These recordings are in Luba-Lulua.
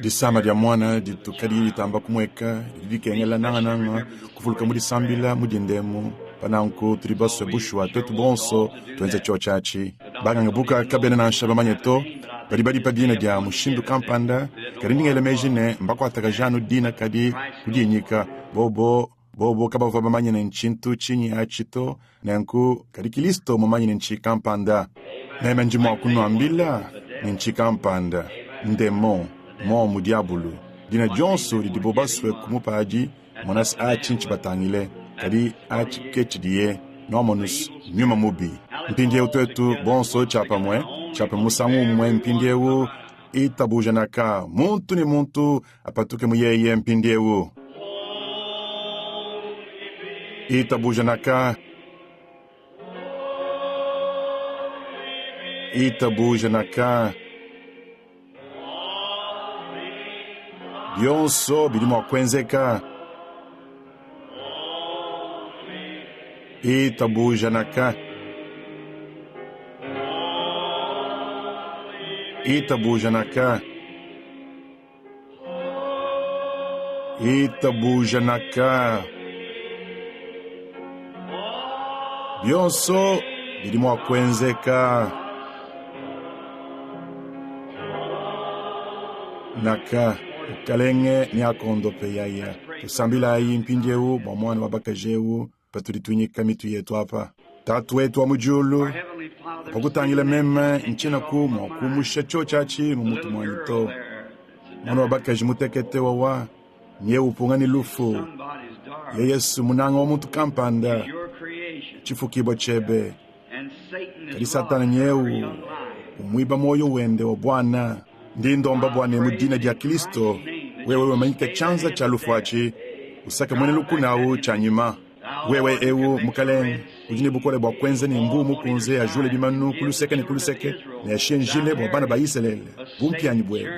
Disama dia muana ditu kadiyi ditamba kumueka didi dikengela nangananga kuvuluka mu disambila mu dinda emu. Pa nanku tudi basue bushuwa tuetu bonso tuenze tshiotshi atshi. Banganga buka kabena nansha bamanye to, badi badipa dina dia mushindu kampanda, kadi ndi ngela meji ne, mbakuatakaje anu dina kadi kudinyika bobo bobo kabavua bamanye ne ntshintu tshinyi atshi to. Nenku, kadi Kilisto mumanye ne ntshi kampanda. Meme ndi mua kunuambila ne ntshi kampanda, ndemon, mmuomu diabulu. Dina dionso didibo basue kumupa adi, mona's atshi ntshibatangile, kadi atshi ke tshidiye, nwamonu's, nyuma mubi. Mpindyewu twetu bonso tshyapamwe, tshyapamwe musangu umwe mpindyewu, itabuuja naka, muntu ne muntu apatuke mu yeye mpindyewu. Itabuja naka. Itabuja naka. Bionso bidi mua kuenzeka. Itabuja naka. Itabuja naka. Itabuja naka. Bionso bidi mua kuenzeka. Naka, Mukalenge neakondope yaya. Tusambilayi mpindieu bua muana wa bakaji eu patudi tuinyika mitu yetu apa. Tatu wetu wa mu diulu, pa kutangila meme ntshienaku mua kumusha tshiotshi atshi mu mutu muanyi to. Muana wa bakaji mutekete wawa nyeu upunga ne lufu. Ye Yesu munanga wa muntu kampanda, tshifukibua tshiebe. Kadi Satana nyeu umuiba muoyo wende wa buana. Ndi ndomba bua ne mu dina dia Kristo wewe wimanyike tshianza tshia lufu atshi, usake muena lukuna au tshianyima. Wewe eu, Mukalenge, udi ne bukole bua kuenza ne Mbuu Mukunze ajule bimanu ku luseke ne ku luseke ne ashiye njile bua bana ba Isalele, bumpianyi buebe,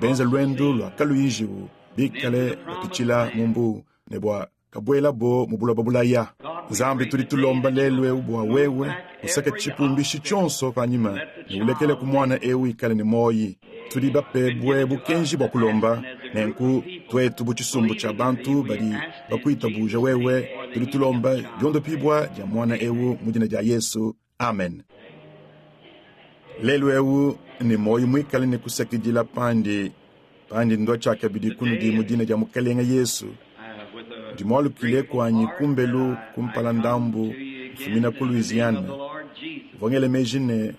benze luendu lua kaluyi njiwu, bikale bapitshila mu mbuu, ne bua kabuelabo mu buloba bulaya. Nzambi, tudi tulomba lelu eu bua wewe usake tshipumbishi tshionso panyima ne ulekeleku muana eu ikale ne muoyi. Tudi bapebue bukenji bua kulomba, nenku tuetu bu tshisumbu tshia bantu badi bakuitabuja wewe, tudi tulomba diondopibua dia muana eu mu dina dia Yesu. Amen. Lelu eu ne muoyo muikale ne kusakidila pandi pandi ndua tshiakabidi kunudi mu dina dia Mukelenge Yesu. Ndi mualukile kuanyi kumbelu kumpala ndambu mfumina ku Louisiana. Mvua ngela meji ne,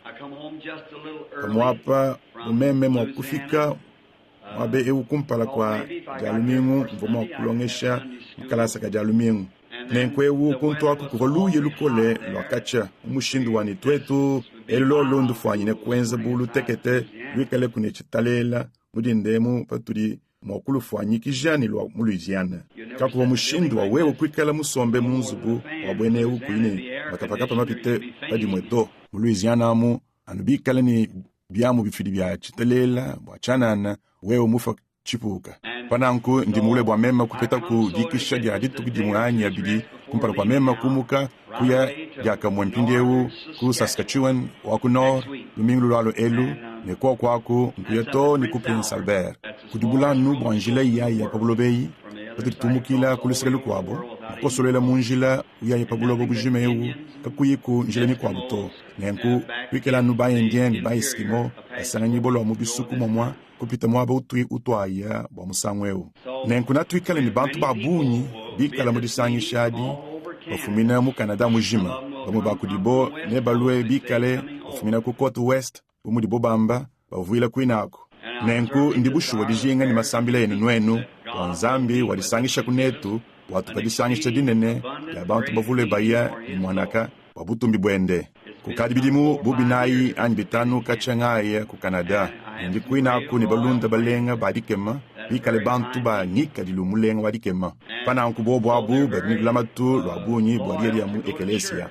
pamuapa bu meme mua kufika muaba eu kumpala kua Dia lumingu, mvua mua kulongesha mu kalasa ka Dia lumingu. Nenku eu kuntu aku kuvua luya lukole lua katshia mu mushindu wa ne tuetu elu lolu ndufuanyine kuenza bu lutekete luikaleku ne tshitalela mu dinda emu patudi mua kulufuanyikija ne lua mu Louisiana. Kakuvua mushindu wa wewe kuikala musombe mu nzubu wa buena eu kuyi ne makapakapa mapite pa dimue to. Mu Louisiana amu, anu bikale ne biamu bifidi bia tshitalela bua tshianana, wewe mufua tshipuka. Pa nanku ndi mule bua meme kupetaku dikisha dia dituku dimue anyi abidi kumpala kua meme kumuka kuya diakamue mpindieu ku Saskatchewan wa ku Nord lumingu lulualua elu, ne kuoku aku nkuya too ne ku Prince Albert. Kudi bulanu bua njila iyaya pa buloba eyi, patudi tumukila ku luseke lukuabo, nkukosoluela mu njila uyaya pa buloba bujima eu kakuyiku njila mikuabu to. Nenku kuikala anu ba-Indien ne ba-Eskimo basanganyibua lua mu bisuku muamua kupita muaba utui utuaya bua musangu eu. Nenku natuikale ne bantu ba bungi bikala mu disangisha adi bafumina mu Canada mujima. Bamue ba kudibo nebalue bikale bafumina ku cote ouest, bu mudibo bamba, bavuila kuine aku. Nenku ndi bushuwa dijinga ne masambila enu nuenu, bua Nzambi wadisangishaku netu, watupa disangisha dinene dia bantu bavule baya ne muanaka bua butumbi buende. Kukadi bidimu bu binayi anyi bitanu katshia ngaya ku Canada, ne ndi kuine aku ne balunda balenga ba dikema, bikale bantu ba ngikadilu mulenga wa dikema. Pa nanku bobu abu badi ne lulamatu lua bungi bua diya dia mu ekelesia.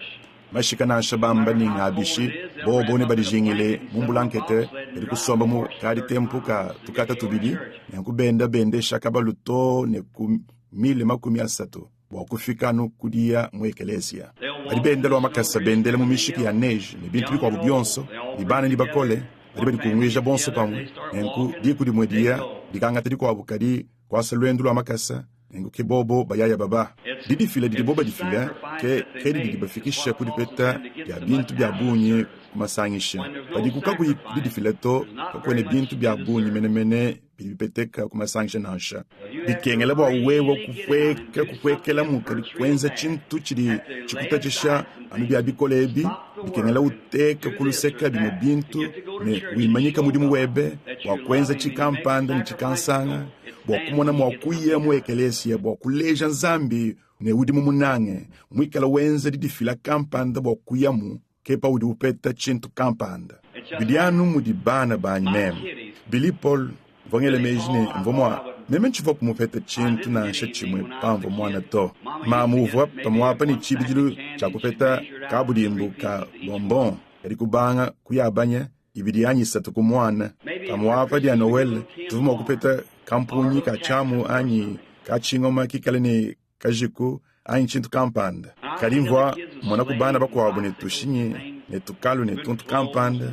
Mashika nansha bamba ni ngabishi, bobo nebadijingile mu mbulankete badi kusomba mu kaditempu ka tukata tubidi, nenku benda bendesha kabalu too ne ku mile 30 bua kufika anu ku diya mu ekelesia. Badi benda lua makasa bendela mu mishiki ya neige ne bintu bikuabu bionso, ne bana ne bakole badi badikunguija bonso pamue, nenku diku dimue diya. Dikangata dikuabu kadi kuasa luendu lua makasa, nenku ke bobo bayaya baba. Didifila didibo badifila ke ke didi dibafikisha ku dipeta dia bintu bia bungi ku masangisha. Padiku kakuyi didifila to, kakuena bintu bia bungi menemene bidi bipeteka ku masangisha nansha. Bikengela bua wewe kupueka kupuekelamu kadi kuenza tshintu tshidi tshikutatshisha anu bia bikole ebi, bikengela uteka ku luseke bimue bintu ne wimanyika mudimu webe bua kuenza tshikampanda ne tshikansanga bua kumona mua kuya mu ekelesia bua kuleja Nzambi ne udi mumunange, muikale wenza didifila kampanda bua kuyamu ke paudi upeta tshintu kampanda. Bidi anu mudi bana banyi meme. Billy Paul, mvua ngela meji ne, mvua mua, meme ntshivua kumupeta tshintu nansha tshimue pamvua muana to. Mamu uvua pamuapa ne tshibidilu tshia kupeta kabudimbu ka bonbon, kadi kubanga kuyabanya ibidi anyi isatu ku muana. Pamuapa dia Nowele tuvua mua kupeta kampunyi ka tshiamu anyi ka tshingoma kikale ne kajiku anyi tshintu kampanda. Kadi mvua mmonaku bana bakuabu ne tushinyi ne tukalu ne tuntu kampanda,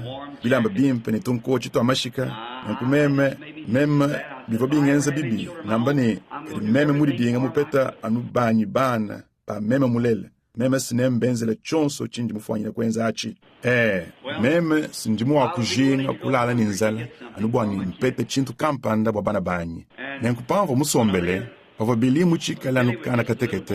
bilamba bimpe ne tunkotshi tua mashika. Nenku meme, meme bivua bingenza bibi ngamba ne, kadi meme mudidinga mupeta anu banyi bana ba meme mulele, meme si nembenzela tshionso tshindi mufuanyine kuenza atshi. Ee, meme si ndi mua kujinga kulala ne nzala anu bua ne mpete tshintu kampanda bua bana banyi. Nenku pamvua musombele Pavua Billy mutshikale anu kana katekete,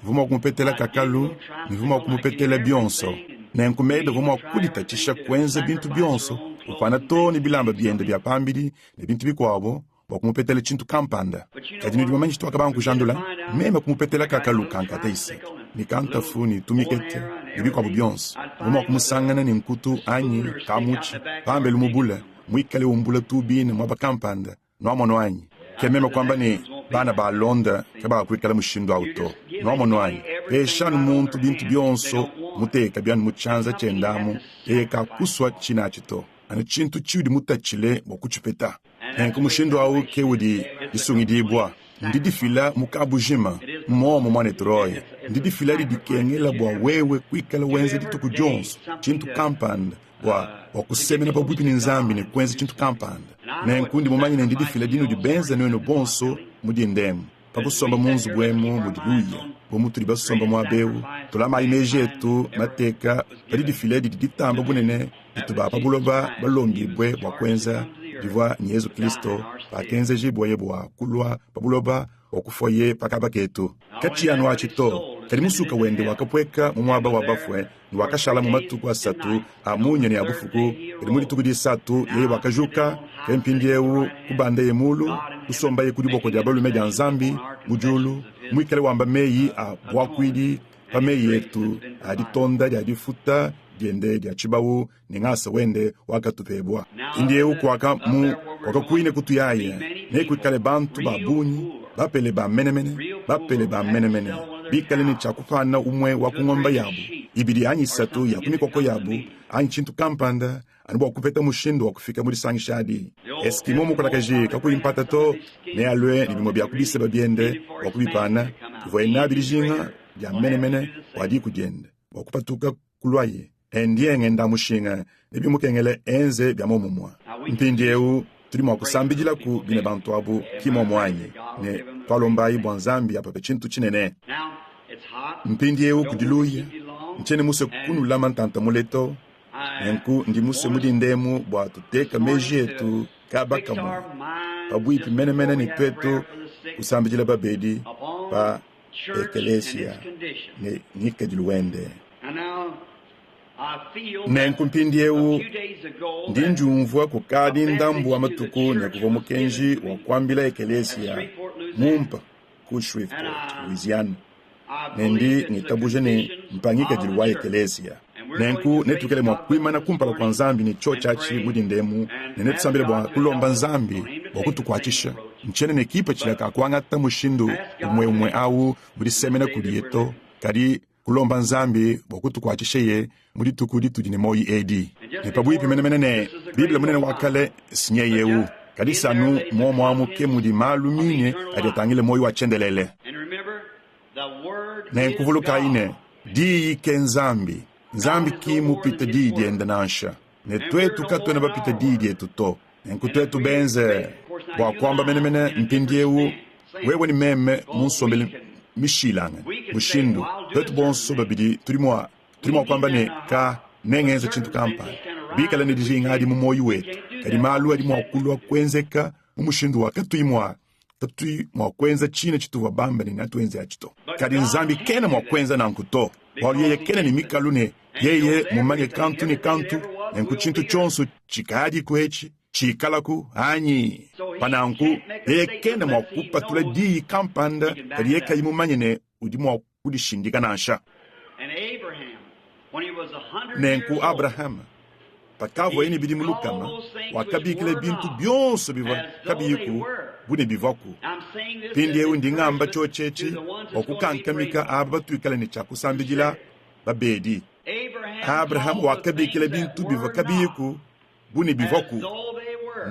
mvua mua kumupetela kakalu ne mvua mua kumupetela bionso. Nenku Meda uvua mua kuditatshisha kuenza bintu bionso, upana too ne bilamba biende bia pambidi ne bintu bikuabu bua kumupetela tshintu kampanda. Kadi nudi bamanye tshituakabanga kujandula? Meme kumupetela kakalu ka nkata isatu, ne kantafu ne tumikete ne bikuabu bionso. Mvua mua kumusangana ne nkutu anyi kamutshi pambelu mu bule, muikale umbula tubine muaba kampanda. Nwamonu anyi? Ke meme kwamba ne, Bana baalonda kabaakwikala mushindu awu to. Nwamonu anyi? Peesha anu muntu bintu byonso, muteekabi anu mu cyanza cyende amu, yeye kaakuswa ciine aci to, anu cintu ciudi mutacile bwa kucipeta. Nenku mushindu awu ke udi disungidiibwa. Ndidifila mu kabujima. Mmomo, Mwanetu Roy. Ndidifila didi dikengela bwa wewe kwikala wenza dituku dyonso cintu kampanda bua, bua kusemena pabuipi ne Nzambi ne kuenza tshintu kampanda. Nenku ndi mumanye ne ndidifila dinudi benza nuenu bonso mu dinda emu, pa kusomba mu nzubu emu mudi luya, bu mutudi basomba muaba eu, tulamayi meji etu mateka pa didifila didi ditamba bunene ditu ba pa buloba balombibue bua kuenza, divua ne Yezu Kristo pakenzejibuaye bua kulua pa buloba bua kufuaye pa kaba ketu. Katshiyi anu atshi to, kadi musuka wende wakapueka mu muaba wa bafue ne wakashalamu matuku asatu a munya ne a bufuku. Kadi mu dituku disatu yeye wakajuka, ke mpindieu kubandaye mulu, kusombaye ku diboko dia balume dia Nzambi mu diulu, muikale wamba meyi a buakuidi pa meyi etu a ditonda dia difuta diende dia tshibawu ne ngasa wende wakatupebua. Mpindieu kuaka mu kuaka kuine kutuyaye, nekuikale bantu ba bungi bapele ba menemene, bapele ba menemene, bikale ne tshia kupana umue wa ku ngomba yabu ibidi anyi isatu ya ku mikoko yabu anyi tshintu kampanda anu bua kupeta mushindu wa kufika mu disangisha adi. Eskimo mukulakaji kakuyi mpata to nealue ne bimue bia ku biseba biende bua kubipana bivuaye nabi dijinga dia menemene bua diku diende bua kupatuka kuluaye Endie ngenda-mushinga, nebimukengele enze bia muomumue. Mpindieu tudi mua kusambidilaku bine bantu abu, ki muomu anyi? Ne tualombayi bua Nzambi apape tshintu tshinene. Mpindieu kudi luya, ntshiena musue kunulama ntanta mule to, nenku ndi musue mu dinda emu bua tuteka meji etu kaba kamue pabuipi menemene ne tuetu kusambidila babedi pa ekelesia ne ngikadilu wende. Nenku mpindieu ndi ndiumvua kukadi ndambu wa matuku ne kuvua mukenji wa kuambila ekelesia mumpa ku Shreveport, Louisiana, ne ndi ngitabuja ne mpa ngikadilu wa ekelesia. Nenku netuikale mua kuimana kumpala kua Nzambi ne tshiotshi atshi mu dinda emu, ne netusambile bua kulomba Nzambi bua kutukuatshisha. Ntshiena ne kipatshila ka kuangata mushindu umue-umue au mu disemena kudiye to, kadi kulomba Nzambi bua kutukuatshisheye mu dituku ditudi ne muoyo edi. Ne pabuipi menemene ne Bible munene wa kale sinyeye eu, kadi sanu muomu amu ke mudi malu mine adi atangila muoyo wa tshiendelele. Nenku vulukayi ne, Diyi ke Nzambi. Nzambi ki mupite Diyi diende nansha, ne tuetu katuena bapite diyi dietu to. Nenku tuetu benze. Bua kuamba menemene mpindieu, wewe ne meme mu nsombelu mishilangane mushindu, tuetu bonso babidi tudi mua tudi mua kuamba ne, ka nengenze tshintu kampanda, bikale ne dijinga adi mu muoyo wetu, kadi malu adi mua kulua kuenzeka mu mushindu wa katuyi mua katuyi mua kuenza tshine tshituvua bambe ne natuenze atshi to. Kadi Nzambi kena mua kuenza nanku to, bualu yeye kena ne mikalu ne yeye mumanye kantu ne kantu, nenku tshintu tshionso tshikadiku etshi tshikalaku anyi? Pa nanku yeye kena mua kupatula diyi kampanda kadiye kayi mumanye ne udi mua kudishindika nansha. Nenku Abrahama, pakavuaye ne bidimu lukama, wakabikila bintu bionso bivua kabiyiku bu ne bivuaku. Mpindieu ndi ngamba tshiotshi etshi bua kukankamika aba batuikale ne tshia kusambidila babedi. Abrahama wakabikila bintu bivua kabiyiku bu ne bivuaku,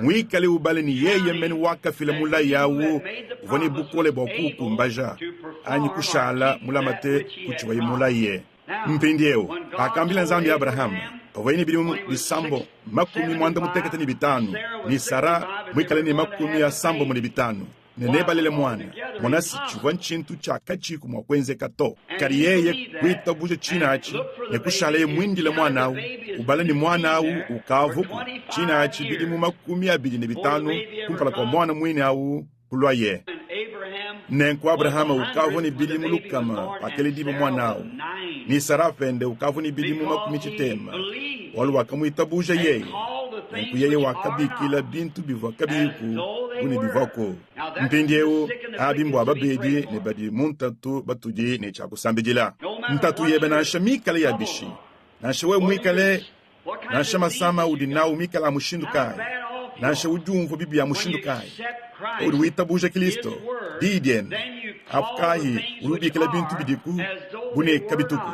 muikale ubale ne yeye mene wakafila mulayi awu uvua ne bukole bua kuukumbaja anyi kushala mulamate ku tshivuaye mulaye. Mpindieu, pakambila Nzambi Abrahama pavuaye ne bidimu bisambo 75 ne Sara muikale ne 65 ne nebalele muana, mona se, tshivua ntshintu tshia katshiku mua kuenzeka to. Kadi yeye kuitabuja tshina atshi ne kushalaye muindile muana au, ubala ne muana au ukavuku tshina atshi bidimu 25 kumpala kua muana muine au kuluaye. Nenku Abrahama ukavua ne bidimu 100 pakeledibua muana au, ne Sara pende ukavua ne bidimu 60, bualu wakamuitabuja yeye. Nenku yeye wakabikila bintu bivua kabiyiku bu ne bivuaku. Mpindieu, abi mbua babedi ne badi mu ntatu batudi ne tshia kusambidila. Ntatu yebe nansha mikale ya bishi, nansha wewe muikale nansha masama audi nawu mikale a mushindu kayi, nansha udiumvua bibi a mushindu kayi, paudi witabuja Kristo, diyi diende, apu kayi udi ubikila bintu bidiku bu ne kabituku,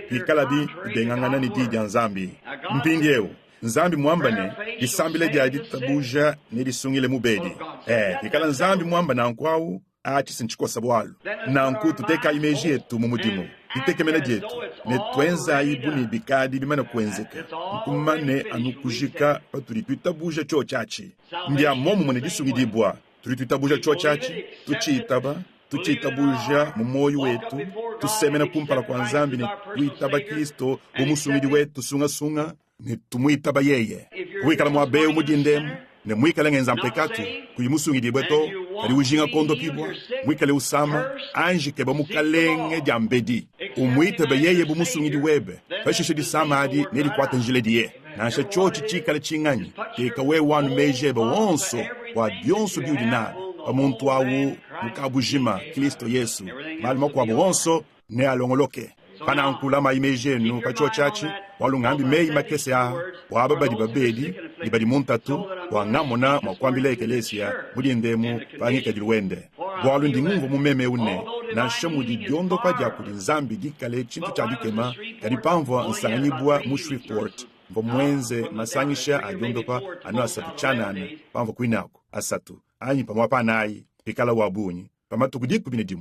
pikalabi bibengangana ne diyi dia Nzambi. Mpindieu, Nzambi muamba ne, disambila dia ditabuja nedisungile mubedi. Ee, pikala Nzambi muamba nanku awu, atshi si ntshikosa bualu. Nanku tutekayi meji etu mu mudimu, ditekemena dietu, ne tuenzayi bu ne bikadi bimane kuenzeka, nkumane anu kujika patudi tuitabuja tshiotshi atshi. Mbia muomumue ne disungidibua, tudi tuitabuja tshiotshi atshi, tutshiitaba, tutshiitabuja mu muoyo wetu, tusemena kumpala kua Nzambi ne tuitaba Kristo bu musungidi wetu sungasunga, ne tumuitaba yeye. Kuikala muaba eu mu dinda emu ne muikale ngenza mpekatu, kuyi musungidibue to, kadi ujinga kuondopibua, muikale usama, anji keba Mukalenge diambedi, umuitabe yeye bu musungidi webe, pashishe disama adi nedikuate njila diye. Nansha tshiotshi tshikale tshinganyi, teka wewe anu meji ebe onso bua bionso biudi nabi pa muntu au mu kabujima, Kristo Yesu. Malu makuabu onso nealongoloke. Pa nanku lamayi meji enu pa tshiotshi atshi, bualu ngambi meyi makese aa bua aba badi babedi ne badi mu ntatu, bua ngamona mua kuambila ekelesia mu dinda emu pa ngikadilu wende. Bualu ndi ngumvua mu meme eu ne, nansha mudi diondopa dia kudi Nzambi dikale tshintu tshia dikema, kadi pamvua nsanganyibua mu Shreveport, mvua muenze masangisha a diondopa anu asatu tshianana pamvua kuinaku, asatu anyi pamuapa anayi pikala wa bungi, pa matuku 11.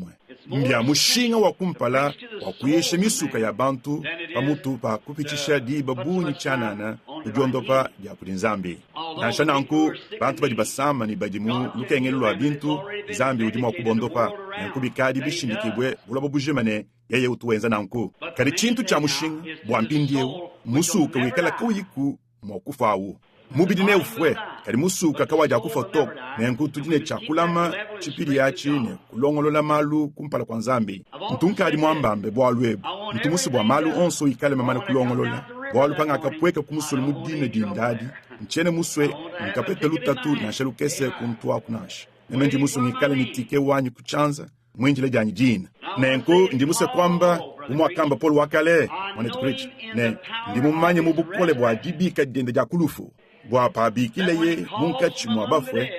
Mbia mushinga wa kumpala wa kuyisha misuka ya bantu pamutu pa kupitshisha diba bungi tshianana ku diondopa dia kudi Nzambi. Nansha nanku, bantu badi basama ne badi mu lukengelu lua bintu, Nzambi udi mua kubondopa. Nenku bikadi bishindikibue buloba bujima ne, yeye utu wenza nanku. Kadi tshintu tshia mushinga bua mpindieu, mmusuke wikala kauyiku mua kufua awu. Mubidi neufue, kadi musuka kawadiakufua to. Nenku tudi ne tshia kulama tshipidi atshi ne kulongolola malu kumpala kua Nzambi. Ntu nkadi muambambe bualu ebu, ntu musue bua malu onso ikale mamane kulongolola, bualu pangakapueka ku musulu mu dine dinda adi, ntshiena musue nkapeta lutatu nansha lukese kuntu aku nansha. Meme ndi musue ngikale ne tike wanyi ku tshianza, muindile dianyi dina. Nenku ndi musue kuamba bu muakamba Paulo wa kale, muanetu Creech, ne ndi mumanye mu bukole bua dibika diende dia ku lufu, bua pabikileye munkatshi mua bafue,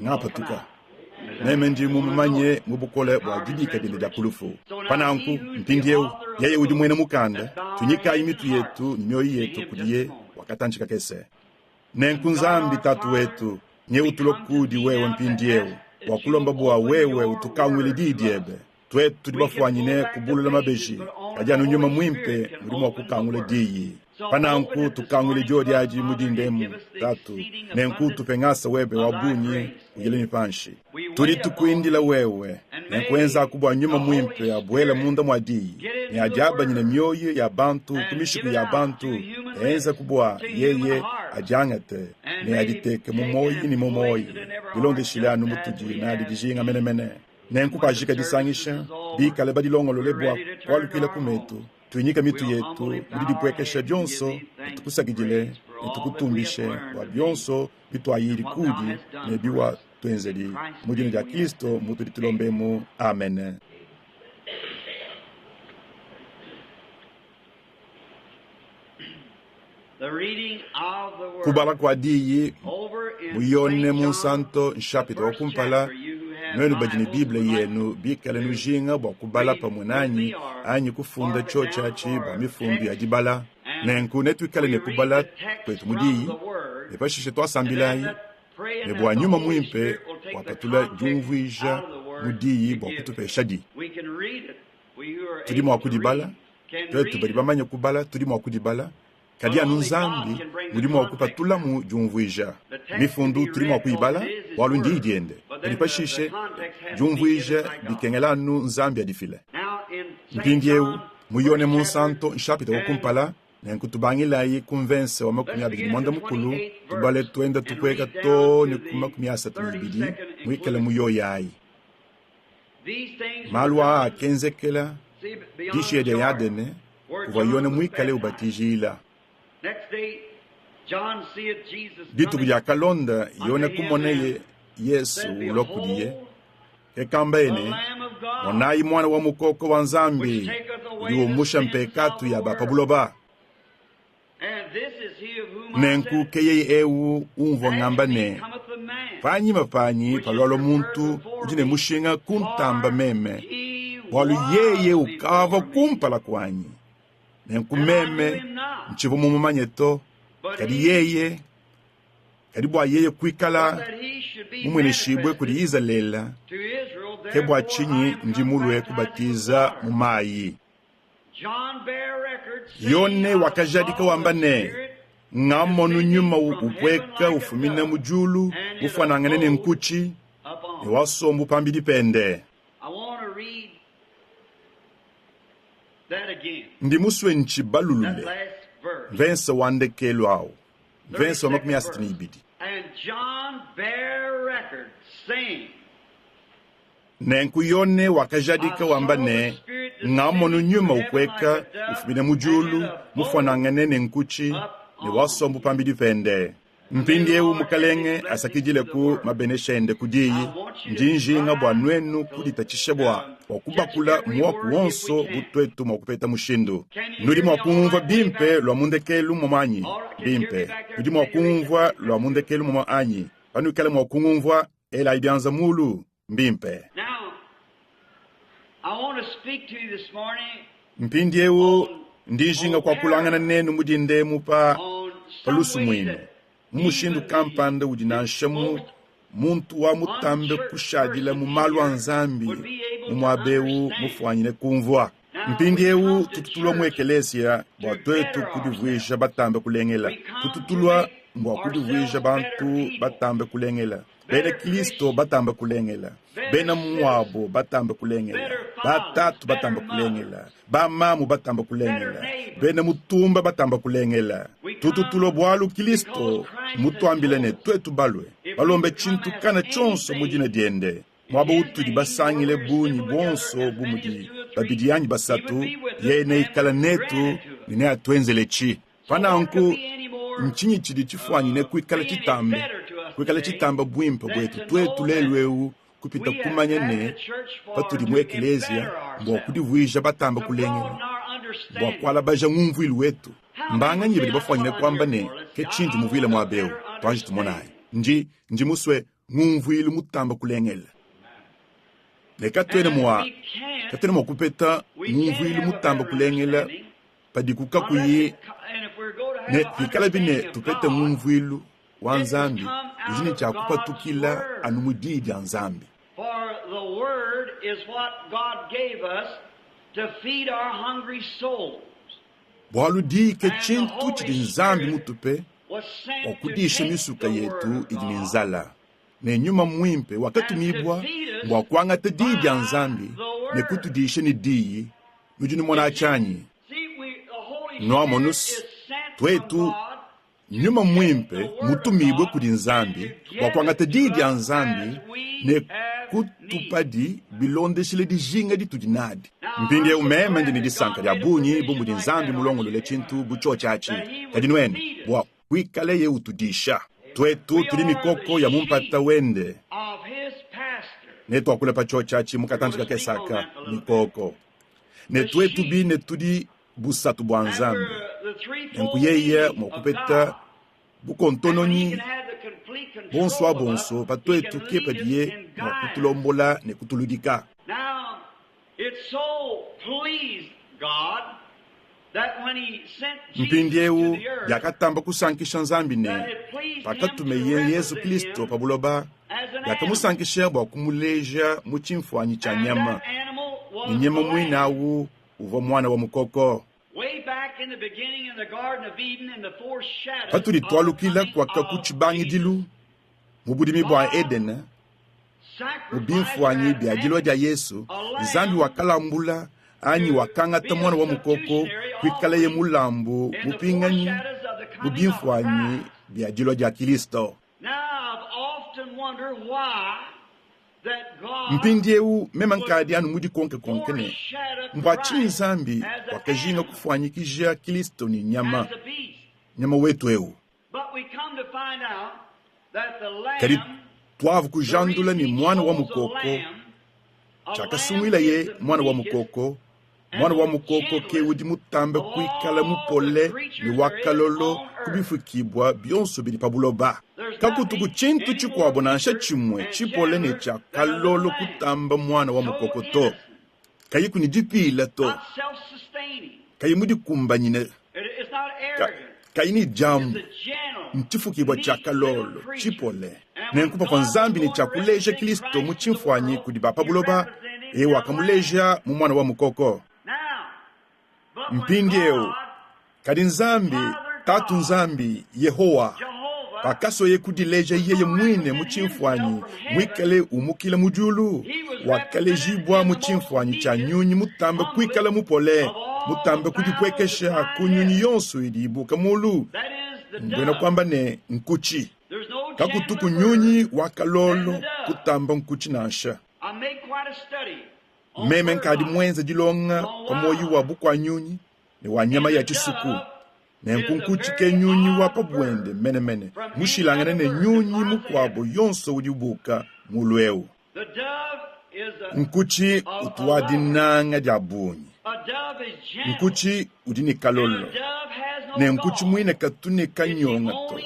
ngapatuka. Meme ndi mumumanye mu bukole bua dibika diende dia ku lufu. Pa nanku, mpindieu, yeye udi muena mukanda, tunyikayi mitu yetu ne mioyo yetu kudiye bua katantshi kakese. Nenku Nzambi Tatu wetu, nye utulua kudi wewe mpindieu bua kulomba bua wewe utukanguile diyi diebe. Tuetu tudi bafuanyine kubulula mabeji, kadi anu Nyuma Muimpe udi mua kukangula diyi. Pa nanku tukangule diodi adi mu dinda emu, Tatu, nenku utupe ngasa webe wa bungi uyele mipanshi. Tudi tukuindila wewe, nenku enzaku bua Nyuma Muimpe abuele munda mua Diyi ne adiabanyine mioyo ya bantu ku mishiku ya bantu, enzaku bua yeye adiangate ne aditeke mu muoyo ne mu muoyo, bilondeshile anu mutudi nadi dijinga menemene. Nenku pajika disangisha, bikale badilongolole bua kualukila ku metu, tuinyike mitu yetu mu didipuekesha dionso ne tukusakidile ne tukutumbishe bua bionso bituayidi kudi ne biwatuenzedi. Mu dina dia Kristo mutudi tulombemu. Amen. Kubala kua Diyi mu Yone Munsanto nshapita wa kumpala. Nuenu badi ne Bible yenu bikale nujinga bua kubala pamue nanyi anyi kufunda tshiotshi atshi bua mifundu ya dibala, nenku netuikale ne kubala kuetu mu Diyi, ne pashishe tuasambilayi ne bua Nyuma Muimpe wapatula diumvuija mu Diyi bua kutupeshadi. Tudi mua kudibala, tuetu badi bamanye kubala tudi mua kudibala, kadi anu Nzambi udi mua kupatulamu diumvuija. Mifundu tudi mua kuyibala bualu ndiyi diende, kadi pashishe diumvuija bikengela anu Nzambi adifile. Mpindieu mu Yone Munsanto nshapita wa kumpala, nenku tubangilayi ku mvense wa 24 tubale tuenda tupueka too ne ku 32 muikale mu yoyayi. Malu aa akenzekela dishiya dia Yadene kuvua Yone muikale ubatijila. Dituku diakalonda Yone kumoneye Yesu ulua kudiye, ke kambaye ne, Monayi Muana wa Mukoko wa Nzambi udi umusha mpekatu ya ba pa buloba. Nenku ke yeye eu umvua ngamba ne, Panyima panyi palualua muntu udi ne mushinga kuntamba meme, bualu yeye ukavua kumpala kuanyi. Nenku meme ntshivua mumumanye to, kadi yeye, kadi bua yeye kuikala mumueneshibue kudi Izalele, ke bua tshinyi ndi mulue kubatiza mu mayi. Yone wakajadika wamba ne, Ngamonu nyuma upueka ufumina mu diulu mufuanangane ne nkutshi ne wasombu pambidi pende. Ndi musue ntshibalulule mvense wa ndekelu au, mvense wa 32. Nenku Yone wakajadika wamba ne, Ngamonu nyuma upueka ufumina mu diulu mufuanangane ne nkutshi ne wasombu pambidi pende. Mpindieu Mukalenge asakidileku mabenesha ende ku diyi, ndi njinga bua nuenu kuditatshisha bua bua kubakula muaku wonso bu tuetu mua kupeta mushindu. Nudi mua kungumvua bimpe lua mu ndekelu mumue anyi? Bimpe. Nudi mua kungumvua lua mu ndekelu mumue anyi? Panuikala mua kungumvua, elayi bianza mulu. Mbimpe. Mpindieu ndi njinga kuakulangana nenu mu dinda emu pa pa lusumuinu, mu mushindu kampanda udi nansha mu muntu wa mutambe kushadila mu malu a Nzambi mu muaba eu mufuanyine kumvua. Mpindieu tutu tulua mu ekelesia bua tuetu kudivuija batambe kulengela. Tutu tulua mbua kudivuija bantu batambe kulengela, bena Kristo batambe kulengela, bena muabo batambe kulengela, batatu batambe kulengela, bamamu batambe kulengela, bena mutumba batambe kulengela. Tutu tulua bualu Kristo mutuambile ne tuetu balue balombe tshintu kana tshionso mu dina diende. Muaba utudi basangile bungi buonso bu mudi babidi anyi basatu, yeye neikale netu ne neatuenzeletshi. Pa nanku, ntshinyi tshidi tshifuanyine kuikala tshitambe kuikala tshitamba buimpe buetu tuetu lelu'eu kupita kumanya ne, patudi mu ekleziya mbua kudivuija batambe kulengela, mbua kualabaja ngumvuilu wetu? Mbanganyi badi bafuanyine kuamba ne, Ke tshindi muvuile muaba eu? Tuanji tumonayi. Ndi, ndi musue ngumvuilu mutambe kulengela. Ne katuena mua, katuena mua kupeta ngumvuilu mutambe kulengela padiku kakuyi ne pikalabi ne tupete ngumvuilu wa Nzambi udi ne tshia kupatukila anu mu Diyi dia Nzambi. Bualu Diyi ke tshintu tshidi Nzambi mutupe bua kudisha misuka yetu idi ne nzala. Ne Nyuma Muimpe wakatumibua bua kuangata Diyi dia Nzambi ne kutudisha ne Diyi. Nudi numona atshi anyi? Nuamonus, tuetu, Nyuma Muimpe mutumibue kudi Nzambi bua kuangata Diyi dia Nzambi ne kutupadi bilondeshile dijinga ditudi nadi. Mpindieu meme ndi ne disanka dia bungi bu mudi Nzambi mulongolole tshintu bu tshiotshi atshi, kadi nuenu, bua kuikaleye utudisha. Tuetu tudi mikoko ya mu mpata wende. Netuakule pa tshiotshi atshi mu katantshi kakese aka, mikoko. Ne tuetu bine tudi busatu bua Nzambi. Nenku yeye mua kupeta bukontononyi buonso abonso pa tuetu ke padiye mua kutulombola ne kutuludika. Mpindieu biakatamba kusankisha Nzambi ne pakatumeye Yezu Kristo pa buloba, biakamusankisha bua kumuleja mu tshimfuanyi tshia nyama, ne nyama muine au uvua muana wa mukoko. Patudi tualukila kuaka ku tshibangidilu mu budimi bua Edene, mu bimfuanyi bia dilua dia Yesu, Nzambi wakalambula anyi wakangata muana wa mukoko kuikalaye mulambu mupinganyi mu bimfuanyi bia dilua dia Kilisto. Mpindieu meme nkadi anu mudikonkekonke ne, mbua tshinyi Nzambi wakajinga kufuanyikija Kilisto ne nyama, nyama wetu eu? Kadi tuavu kujandula ne muana wa mukoko, tshiakasunguilaye muana wa mukoko, muana wa mukoko ke udi mutambe kuikala mupole ne wa kalolo ku bifukibua bionso bidi pa buloba. Kakutuku tshintu tshikuabo nansha tshimue tshipole ne tshia kalolo kutamba muana wa mukoko to. Kayiku ne dipiila to, kayi mudikumbanyine, ka, kayi ne diambu, ntshifukibua tshia kalolo, tshipole. Nenku pavua Nzambi ne tshia kuleja Kristo mu tshimfuanyi kudi ba pa buloba, yeye wakamuleja mu muana wa mukoko. Mpindieu, kadi Nzambi, Tatu Nzambi, Yehowa, pakasoye kudileja yeye muine mu tshimfuanyi muikale umukila mu diulu, wakalejibua mu tshimfuanyi tshia nyunyi mutambe kuikala mupole, mutambe kudipuekesha ku nyunyi yonso idi ibuka mulu, mbuena kuamba ne, nkutshi. Kakutuku nyunyi wa kalolo kutamba nkutshi nansha. Meme nkadi muenze dilonga pa muoyo wa bukua-nyunyi ne wa nyama ya tshisuku. Nenku nkutshi ke nyunyi wa pa buende menemene, mushilangane ne nyunyi mukuabo yonso udi ubuuka mulu eu. Nkutshi utu wa dinanga dia bungi. Nkutshi udi ne kalolo, ne nkutshi muine katu ne kanyonga to.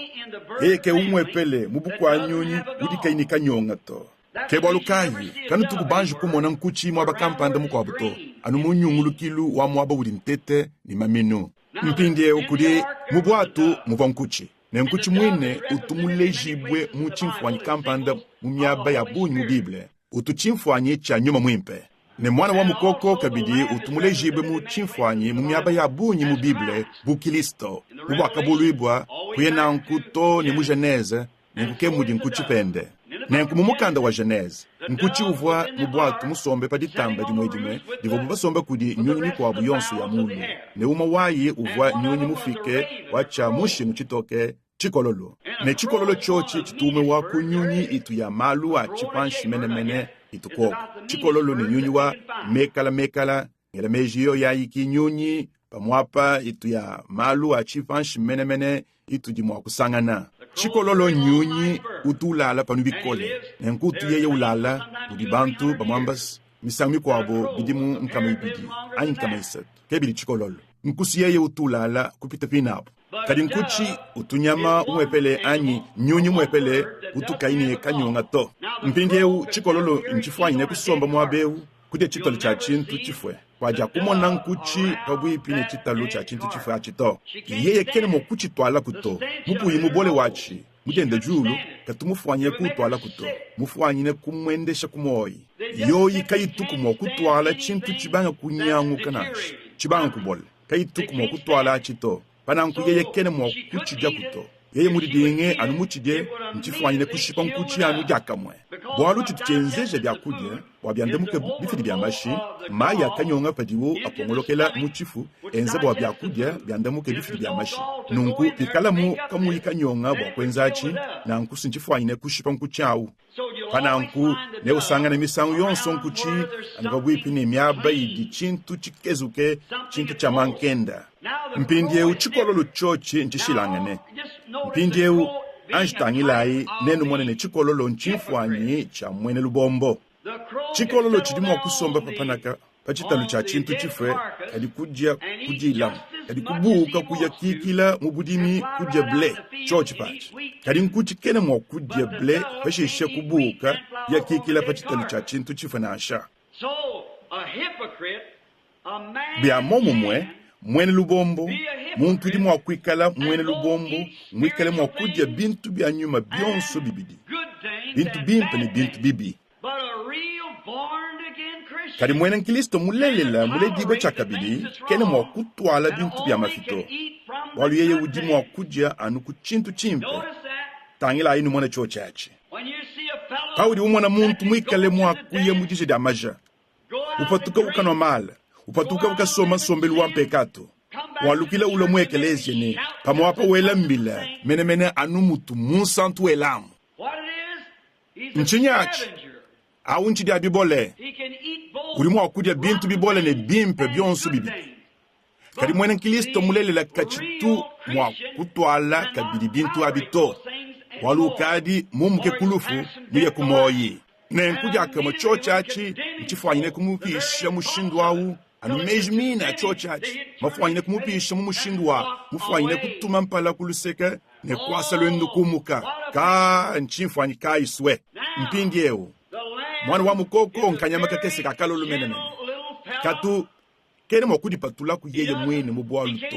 Yeye ke umuepele mu bukua-nyunyi udi kayi ne kanyonga to. Ke bualu kayi kanutuku banji kumona nkutshi muaba kampanda mukuabu to, anu mu nyungulukilu wa muaba udi ntete ne maminu. Mpindieu kudi mu buatu muvua nkutshi, ne nkutshi muine utu mulejibue mu tshimfuanyi kampanda mu miaba ya bungi mu Bible, utu tshimfuanyi tshia nyuma muimpe. Ne muana wa mukoko kabidi utu mulejibue mu tshimfuanyi mu miaba ya bungi mu Bible bu Kilisto, mu Buakabuluibua, kuya nanku too ne mu Genese. Nenku ke mudi nkutshi pende. Nenku mu mukanda wa Genese, nkutshi uvua mu buatu musombe pa ditamba dimue-dimue divuabu basomba kudi nyunyi mikuabu yonso ya mulu, ne umue wayi uvua nyunyi mufike wa tshia mu nshingu tshitoke, tshikololo. Ne tshikololo tshiotshi tshitu umue wa ku nyunyi itu ya malu a tshipanshi menemene itu kuoku. Tshikololo ne nyunyi wa mekala-mekala, ngela meji yoyi ayi ki nyunyi pamuapa itu ya malu a tshipanshi menemene itudi mua kusangana. Tshikololo nnyunyi utu ulala panu bikole, nenku utu yeye ulala mudi bantu bamuamba misangu mikuabu bidimu 200 anyi 300, ke bidi tshikololo. Nkusu yeye utu ulala kupita pinapu. Kadi nkutshi utu nyama umuepele anyi nyunyi umuepele utu kayi ne kanyonga to. Mpindieu tshikololo ntshifuanyine kusomba muaba eu, kudia tshitalu tshia tshintu tshifue. Kuadiakumona nkutshi pabuipi ne tshitalu tshia tshintu tshifue atshi to. Yeye kena mua kutshitualaku to. Mupuyi mubole watshi mu dienda diulu katu mufuanyine kuutualaku to, mufuanyine kumuendesha ku muoyi. Yoyi kayituku mua kutuala tshintu tshibanga kunyanguka nansha, tshibanga kubola. Kayituku mua kutuala aci to. Pa nanku yeye kena mua kucidyaku to. Yeye mudidinge anu mucidye, ncifwanyine kushipa nkuci anu dyakamwe. Bwalu citu cyenzeja byakudya bwa byandamuke bifidi bya mashi, mayi a kanyonga padiwu apongolokela mu cifu, enza bwa byakudya byandamuke bifidi bya mashi. Nunku pikalamu kamuyi kanyonga bwa kwenza aci, nanku sincifwanyine kushipa nkuci awu. Pa nanku, neusangane misangu yonso nkuci anu pabuipi ne miaba idi tshintu tshikezuke, tshintu tshia mankenda. Mpindieu tshikololo tshiotshi ntshishilangane. Mpindieu, anji tangilayi, nenumone ne, tshikololo ntshimfuanyi tshia muena lubombo. Tshikololo tshidi mua kusomba pa panaka pa tshitalu tshia tshintu tshifue, kadi kudia kudiilamu, kadi kubuuka kuya kiikila mu budimi kudia ble tshiotshi patshi. Kadi nkutshi kena mua kudia ble pashishe kubuuka kuya kiikila pa tshitalu tshia tshintu tshifue nansha. Bia muomumue, muena lubombo, muntu udi mua kuikala muena lubombo muikale mua kudia bintu bia nyuma bionso bibidi, bintu bimpe ne bintu bibi. Kadi muena nkristo mulelela muledibue tshiakabidi kena mua kutuala bintu bia mafi to, bualu yeye udi mua kudia anu ku tshintu tshimpe. Tangilayi numone tshiotshi atshi. Paudi umona muntu muikale mua kuya mu dija dia maja, upatuka ukanua mala, upatuka ukasomba nsombelu wa mpekatu, walukila ulua mu ekeleziya ne pamuapa wela mbila menemene anu mutu munsantu welamu. Ntshinyi atshi? Awu ntshidia bibole. Udi mua kudia bintu bibole ne bimpe bionso bibidi. Kadi muena nkristo mulelela katshitu mua kutuala kabidi bintu abi to, bualu ukadi mumuke ku lufu muye ku muoyi. Nenku diakamue tshiotshi atshi ntshifuanyine kumupisha mushindu au, anu meji mine a tshiotshi atshi mafuanyine kumupisha mu mushindu wa mufuanyine kutuma mpala ku luseke ne kuasa luendu kumuka. Ka ntshimfuanyi kayi sue! Mpindieu, muana wa mukoko nkanyama kakese ka kalolo menemene katu kena mua kudipatulaku yeye muine mu bualu to.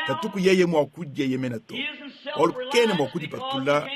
Katuku yeye mua kudieyemena to, bualu kena mua kudipatula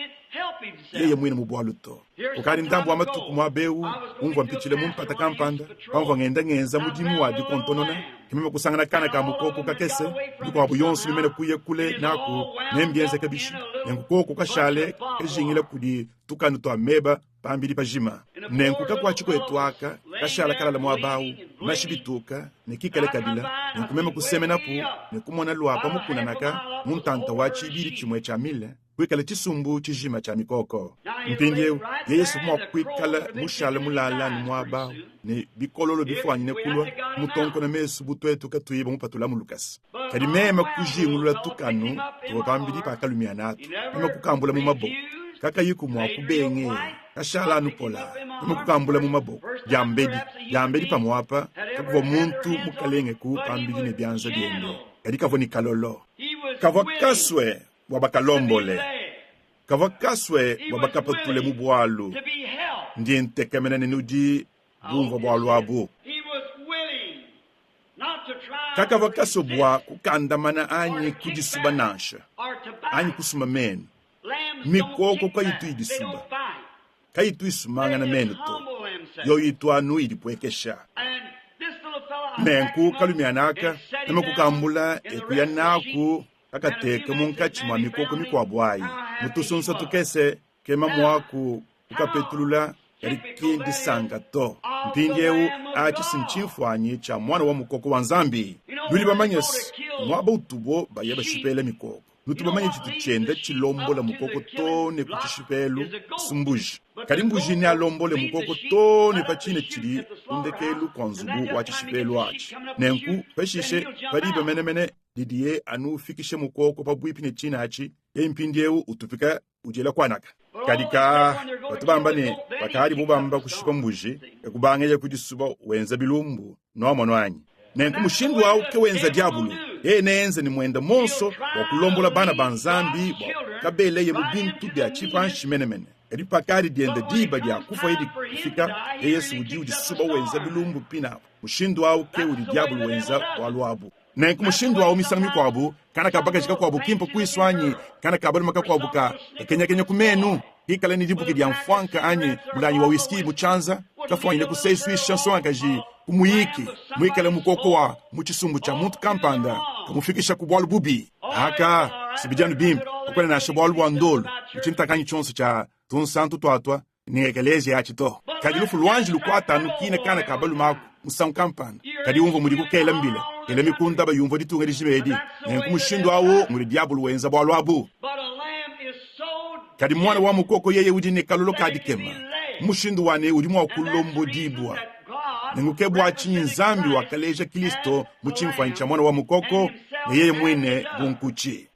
yeye muine mu bualu to. Kukadi ndambu wa matuku muaba eu umvua mpitshila mu mpata kampanda, pamvua ngenda ngenza mudimu wa dikontonona, ke meme kusangana kana ka mukoko kakese, mikuabu yonso mimene kuya kule naku ne mbienzeke bishi? Nenku koko kashale kajingila kudi tukanu tua meba pambidi pajima. Nenku kakuatshi kuetu aka kashala kalala muaba au, mashi bituka ne kikale kabila. Nenku meme kusemenapu ne kumona lua pa mukuna naka mu ntanta wa tshibidi tshimue tshia mile, kuikale tshisumbu tshijima tshia mikoko. Mpindieu yeye si mua kuikala mushale mulala anu muaba au ne bikololo bifuanyine kulua kumutonkona mesu bu tuetu katuyi bamupatulamu lukasa. Kadi meme kujingulula tukanu tuvua pambidi pa kalumiana atu, meme kukambula mu maboko, kakayiku mua kubengeya, kashala anu polaa. Meme kukambula mu maboko diambedi diambedi, pamuapa kakuvua muntu mukalengeku pambidi ne bianza biende, kadi kavua ne kalolo. Kavua kasue bua bakalombole, kavua kasue bua bakapatule mu bualu. Ndi ntekemena ne nudi bumvua bualu abu. Kakavua kasue bua kukandamana anyi kudisuba nansha, anyi kusuma menu. Mikoko kayitu idisuba, kayitu isumangana menu to, yoyi itu anu idipuekesha. Nenku kalumiana aka meme kukambula e kuya naku kakateka munkatshi mua mikoko mikuabu ayi mu tusunsa tukese, ke mamuaku kukapetulula, kadi ki ndisanka to. Mpindieu atshi si ntshimfuanyi tshia Muana wa mukoko wa Nzambi. Nudi bamanye se, muaba utubo baya bashipela mikoko, nutu bamanye tshitu tshienda tshilombola mukoko too ne ku tshishipelu, si mbuji. Kadi mbuji nealombole mukoko too ne pa tshine tshidi ku ndekelu kua nzubu wa tshishipelu atshi. Nenku, pashishe, pa diba menemene didiye anu ufikisha mukoko pabuipi ne tshine atshi, yeye mpindieu utupika udiela kuanaka. Kadi kaa, batu bamba ne, pakadibu bamba kushipa mbuji, e kubangeye kudisuba wenza bilumbu, nuamonu anyi? Nenku mushindu au ke wenza diabulu, yeye neenze ne muende muonso bua kulombola bana ba Nzambi bua kabeleye mu bintu bia tshipanshi menemene. Kadi pakadi diende diba dia kufuaye difika, yeye udi udisuba wenza bilumbu pinapu. Mushindu au ke udi diabulu wenza bualu abu. Nenku mushindu au misangu mikuabu kana ka bakaji kakuabu kimpe kuisu anyi kana ka balume kakuabu ka kakenyakenya ku menu kikale ne dibuki dia mfuanka anyi mulangi wa whisky mu tshianza. Kafwanyine kusesuisha nsongakaji ku muyiki muikale mukoko wa mu tshisumbu tshia muntu kampanda, kamufikisha ku bualu bubi. Aka, si bidi anu bimpe, kakuena nansha bualu bua ndolo mu tshintakanyi tshionso tshia tunsantu tuatua ne ekeleziya atshi to. Kadi lufu luanji lukuata anu kine kana ka balume aku musangu kampanda. Kadi umvua mudiku kela mbila, kela mikunda bayumvua ditunga dijima edi. Nenku mushindu au ngudi diabolo wenza bualu abu. Kadi muana wa mukoko yeye udi ne kalolo ka dikema, mushindu wa ne udi mua kulombodibua. Nenku ke bua tshinyi Nzambi wakaleja Kristo mu tshimfuanyi tshia muana wa mukoko ne yeye muine bu nkutshi.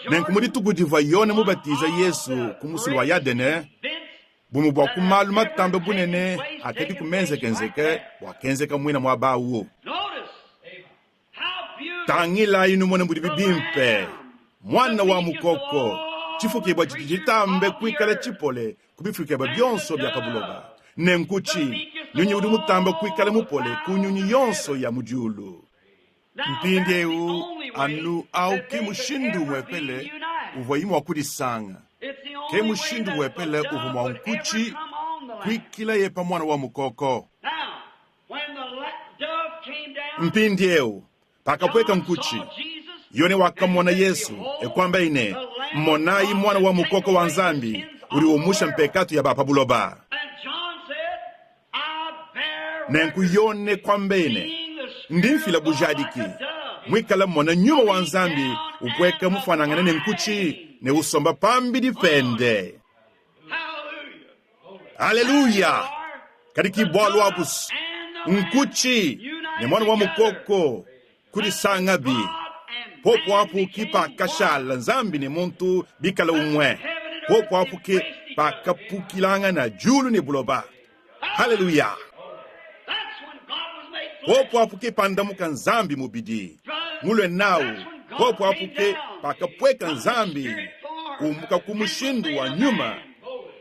Nenku mu dituku divua Yone mubatiza Yezu ku musulu wa Yadene, bumue bua ku malu matambe bunene akadiku menzekenzeke buakenzeka muine muaba au. Tangilayi numone mudibi bimpe! Muana wa mukoko, tshifukibua tshidi tshitambe kuikala tshipole ku bifukibua bionso bia pa buloba, ne nkutshi, nyunyi udi mutambe kuikala mupole ku nyunyi yonso ya mu diulu. Mpindieu anu au ke mushindu umuepele uvuayi mua kudisanga, ke mushindu umuepele uvua mua nkutshi kuikilaye pa muana wa mukoko. Mpindieu, pakapueka nkutshi, Yone wakamona Yesu e kuambaye ne, Monayi Muana wa mukoko wa Nzambi udi umusha mpekatu ya ba pa buloba. Nenku Yone kuambaye ne, Ndi mfila bujadiki, muikale mmona nyuma wa Nzambi upueka mufuanangane ne nkutshi ne usomba pambidi pende. Aleluya! Kadi ki bualu abu nkutshi ne muana wa mukoko kudisangabi popo apu ki pakashala Nzambi ne muntu bikale umue. Popo apu ke pakapukilangana diulu ne buloba. Haleluya! Popo apu ke pandamuka Nzambi mubidi mulue nawu. Popo apu ke pakapueka Nzambi umbuka ku mushindu wa nyuma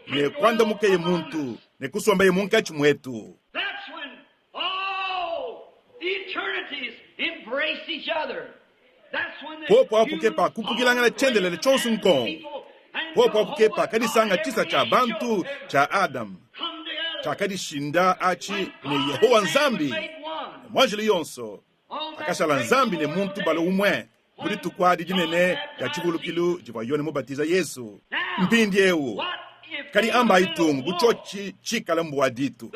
ne kuandamukeye muntu ne kusombaye munkatshi muetu. Popo apu ke pakupukilangana tshiendelele tshionso nkong. Popo apu ke pakadisanga tshisa tshia bantu tshia Adama tshiakadishinda atshi ne Yehowa Nzambi ne muanjelu yonso. Pakashala Nzambi ne muntu balo umue mu dituku adi dinene dia tshivulukilu divua Yone mubatiza Yezu. Mpindieu, kadi ambayi tung bu tshiotshi tshikala mbua ditu.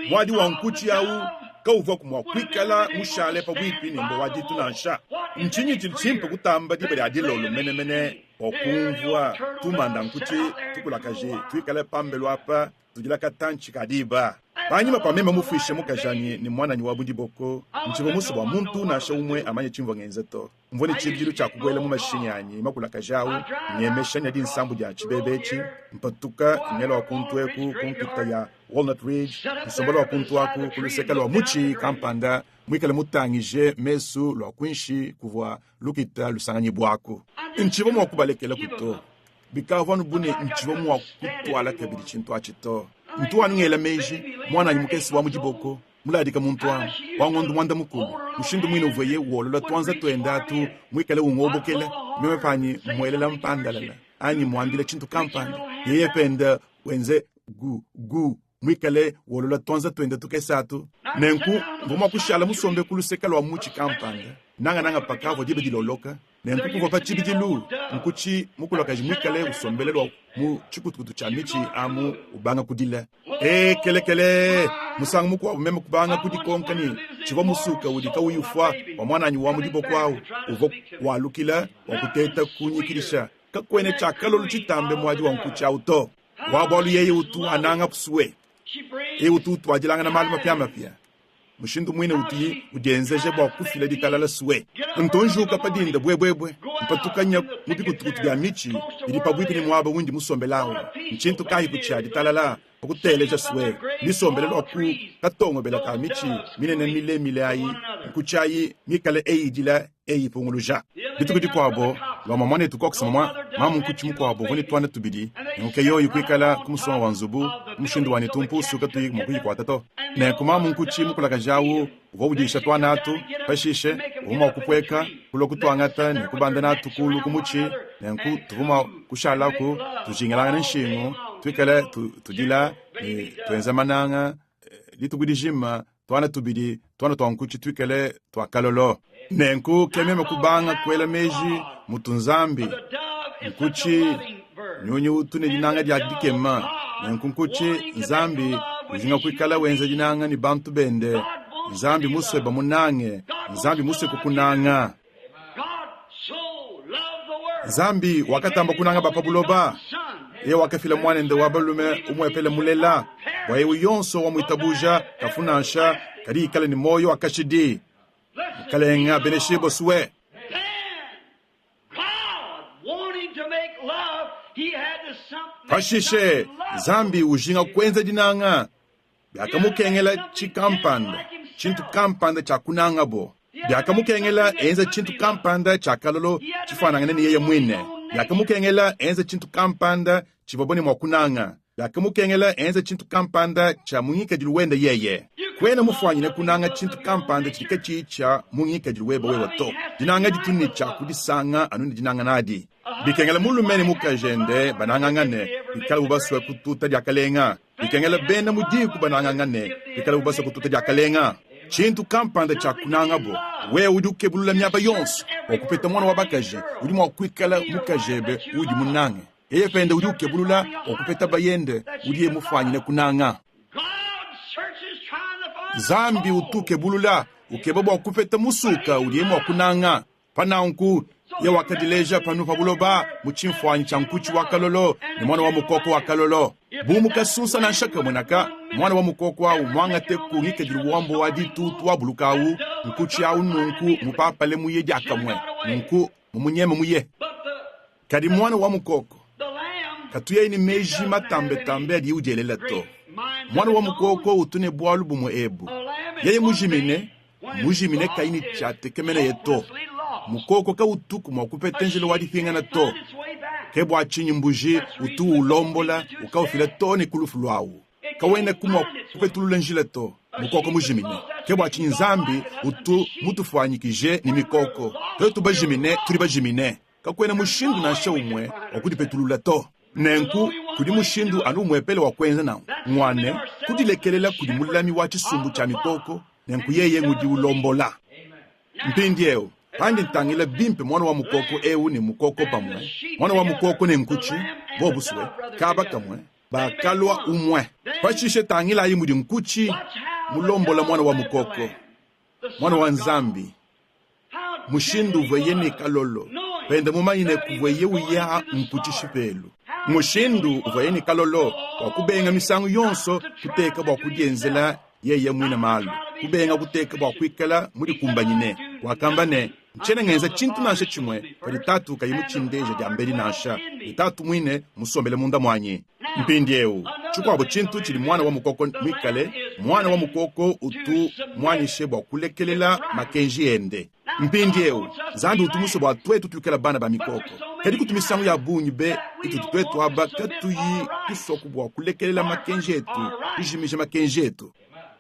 Muadi wa nkutshi au kauvuaku mua kuikala mushale pabuipi ne mbua wa ditu nansha. Ntshinyi tshidi tshimpe kutamba diba dia dilolo menemene bua kumvua tumanda nkutshi tukulakaje tuikale pambelu apa tudila katantshi ka diba? Panyima pa meme mufuishe mukajanyi ne muananyi wa mu diboko, ntshivua musue bua muntu nansha umue amanye tshimvua ngenza to. Mvua ne tshibidilu tshia kubuela mu mashinyi anyi makulakaje au, nyemesha nya dinsambu dia tshibebe etshi, mpatuka nya lua kuntu eku ku nkita ya Walnut Ridge, nsomba lua kuntu aku ku luseke lua mutshi kampanda muikale mutangije mesu lua kuinshi kuvua lukita lusanganyibuaku. Ntshivua mua kubalekelaku to. Bikavua anu bu ne, ntshivua mua kutuala kabidi tshintu atshi to. Ntu anu ngela meji, muananyi mukese wa mu diboko, muladika muntu amu, wa ngondo muanda mukulu, mushindu muine uvuaye wolola tuanza tuende atu, muikale ungobokela, meme panyi mmuelela mpandalala anyi muambila tshintu kampanda, yeye pende wenze gu gu muikale wolola tuanza tuende tukese atu. Nenku mvua mua kushala musombe ku luseke lua mutshi kampanda, nangananga pakavua diba diloloka. Nenku kuvua pa tshibidilu nkutshi mukulakaje muikale usombela lua mu tshikutukutu tshia mitshi amu ubanga kudila. Ee, kelekele! Musangu mukuabu meme kubanga kudikonka ni tshivua musuke udi kauyi ufua wa muananyi wa mu diboko au uvua walukila bua kuteta kunyikidisha. Kakuena tshia kalolo tshitambe muadi wa nkutshi au to. Wa bualu yeye utu ananga pusue, yeye utu utuadilangana malu mapiamapia. Mushindu muine utuyi udienzeja bua kufila ditalala sue. Ntu njuka pa dinda buebuebue, mpatuka nya mu bikutukutu bia mitshi bidi pabuipi ne muaba undi musombele au. Ntshintu kayipu tshia ditalala pa kuteleja sue misombele lua ku katongobela ka mitshi minene milemile ayi, nkutshi ayi mikale eyi idila eyi ipunguluja. Dituku dikuabo, lua muanetu Cox mamua mamu nkutshi mukuabo uvua ne tuana tubidi, nenku ke yoyi kuikala ku musonga wa nzubu mushindu wa ne tumpusu katuyi mua kuyikuata to. Nenku mamu nkutshi mukulakaja au uvua udisha tuana atu, pashishe uvua mua kupueka. kulua kutuangata ne kubanda natu kuulu ku mutshi. Nenku tuvua mua kushalaku tujingilangana nshingu, tuikale tudila ne tuenza mananga dituku dijima, tuana tubidi tuana tua nkutshi tuikale tua kalolo. Nenku ke meme kubanga kuela meji mutu Nzambi nkutshi nyunyi utu ne dinanga dia dikema. Nenku nkutshi Nzambi ujinga kuikala wenza dinanga ne bantu bende. Nzambi musue bamunange, Nzambi musue kukunanga. Nzambi wakatamba kunanga ba pa buloba, yeye wakafila Muanende wa balume umuepele mulela, bua eu yonso wamuitabuja kafu nansha, kadi ikale ne muoyo wa kashidi. Mukalenge abeneshibue sue. Pashishe Nzambi ujinga kuenza dinanga Biakamukengela tshikampanda, tshintu kampanda tshia kunangabo. Biakamukengela enza tshintu kampanda tshia kalolo tshifuanangane ne yeye muine. Biakamukengela enza tshintu kampanda tshivuabo ne mua kunanga. Biakamukengela enza tshintu kampanda tshia mu ngikadilu wende yeye. Kuena mufuanyine kunanga tshintu kampanda tshidi katshiyi tshia mu ngikadilu webe wewe to. Dinanga ditu ne tshia kudisanga anu ne dinanga nadi. Bikengela mulume ne mukajende banangangane bikalabu basue kututa diakalenga. Bikengela bena mu diku banangangane bikalabu basue kututa diakalenga. Tshintu kampanda tshia kunangabo. Wewe udi ukebulula miaba yonso bua kupeta muana wa bakaji udi mua kuikala mukajebe uudi munange. Yeye pende udi ukebulula bua kupeta bayende udiye mufuanyine kunanga. Nzambi utu ukebulula, ukeba bua kupeta musuka udiye mua kunanga. Pa nanku, yeye wakadileja panu pa buloba mu tshimfuanyi tshia nkutshi wa kalolo ne muana wa mukoko wa kalolo. Bu mu kasunsa nansha kamue naka, muana wa mukoko au muangate ku ngikadilu wa mbua wa ditutu wabuluka au, nkutshi au nunku mupapale muye diakamue, nunku mumunyeme muye. Kadi muana wa mukoko katu yeye ne meji matambetambe adiye udielela to. Muana wa mukoko utu ne bualu bumue ebu, yeye mujimine, mujimine kayi ne tshiatekemeneye to. Mukoko kautuku mua kupeta njila wa dipingana to. Ke bua tshinyi mbuji utu uwulombola ukaufila too ne ku lufu luawu. Kawenaku mua kupetulula njila to. Mukoko mujimine. Ke bua tshinyi Nzambi utu mutufuanyikije ne mikoko. Tuetu bajimine, tudi bajimine. Kakuena mushindu nansha umue wa kudipetulula to. Nenku, kudi mushindu anu umuepele wa kuenza nanku, ngua ne, kudilekelela kudi mulami wa tshisumbu tshia mikoko, nenku yeye ngudi ulombola. Mpindieu, pandi ntangila bimpe muana wa mukoko eu ne mukoko pamue, muana wa mukoko ne nkutshi, bobusue, kaba kamue, bakalua umue. Pashishe tangilayi mudi nkutshi mulombola muana wa mukoko, muana wa Nzambi. Mushindu uvuaye ne kalolo pende mumanye ne kuvuaye uya nku tshishipelu. Mushindu uvuaye ne kalolo bua kubenga misangu yonso kuteka bua kudienzela yeye muine malu, kubenga kuteka bua kuikala mudikumbanyine. Wakamba ne, Ntshiena ngenza tshintu nansha tshimue padi Tatu kayi mutshindeje diambedi nansha, ne Tatu muine musombele munda muanyi. Mpindieu, tshikuabo tshintu tshidi muana wa mukoko muikale, muana wa mukoko utu muanyishe bua kulekelela makenji ende. Mpindieu, Nzambi utu musue bua tuetu tuikale bana ba mikoko. Kadi kutu misangu ya bungi be itutu tuetu aba katuyi tusuaku bua kulekelela makenji etu, kujimija makenji etu.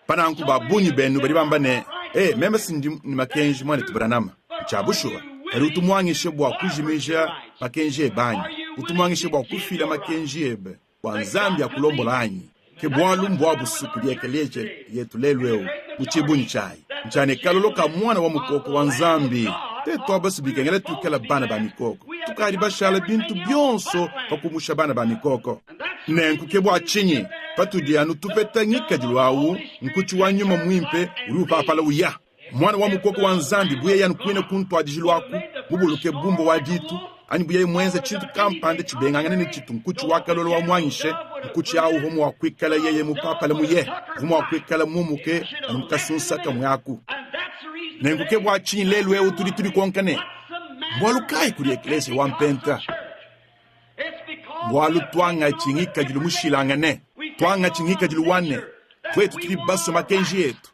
Pa nanku ba bungi benu badi bamba ne, Ee, meme si ndi ne makenji, Muanetu Branham. Ntshia bushuwa. Kadi utu muanyishe bua kujimija makenji ebe anyi? Utu muanyishe bua kufila makenji ebe bua Nzambi akulombola anyi? Ke bualu mbua busu kudi ekeleziya yetu lelu eu mu tshibungi tshiayi, ntshia ne kalolo ka muana wa mukoko wa Nzambi. Tuetu aba si bikengela tuikale bana ba mikoko. Tukadi bashala bintu bionso pa kumusha bana ba mikoko. Nenku ke bua tshinyi patudi anu tupeta ngikadilu au, nkutshi wa nyuma muimpe udi upapala uya. Muana wa mukoko wa Nzambi bu yeye anu kuine ku ntuadijilu aku mubuluke bu mbua wa ditu, anyi bu yeye muenze tshintu kampanda tshibengangane ne tshitu nkutshi wa kalolo wa muanyishe, nkutshi au uvua mua kuikala yeye mupapale muye, uvua mua kuikala mumuke anu mu kasunsa kamue aku. Nenku ke bua tshinyi lelu'eu tudi tudikonka ne, Mbualu kayi kudi ekleziya wa mpenta? Bualu tuangatshi ngikadilu mushilangane, tuangatshi ngikadilu wa ne, tuetu tudi basue makenji etu,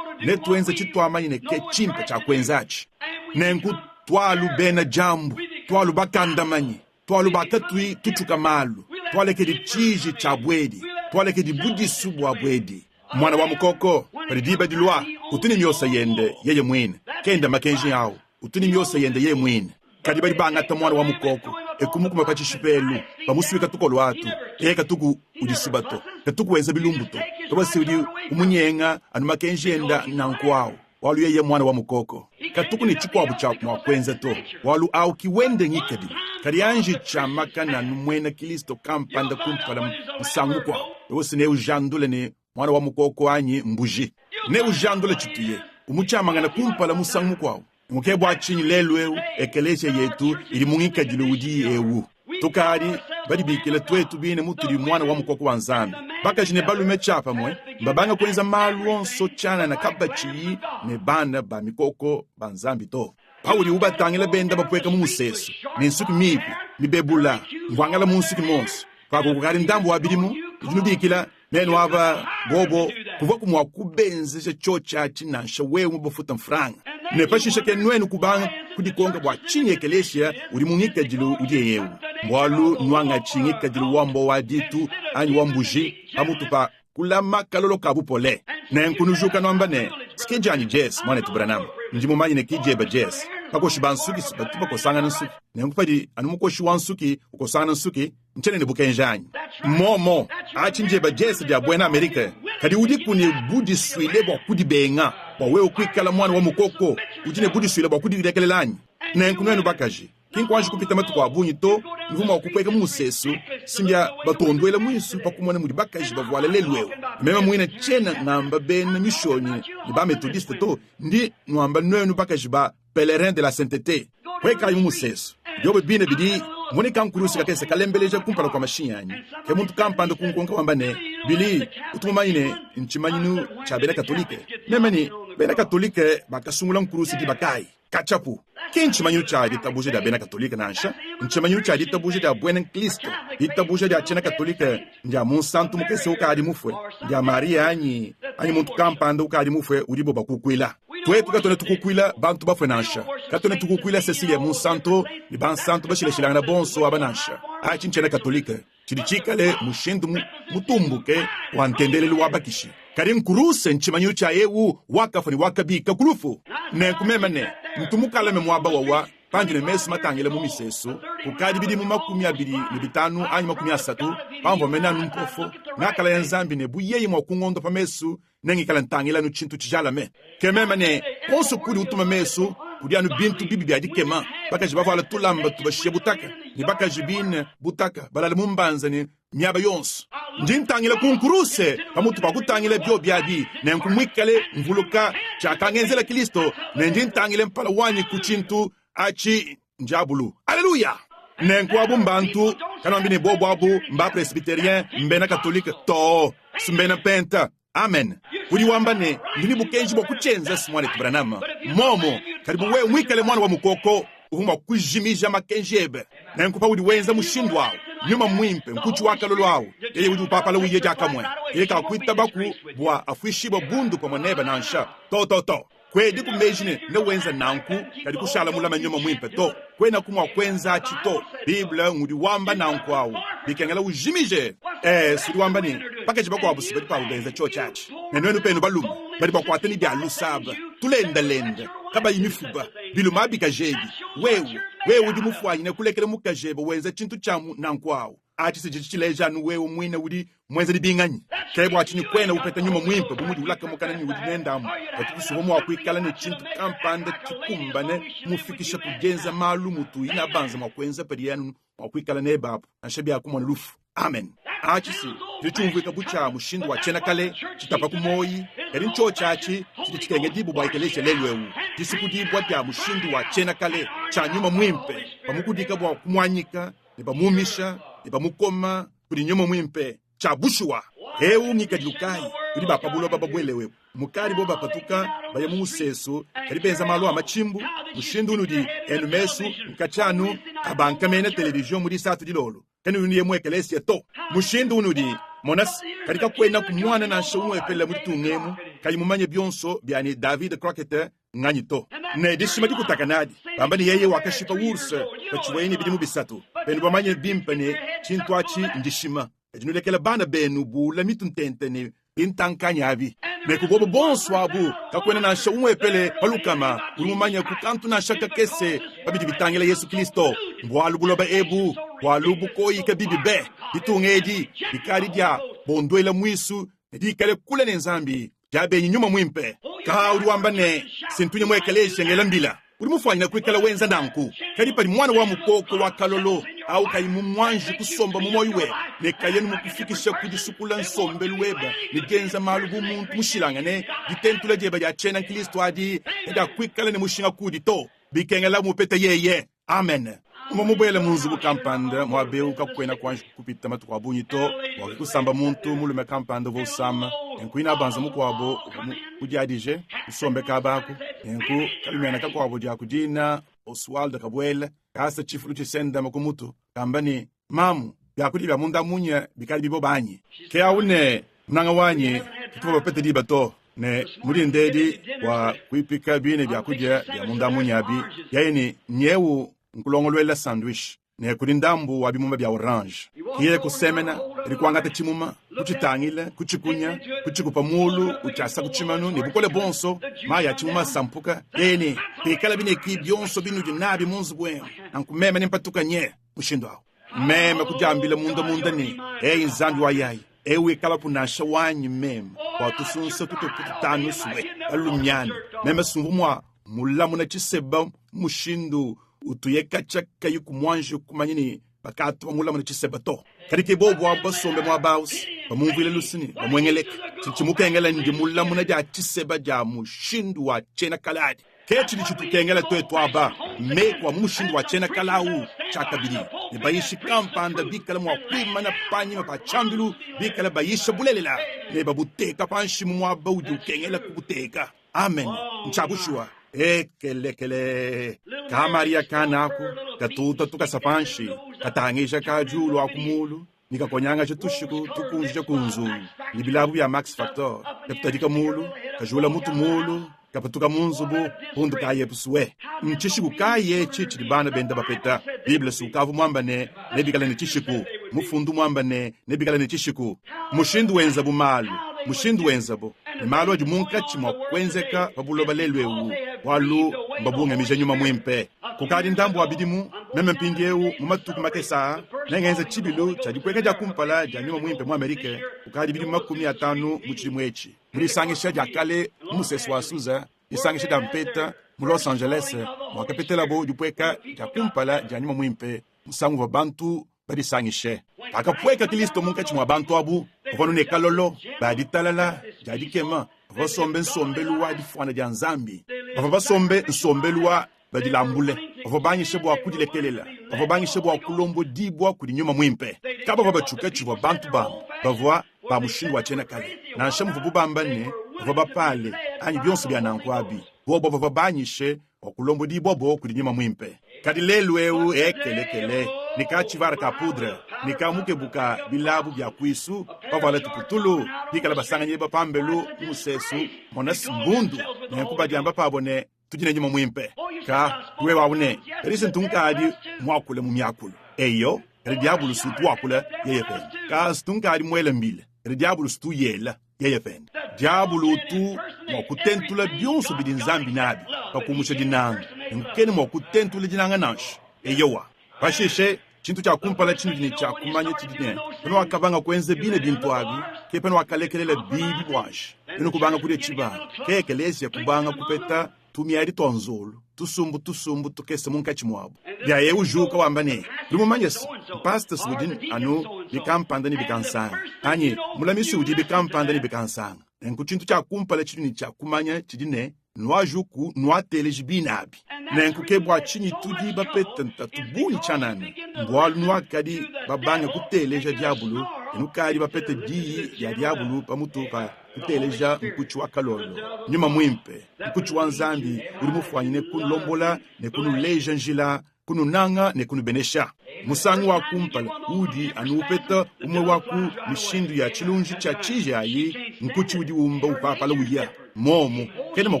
ne tuenza tshituamanyi ne ke tshimpe tshia kuenza atshi. Nenku tualu bena diambu, tualu bakandamanyi, tualu ba katuyi tutshuka malu, tualekedi tshiji tshia buedi, tualekedi budisu bua buedi. Muana wa mukoko, padi diba dilua, utu ne miosa yende yeye muine, kenda makenji awu. Utu ne miosa yende yeye muine. Kadi badi bangata muana wa mukoko e kumukuma pa tshishipelu, bamusuika tukolo atu. Yeye katuku udisuba to, katuku wenza bilumbu to. Tobasi udi umunyenga anu makenji enda nanku au, bualu yeye muana wa mukoko. Katuku ne tshikuabu tshia mua kuenza to, bualu au ki wende ngikadilu. Kadi anji tshiamakana anu muena Kristo kampanda kumpala musangu mukuabu, Tobasi neujandule ne muana wa mukoko anyi mbuji. Neujandule tshituye umutshiamangana kumpala musangu mukuabu. Ke bua tshinyi lelu eu ekeleziya yetu idi mu ngikadilu udi eu. Tukadi badibikila tuetu bine mutudi muana wa mukoko wa Nzambi. Bakaji ne balume tshiapamue mbabanga kuenza malu onso tshianana kabatshiyi ne bana ba mikoko ba Nzambi to. Paudi ubatangila benda bapueka mu musesu ne nsuki mipi mibebula mvuangala mu nsuki muonso, paku kukadi ndambu wa bidimu, nudi nubikila Nenu aba bobo kuvuaku mua kubenzeja tshiotshi atshi nansha wewe mubafuta mfranga. Ne pashishe ke nuenu kubanga kudikonka bua tshinyi ekelesia udi mu ngikadilu udiye eu. Mbualu nuangatshi ngikadilu wa mbua wa ditu anyi wa mbuji pamutu pa kulama kalolo ka bupole. Nenku nujuka nuamba ne, Ski dianyi Jess, muanetu Branham. Ndi mumanye ne ki dieba Jess. Bakoshi ba nsuki si batu bakosangana nsuki. Nenku padi anu mukoshi wa nsuki ukosangana nsuki, Ntshiena ne bukenji anyi? Momo, atshi ndieba diese dia buena Amerike, kadi udiku ne budisuile bua kudibenga bua wewe kuikala muana wa mukoko udi ne budisuile bua kudilekelela anyi? Nenku nuenu bakaji, ki nkuanji kupita matuku a bungi to, nuvua mua kupueka mu musesu, si mbia batonduela muisu pa kumona mudi bakaji bavuala lelu'eu. Meme muine tshiena ngamba bena Mishonyi ne ba-Metodiste to, ndi nuamba nuenu bakaji ba Pelerin de la Sainteté, puekayi mu musesu. Biobi bine bidi mone kankurusi kakese kalembeleja kumpala kua mashinyi anyi. Ke muntu kampanda kunkonka wamba ne, Billy, utu mumanye ne, ntshimanyinu tshia bena Katolike? Meme ne, Bena Katolike bakasungula nkurusi diba kayi? Katshiapu! Ki ntshimanyinu tshia ditabuja dia bena Katolike nansha, ntshimanyinu tshia ditabuja dia buena nkristo. Ditabuja dia tshiena Katolike ndia munsantu mukese ukadi mufue, ndia Mariya anyi anyi muntu kampanda ukadi mufue udibo bakukuila. Tuetu katuena tukukuila bantu bafue nansha, katuena tukukuila Cecilia Munsanto ne bansanto bashilashilangana bonso aba nansha. Atshi ntshiena Katolike tshidi tshikale mushindu mutumbuke wa ntendelelu wa bakishi. Kadi nkuruse ntshimanyinu tshia eu wakafua ne wakabika ku lufu. Nenku meme ne ntu mukalame muaba wawa pandi ne mesu matangile mu misesu kukadi bidimu 25 anyi 30 pamvua mene anu mpofo, ngakalaya Nzambi ne bu yeye mua kungondopa mesu nengikale ntangila anu tshintu tshijalame. Ke meme ne, Kuonso kudi utuma mesu kudi anu bintu bibi bia dikema, bakaji bavuala tulamba tubashiya butaka, ne bakaji bine butaka balale mu mbanza ne miaba yonso. Ndi ntangila ku nkuruse pamutu pa kutangila biobi abi, nenku muikale mvuluka tshiakangenzela Kristo, ne ndi ntangila mpala wanyi ku tshintu atshi ndiabulu. Aleluya! Nenku abu mbantu, kanuambi ne bobu abu mba-presbyterien, mbena katolike, too, si mbena mpenta. Amen. Udi wamba ne, Ndi ne bukenji bua kutshienza, si muanetu Branham. Momo, kadi bu wewe muikale muana wa mukoko, uvua mua kujimija makenji ebe. Nenku paudi wenza mushindu awu, Nyuma Muimpe, nkutshi wa kalolo awu, yeye udi upapala uye diakamue. Yeye kakuitabaku bua afuishibue bundu pamue nebe nansha. To, to, to. Kuediku meji ne, newenze nanku, kadi kushala mulame Nyuma Muimpe to. Kuenaku mua kuenza atshi to. Bible ngudi wamba nanku awu. Bikengela ujimije. Ee, s'udi wamba ne, bakaji bakuabu si badi pabu benza tshiotshi atshi. Ne nuenu penu balume, badi bakuata ne bia lusa aba, tulendalenda, kabayi mifuba, bilume abi bikaji ebi. Wewe, wewe udi mufuanyine kulekela mukajebe wenza tshintu tshia nanku awu. Atshi si tshidi tshileja anu wewe muine udi muenza dibinganyi. Ke bua tshinyi kuena upeta nyuma muimpe bu mudi ulaka mukana ne udi nende amu patupu suvua mua kuikala ne tshintu kampanda tshikumbane kumufikisha ku dienza malu mutu inabanza mua kuenza padiye anu mua kuikala nebe apu nansha bia kumona lufu. Amen. Atshi si tshidi tshiumvuika bu tshia mushindu wa tshiena kale tshitapa ku muoyi, kadi ntshiotshi atshi tshidi tshikengedibua bua ekeleziya lelu eu, disukudibua dia mushindu wa tshiena kale tshia nyuma muimpe bamukudika bua kumuanyika ne bamumisha ne bamukoma kudi nyuma muimpe. Tshia bushuwa, eu ngikadilu kayi udi ba pa buloba babuelewepu? Mukadi bo bapatuka baya mu musesu, kadi benza malu a matshimbu mushindu unudi enu mesu nkatshi anu abankamena televizion mu disatu dilolo kanuyi nuye mu ekelesia to. Mushindu unudi monase, kadi kakuenaku muana nansha umuepele mu ditunga emu kayi mumanye bionso bia ne David Crockett nganyi to. Ne dishima dikutaka nadi, bamba ne yeye wakashipa ours patshivuaye ne bidimu bisatu. Benu bamanye bimpe ne tshintu atshi ndishima. Kadi nulekela bana benu buula mitu ntente ne bintankanya abi. Ne ku bobo bonso abu, kakuena nansha umuepele pa lukama udi mumanye ku kantu nansha kakese pa bidi bitangila Yesu Kristo. Mbualu buloba ebu, bualu bukoyike bibi be! Ditunga edi dikadi dia bonduela muisu ne dikale kule ne Nzambi, diabengi nyuma muimpe. Ka udi wamba ne, Sintunya mu ekeleziya ngela mbila. Udi mufuanyine kuikala wenza nanku. Kadi padi muana wa mukoko wa kalolo au kayi mumuanji kusomba mu muoyo webe ne kayi anu mukufikisha ku disukula nsombelu webe ne dienza malu bu muntu mushilangane, ditentula diebe dia tshiena nkristo adi kadiakuikala ne mushinga kuudi to. Bikengela umupete yeye. Amen. Mvua mubuele mu nzubu kampanda muaba eu kakuena kuanji kupita matuku a bungi to, bua kusamba muntu mulume kampanda uvua usama. Nenku inabanza mukuabu uvua mudiadije musombe kaba aku. Nenku kalumiana kakuabu dia ku dina Oswald kabuela, kasa tshifulu tshisendame ku mutu, kamba ne, Mamu, biakudia bia munda munya bikadi biboba anyi? Ke awu ne, Munanga wanyi, katuvua bapete diba to, ne mu dinda edi bua kuipika bine biakudia bia munda munya abi. Yeye ne, Nyewu nkulongoluela sandwich ne kudi ndambu wa bimuma bia orange. Yeye kusemena, kadi kuangata tshimuma, kutshitangila, kutshikunya, kutshikupa muulu, utshiasa ku tshimanu ne bukole buonso, mayi a tshimuma asampuka. Yeye ne, Pikalabi ne ki bionso binudi nabi mu nzubu emu, nanku meme nempatuka nye. Mushindu au meme kudiambila munda munda ne, Eyi Nzambi wa yayi, eu ikalaku nansha wanyi meme bua tusunsa tutue tutanu sue kalumiana meme sumvu mua mulamuna tshiseba mushindu utuye katshia kayi kumuanji kumanya ne bakatu bamulamuna tshiseba to. Kadi ke bobu abu basombe muaba au bamumvuile luse ne bamuengeleke. Tshidi tshimukengela ndimulamuna dia tshiseba dia mushindu wa tshiena kale adi. Ke tshidi tshitukengela tuetu aba, meku a mu mushindu wa tshiena kale au tshiakabidi, ne bayishi kampanda bikale mua kuimana panyima pa tshiambilu, bikale bayisha bulelela ne babuteka panshi mu muaba udi ukengela kubuteka. Amen. Ntshia bushuwa. Ekelekele. Ka Maria kanaku katuta tukasa panshi, katangija ka diulu aku mulu ne kakonyangaja tushiku tukunjija ku nzungu ne bilabu bia Max Factor, katutadika mulu, kajula mutu mulu, kapatuka mu nzubu, pundu kayepu sue. Ntshishiku kayi etshi tshidi bana benda bapeta? Bible si ukavua muamba ne, nebikale ne tshishiku. Mufundu muamba ne, nebikale ne tshishiku. Mushindu wenzabu malu, mushindu wenzabu ne malu adi munkatshi mua kuenzeka pa buloba lelu eu, bualu mbabungamija nyuma muimpe. Kukadi ndambu wa bidimu, meme mpindieu mu matuku makese aa nengenze tshibilu tshia dipueka dia kumpala dia nyuma muimpe mu Amerike kukadi bidimu 50 mu tshidimu etshi. Mu disangisha dia kale mu musesu wa Azusa, disangisha dia mpeta mu Los Angeles, muakapetelabo dipueka dia kumpala dia nyuma muimpe musangu uvua bantu badisangishe. Pakapueka Kristo munkatshi mua bantu abu, bavua ne kalolo, ba ditalala dia dikema, bavua basombe nsombelu wa difuana dia Nzambi, bavua basombe nsombelu wa badilambule, bavua banyishe bua kudilekelela, bavua banyishe bua kulombodibua kudi nyuma muimpe. Kabavua batshuka tshivua bantu bamba, bavua ba mushindu wa tshiena kale, nansha muvuabu bamba ne, bavua bapale anyi bionso bia nanku abi, bobo bavua banyishe bua kulombodibua bo kudi nyuma muimpe. Kadi lelu eu ekelekele ne ka tshivara ka poudre ne ka mukebu ka bilabu bia kuisu bavuala tuputulu bikala basanganyibua pambelu mu musesu mona mbundu nenku badiamba pabo ne tudi ne nyuma muimpe. Ka wewe awu ne kadi se ntunkadi muakule mu miakulu eyo kadi diabulu sutu wakula yeye pende ka tunkadi muele mbila kadi diabulu sutu yela yeye pende. Diabolo utu mua kutentula bionso bidi Nzambi nabi pa kumusha dinanga, nenku kena mua kutentula dinanga nansha. Eyowa. Pashishe, tshintu tshia kumpala tshinudi ne tshia kumanya tshidi ne, panuakabanga kuenza bine bintu abi, ke panuakalekelela bibi buashi, nuenu kubanga kudia tshibanga, ke ekeleziya kubanga kupeta tumiadi tua nzolo, tusumbu tusumbu tukese munkatshi muabu. Biaye ujuka wamba ne, Udi mumanye se, mpastas udi anu bikampanda ne bikansanga, anyi mulamisi udi bikampanda ne bikansanga. Nenku tshintu tshia kumpala tshidi ne tshia kumanya tshidi ne, nuajuku nuateleji bine abi. Nenku ke bua tshinyi tudi bapete ntatu bungi tshianana, mbualu nuakadi babange kuteleja diabulu ne nukadi bapete diyi dia diabulu pamutu pa kuteleja nkutshi wa kalolo, nyuma muimpe, nkutshi wa Nzambi udi mufuanyine kunulombola ne kunuleja njila, kununanga ne kunubenesha. Musangu wa kumpala uudi anu upeta umue wa ku mishindu ya tshilunji tshia tshiji ayi, nkutshi udi umba upapala uya momu, kena mua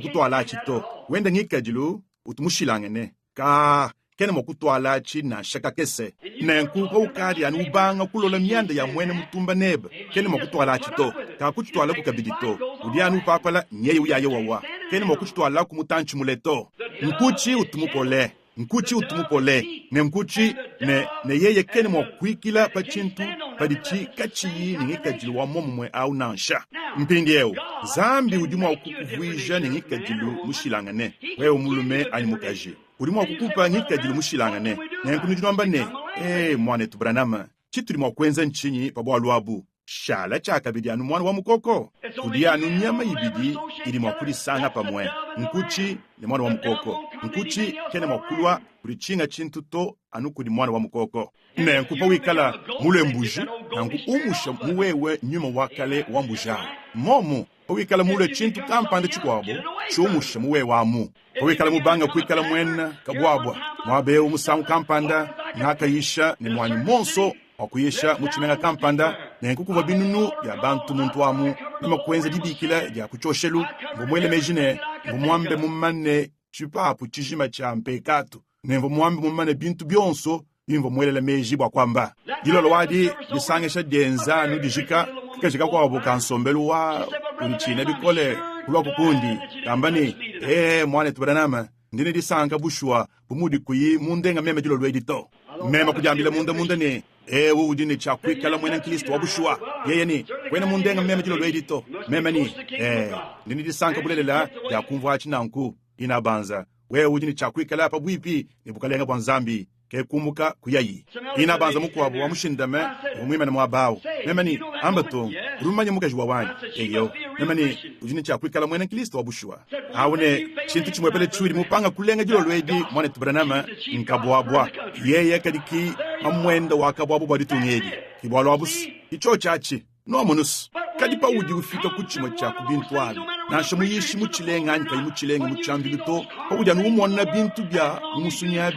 kutualatshi to. Wenda ngikadilu utu mushilangane. Kaa, kena mua kutualatshi nansha kakese. Nenku paukadi anu ubanga kulola mianda ya muena mutumba nebe, kena mua kutualatshi to. Kakutshitwalaku kabidi to. Udi anu upaapala nyeye uyaaya wawa. Kena mwa kucitwalaku mutanci mule to. Nkuci utu mupole. Nkuci utu mupole. Ne nkuci, ne, ne yeye kena mwa kwikila pa cintu padici kaciyi ne ngikadilu wa mwomumwe awu nansha. Mpindyewu, Nzambi udi mwa kukuvwija ne ngikadilu mushilangane, wewe mulume anyi mukaji. Udi mwa kukupa ngikadilu mushilangane. Nenku nudi nwamba ne, Ee, Mwaneetu Branham, citudi mwa kwenza ncinyi pa bwalu abu? Shala tshiakabidi anu muana wa mukoko. Kudi anu nyama ibidi idi mua kudisanga pamue, nkutshi ne muana wa mukoko. Nkutshi kena mua kulua kudi tshinga tshintu to anu kudi muana wa mukoko. Nenku pawikala mulue mbuji, nanku umusha mu wewe nyuma wa kale wa mbuji awu. Momu, pawikala mulue tshintu kampanda tshikuabo, tshiumusha mu wewe amu. Pawikala mubanga kuikala muena kabuabua, muaba eu musangu kampanda ngakayisha ne muanyi muonso wa kuyisha mu tshimenga kampanda, nenku kuvua binunu bia bantu muntu amu. Meme kuenza dibikila dia ku tshioshelu, mvua muele meji ne, mvua muambe mumane tshipapu tshijima tshia mpekatu ne mvua muambe mumane bintu bionso bimvua muelela meji bua kuamba. Dilolo adi, disangisha dienza anu dijika, kakaji kakuabu ka nsombelu wa untshina bikole kuluaku kundi, kamba ne, Ee, muanetu Branham, ndi ne disanka bushuwa bu muudi kuyi mundenga meme dilolo edi to. Meme kudiambila munda munda ne, Eu udi ne tshia kuikala muena nkristo wa bushuwa. Yeye ne, Kuena mundenga meme dilolo edi to. Meme ne, Ee, ndi ne disanka bulelela dia kumvua atshi nanku. Inabanza, wewe udi ne tshia kuikala pabuipi ne Bukalenge bua Nzambi. Ke kumuka kuyayi. Inabanza mukuabu wa mushindame uvua muimane muaba au. Meme ne, Amba tung, udi mumanye mukaji wa wanyi? Eyo. Meme ne, Udi ne tshia kuikala muena nkristo wa bushuwa. Awu ne, Tshintu tshimuepele tshiudi mupanga kulenga dilolo edi, muanetu Branham, nkabuabua. Yeye kadi ki mamuende wa kabuabua bua ditunga edi. Ke bualu abu's. Ke tshiotshi atshi. Nuamonu's? Kadi paudi ufika ku tshimue tshia ku bintu abi, nansha muyishi mutshilenge anyi kayi mutshilenge mu tshiambilu to, paudi anu umona bintu bia mu musunyi abi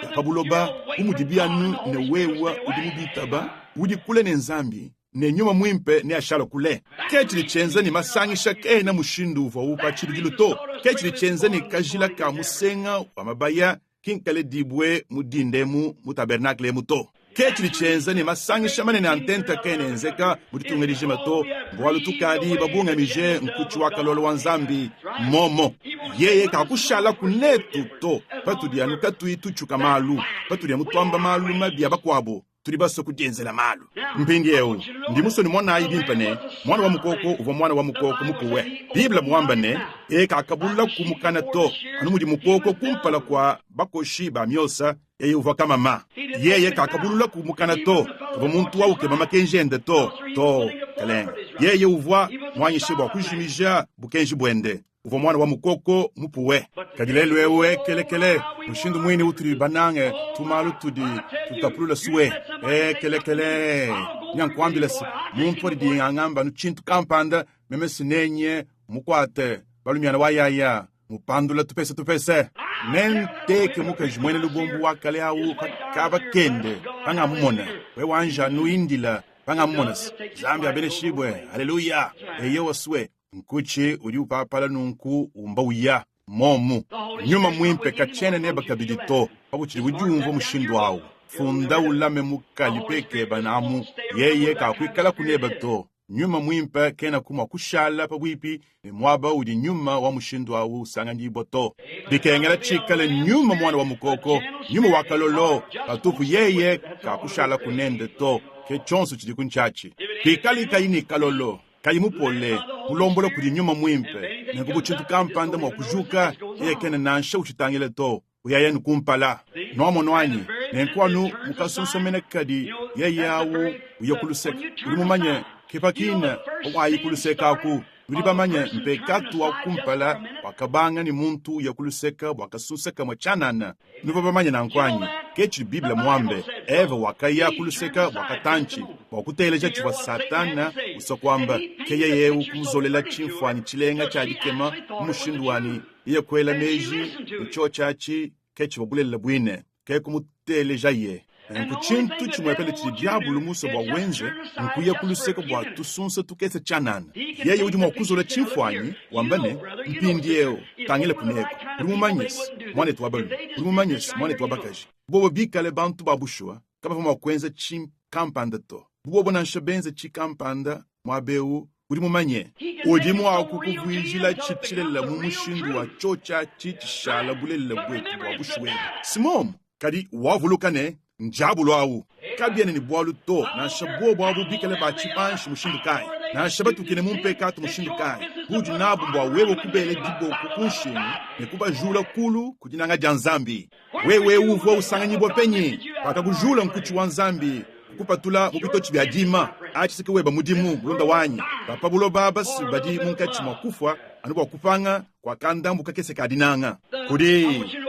bia pa buloba bu mudibi anu ne wewe udi mubitaba, udi kule ne Nzambi, ne Nyuma Muimpe neashala kule. Ke tshidi tshienza ne masangisha kena mushindu uvuawu pa tshibidilu to. Ke tshidi tshienza ne kajila ka musenga wa mabaya ki nkaledibue mu dinda emu mu tabernakle emu to. Ke tshidi tshienza ne masangisha manene a ntenta kena enzeka mu ditunga dijima to, bualu tukadi babungamije nkutshi wa kalolo wa Nzambi. Momo yeye kakushalaku netu to patudi anu katuyi tutshuka malu, patudi amu tuamba malu mabi a bakuabu. Tudi basue kudienzela malu. Mpindieu, ndi musue numonayi bimpe ne, muana wa mukoko uvua muana wa mukoko mupuwe. Bible muambe ne, Yeye kakabululaku mukana to, anu mudi mukoko kumpala kua bakoshi ba miosa, yeye uvua kamama. Yeye kakabululaku mukana to, kavua muntu wa ukeba makenji ende to, to, kalenge. Yeye uvua muanyishe bua kujimija bukenji buende. Uvua muana wa mukoko mupuwe. Kadi lelu eu ekelekele, mushindu muine utudi banange tumalu tudi tutapulula sue. Ekelekele, nyankuambila se, muntu adi dingangamba anu tshintu kampanda, meme sinenye mukuate balumiana wa yaya mupandula tupese tupese. Nenteke mukaji muena lubombu wa kale au pa kaba kende pangamumona. We wanja anu indila pangamumona se, Nzambi abeneshibue, haleluya, eyowa sue. Nkutshi udi upapala nunku umba uya momu. Nyuma Muimpe katshiena neba kabidi to pautshidi udiumvua mushindu au. Funda ulame mu kalipe keba amu, yeye kakuikalaku neba to. Nyuma Muimpe kenaku mua kushala pabuipi ne muaba udi nyuma wa mushindu au usanganyibua to. Bikengela tshikale nyuma muana wa mukoko, nyuma wa kalolo patupu, yeye kakushalaku nende to. Ke tshionso tshidiku ntshiatshi. Pikali kayi ne kalolo, kayi mupole, mulombola kudi nyuma muimpe, nenku bu tshintu kampanda mua kujuka, yeye kena nansha utshitangila to, uyaya nu kumpala. Nuamonu anyi? Nenku anu mukasonsomena kadi yeye awu uya ku luseke. Udi mumanye, ke pakina pawayi ku luseke aku. Nudi bamanye, mpekatu wa kumpala wakabanga ne muntu uya ku luseke bua kasunsa kamue tshianana. Nuvua bamanye nanku anyi? Ke tshidi Bible muambe. Eva wakaya ku luseke bua katantshi bua kuteleja tshivua Satana usua kuamba. Ke yeye eu kumuzolela tshimfuanyi tshilenga tshia dikema mu mushindu wa ne, yeye kuela meji ne, tshiotshi atshi ke tshivua bulelela buine. Ke kumutelejaye. Nenku tshintu tshimuepele tshidi Diabolo musue bua wenze nkuya ku luseke bua tusunsa tukese tshianana. Yeye udi mua kuzola tshimfuanyi wamba ne, Mpindieu, tangila kuneku. Udi mumanye se, muanetu wa balume, udi mumanye se, muanetu wa bakaji, bobo bikale bantu ba bushuwa, kabavua mua kuenza tshikampanda to. Bu bobo nansha benze tshikampanda muaba eu, Udi mumanye. Udi mua kukuvwijilaci cilelela mu mushindu wa cyoci aci cishaala bulelela bwetu bwa bushuwa ebu. S'mwomo. Kadi wavuluka ne, ndyabulu awu. Kabyena ne bwalu to, nansha bobo abu bikale ba cipanshi mushindu kaayi, nansha batukine mu mpekaatu mushindu kaayi, buudi naabu mbwa wewe kubeela diboko ku nshingu ne kubajuula kuulu ku dinanga dya Nzambi. Wewe uvwa usanganyibwa penyi paakakujuula nkuci wa Nzambi kukupatula mu bitotshi bya diima? Aci se ke weba mudimu, mulunda wanyi. Ba pa buloba aba si badi munkaci mwa kufwa anu bwa kupanga kua kandambu kakese ka dinanga. Kudi,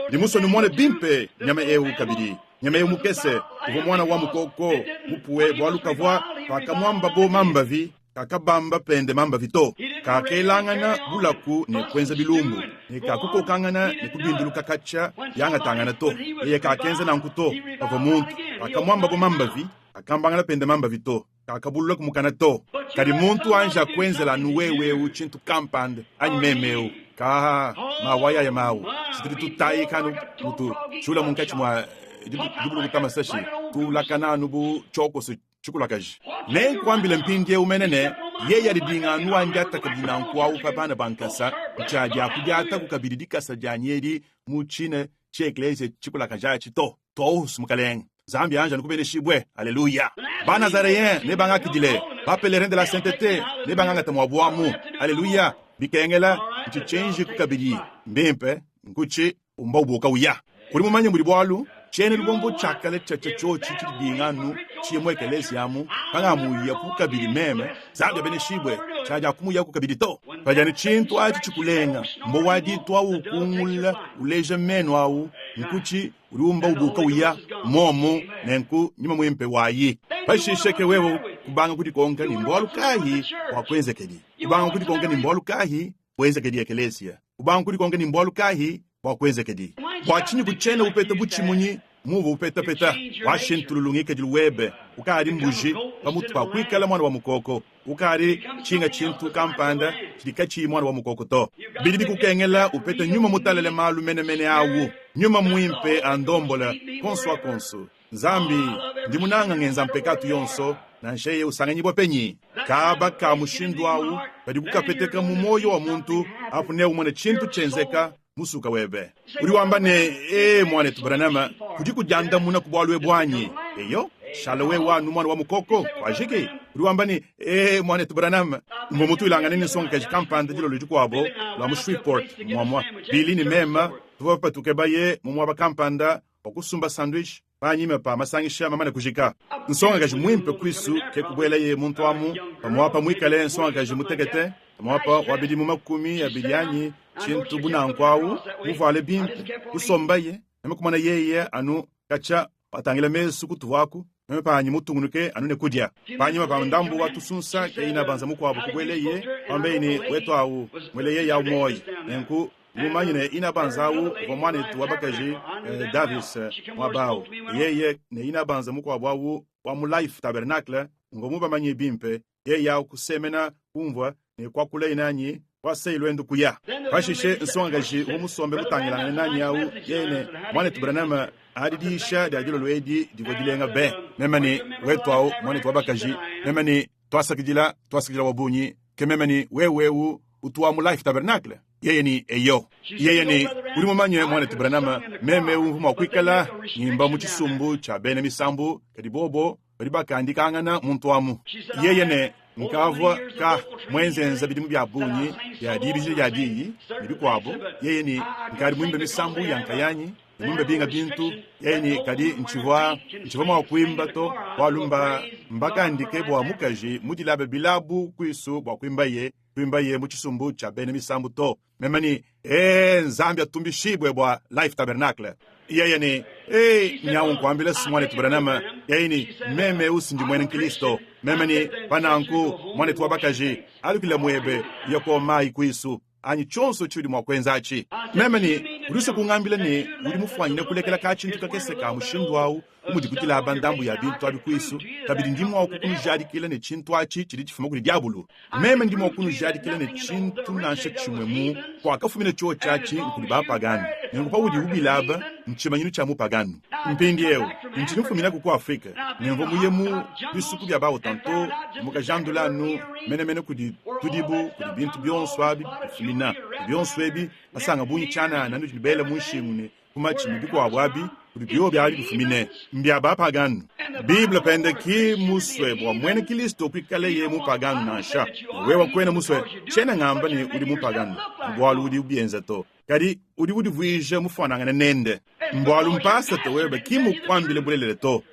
ndi musue numone bimpe nyama eu kabidi. Nyama eu mukese uvua muana wa mukoko mupuwe bualu kavua pakamuambabo mambavi, kakabamba pende mambavi to. Kakelangana bulaku ne kuenza bilumbu, ne kakukokangana ne kubinduluka katshia biangatangana to. Yeye kakenza nanku to. Pavua muntu pakamuambabo mambavi, kakambangana pende mambavi to. Kakabulula ku mukana to. Kadi muntu anji akuenzela anu wewe eu tshintu kampanda, anyi meme eu. Kaa, mawu ayaya mawu. Situdi tutayika anu mutu tshula munkatshi mua dibulukuta masashi, tuulakana anu bu tshiokoso tshikulakaji. Nenkuambile mpindieu mene ne, yeye adidinga anu wandiata kabidi nanku awu pa bana ba nkasa, ntshiadiakudiataku kabidi dikasa dianyi edi mu tshine tshiekleziya tshikulakaji atshi to. Toos, Mukalenge. Nzambi anji anukubeneshibue. Aleluya. Ba-Nazareens nebangakidile. Ba-Pelerin de la Sainteté nebangangate muabu amu. Aleluya. Bikengela ntshitshinjiku kabidi. Mbimpe. Nkuci umba ubuuka uya. Udi mumanye mudi bualu? Tshiena lubombo tshia kale tshiatshia tshiotshi tshididinga anu tshiye mu ekeleziya amu, pangamuyaku kabidi meme, Nzambi abeneshibue, tshiadiakumuyaku kabidi to. Padi anu tshintu atshi tshikulenga, mbo wa ditu awu ukungula uleja menu awu, nkuci udi umba ubuuka uya, mmuomu, nenku Nyuma Mwimpe wayi. Pashishe ke wewe kubanga kudikonka ne mbualu kaayi bwakwenzekedi, kubanga kudikonka ne mbualu kaayi bwenzekedi ekeleesiya, kubanga kudikonka ne mbualu kaayi bwakwenzekedi. Bwa cinyi kucyena upeta bucimunyi muuvwa upetapeta? Washintululu ngiikadilu webe, ukaadi mbuji pamutu pa kwikala mwana wa mukooko. Ukadi tshinga tshintu kampanda tshidi katshiyi muana wa mukoko to. Bidi bikukengela upete nyuma mutalale malu menemene awu, nyuma muimpe andombola konso akonso. Nzambi, ndi munanga ngenza mpekatu yonso, nansha yeye usanganyibua penyi. Kaba ka mushindu awu padiku kapeteka mu muoyo wa muntu, apu neumone tshintu tshienzeka musuka webe. Udi wamba ne, Ee, Muanetu Branham, kudiku diandamuna ku bualu ebu anyi? Eyo, shala wewe anu muana wa mukoko, kuajiki. Udi wamba ne, Ee, Muanetu Branham, mvua mutuilangane ne nsongakaji kampanda dilolo dikuabo lua mu Shreveport, muamua. Billy ne meme tuvua bapatuke baye mu muaba kampanda bua kusumba sandwich Panyima pa masangisha mamane kujika, nsongakaji muimpe kuisu ke kubuelaye muntu amu, pamuapa muikale nsongakaji mutekete, pamuapa wa bidimu 20 anyi tshintu bu nanku awu, muvuale bimpe, kusombaye, meme kumona yeye anu katshia watangila mesu kutuvuaku, meme panyi mutungunuke anu ne kudia. Panyima pa ndambu wa tusunsa ke inabanza mukuabu kubueleye, kuambeye ne, Wetu awu, muele yeye awu muoyi. Nenku Mumanye ne inabanza awu uvua muanetu wa bakaji eh, Davis muaba awu. Yeye ne inabanza mukuabu awu wa mu Life Tabernacle mvua mubamanye bimpe. Yeye awu kusemena kumvua ne kuakulaye nanyi kuasaye luendu kuya. Pashishe nsongakaji uvua musombe mutangilangane nanyi awu yeye ne muanetu Branham adi diyisha dia dilolo edi divua dilenga be. Meme ne wetu awu muanetu wa bakaji meme ne tuasakidila tuasakidila wa bungi ke meme ne wewe eu utu wa mu Life Tabernacle. Yeye ne, Eyo. Yeye ne, Udi mumanye, Mwanetu Branham, meme mvua mwa kwikala ngimba mu cisumbu cya beena misambu, kadi bobo badi bakandikangana muntu amu. Yeye ne, Nkaavwa ka mwenzenza bidimu bya bungi bya diibidija dya diyi, ne bikwabo. Yeye ne, Nkaadi mwimbe misambu ya nkayanyi, ne mwimbe binga bintu. Yeye ne, Kadi ncivwa, ncivwa mwa kwimba to, bwalu mba, mbakandike bwa mukaji mudilabe bilabu kwisu bwa kwimbaye kuimbaye mu tshisumbu tshia bena misambu to. Meme ne, Ee, Nzambi atumbishibue bua Life Tabernacle. Yeye ne, Ee, nyawu nkuambila si muanetu Branham. Yeye ne, Meme eu si ndi muena Nkristo. Meme ne, Pa nanku, muanetu wa bakaji, alukila muebe, uya kuowa mayi kuisu, anyi tshionso tshiudi mua kuenza atshi. Meme ne, Udi usua kungambila ne udi mufuanyine kulekela katshintu kakese ka mushindu au? Bu mudi kudilaba ndambu ya bintu abi kuisu, kabidi ndi mua kukunujadikila ne tshintu atshi tshidi tshifuma kudi diabulu. Meme ndi mua kunujadikila ne tshintu nansha tshimue mu kuakafumina tshiotshi atshi nkudi bapaganu. Nenku paudi ubilaba, ntshimanyinu tshia mupaganu. Mpindieu, ntshidi mfuminaku ku Afrike, ne mvua muye mu bisuku bia ba-Hottentot mukajandula anu menemene kudi tudibu, kudi bintu bionso abi bifumina, ne bionso ebi basanga bungi tshianana nudi nubela mu nshingu ne ku matshi ne bikuabu abi kudi biobi abi bifumine mbia bapaganu. Bible pende ki musue bua muena Kristo kuikaleye mupaganu nansha. Wewe kuena musue, tshiena ngamba ne udi mupaganu bualu udi ubienza to, kadi udi udivuija mufuanangane nende. Mbualu mpasata webe ki mmukuambile bulelela to.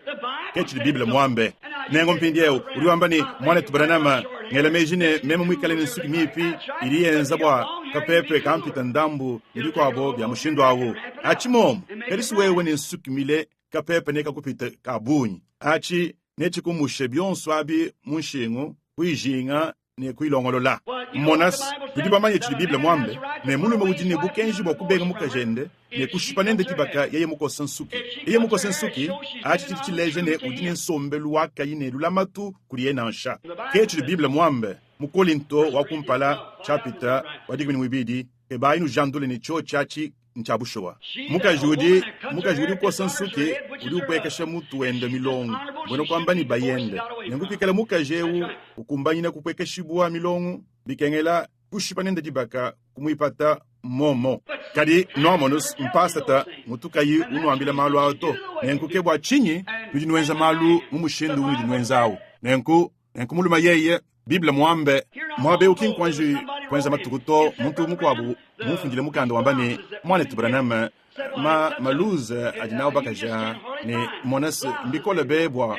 Ke tshidi Bible muambe. Nenku mpindieu udi wamba ne, Muanetu Branham, ngela meji ne meme muikale ne nsuki mipi idi yenza bua kapepe kampita ndambu ne bikuabo bia mushindu au. Atshi momu, kadi si wewe ne nsuki mile kapepe nekakupite ka bungi. Atshi netshikumushe bionso abi mu nshingu, kuyijinga ne kuyilongolola. Mona-se, tudi bamanye tshidi Bible muambe, ne mulume udi ne bukenji bua kubenga mukajende ne kushipa nende dibaka yeye mukose nsuki. Yeye mukose nsuki, atshi tshidi tshileja ne, udi ne nsombelu wa kayi ne lulamatu kudiye nansha. Ke tshidi Bible muambe mu Kolinto wa kumpala, nshapita wa 12. Kebayi nujandule ne tshiotshi atshi ntshia bushuwa. Mukaji udi mukaji udi ukosa nsuki udi upuekesha mutu wende milongo, mbuena kuamba ne bayende. Nenku pikala mukaji eu ukumbanyina kupuekeshibua milongo, bikengela kushipa nende dibaka kumuipata momo. Kadi nuamonu mpasata mutu kayi unuambila malu aa to. Nenku ke bua tshinyi nudi nuenza malu mu mushindu unudi nuenza au. Nenku Nenku mulume yeye, Bible muambe, muaba eu ki nkuanji kuenza matuku to, muntu mukuabu mumfundile mukanda wamba ne, Muanetu Branham, ma maluze adi nawu bakaji aa, ne mona se, mbikole be bua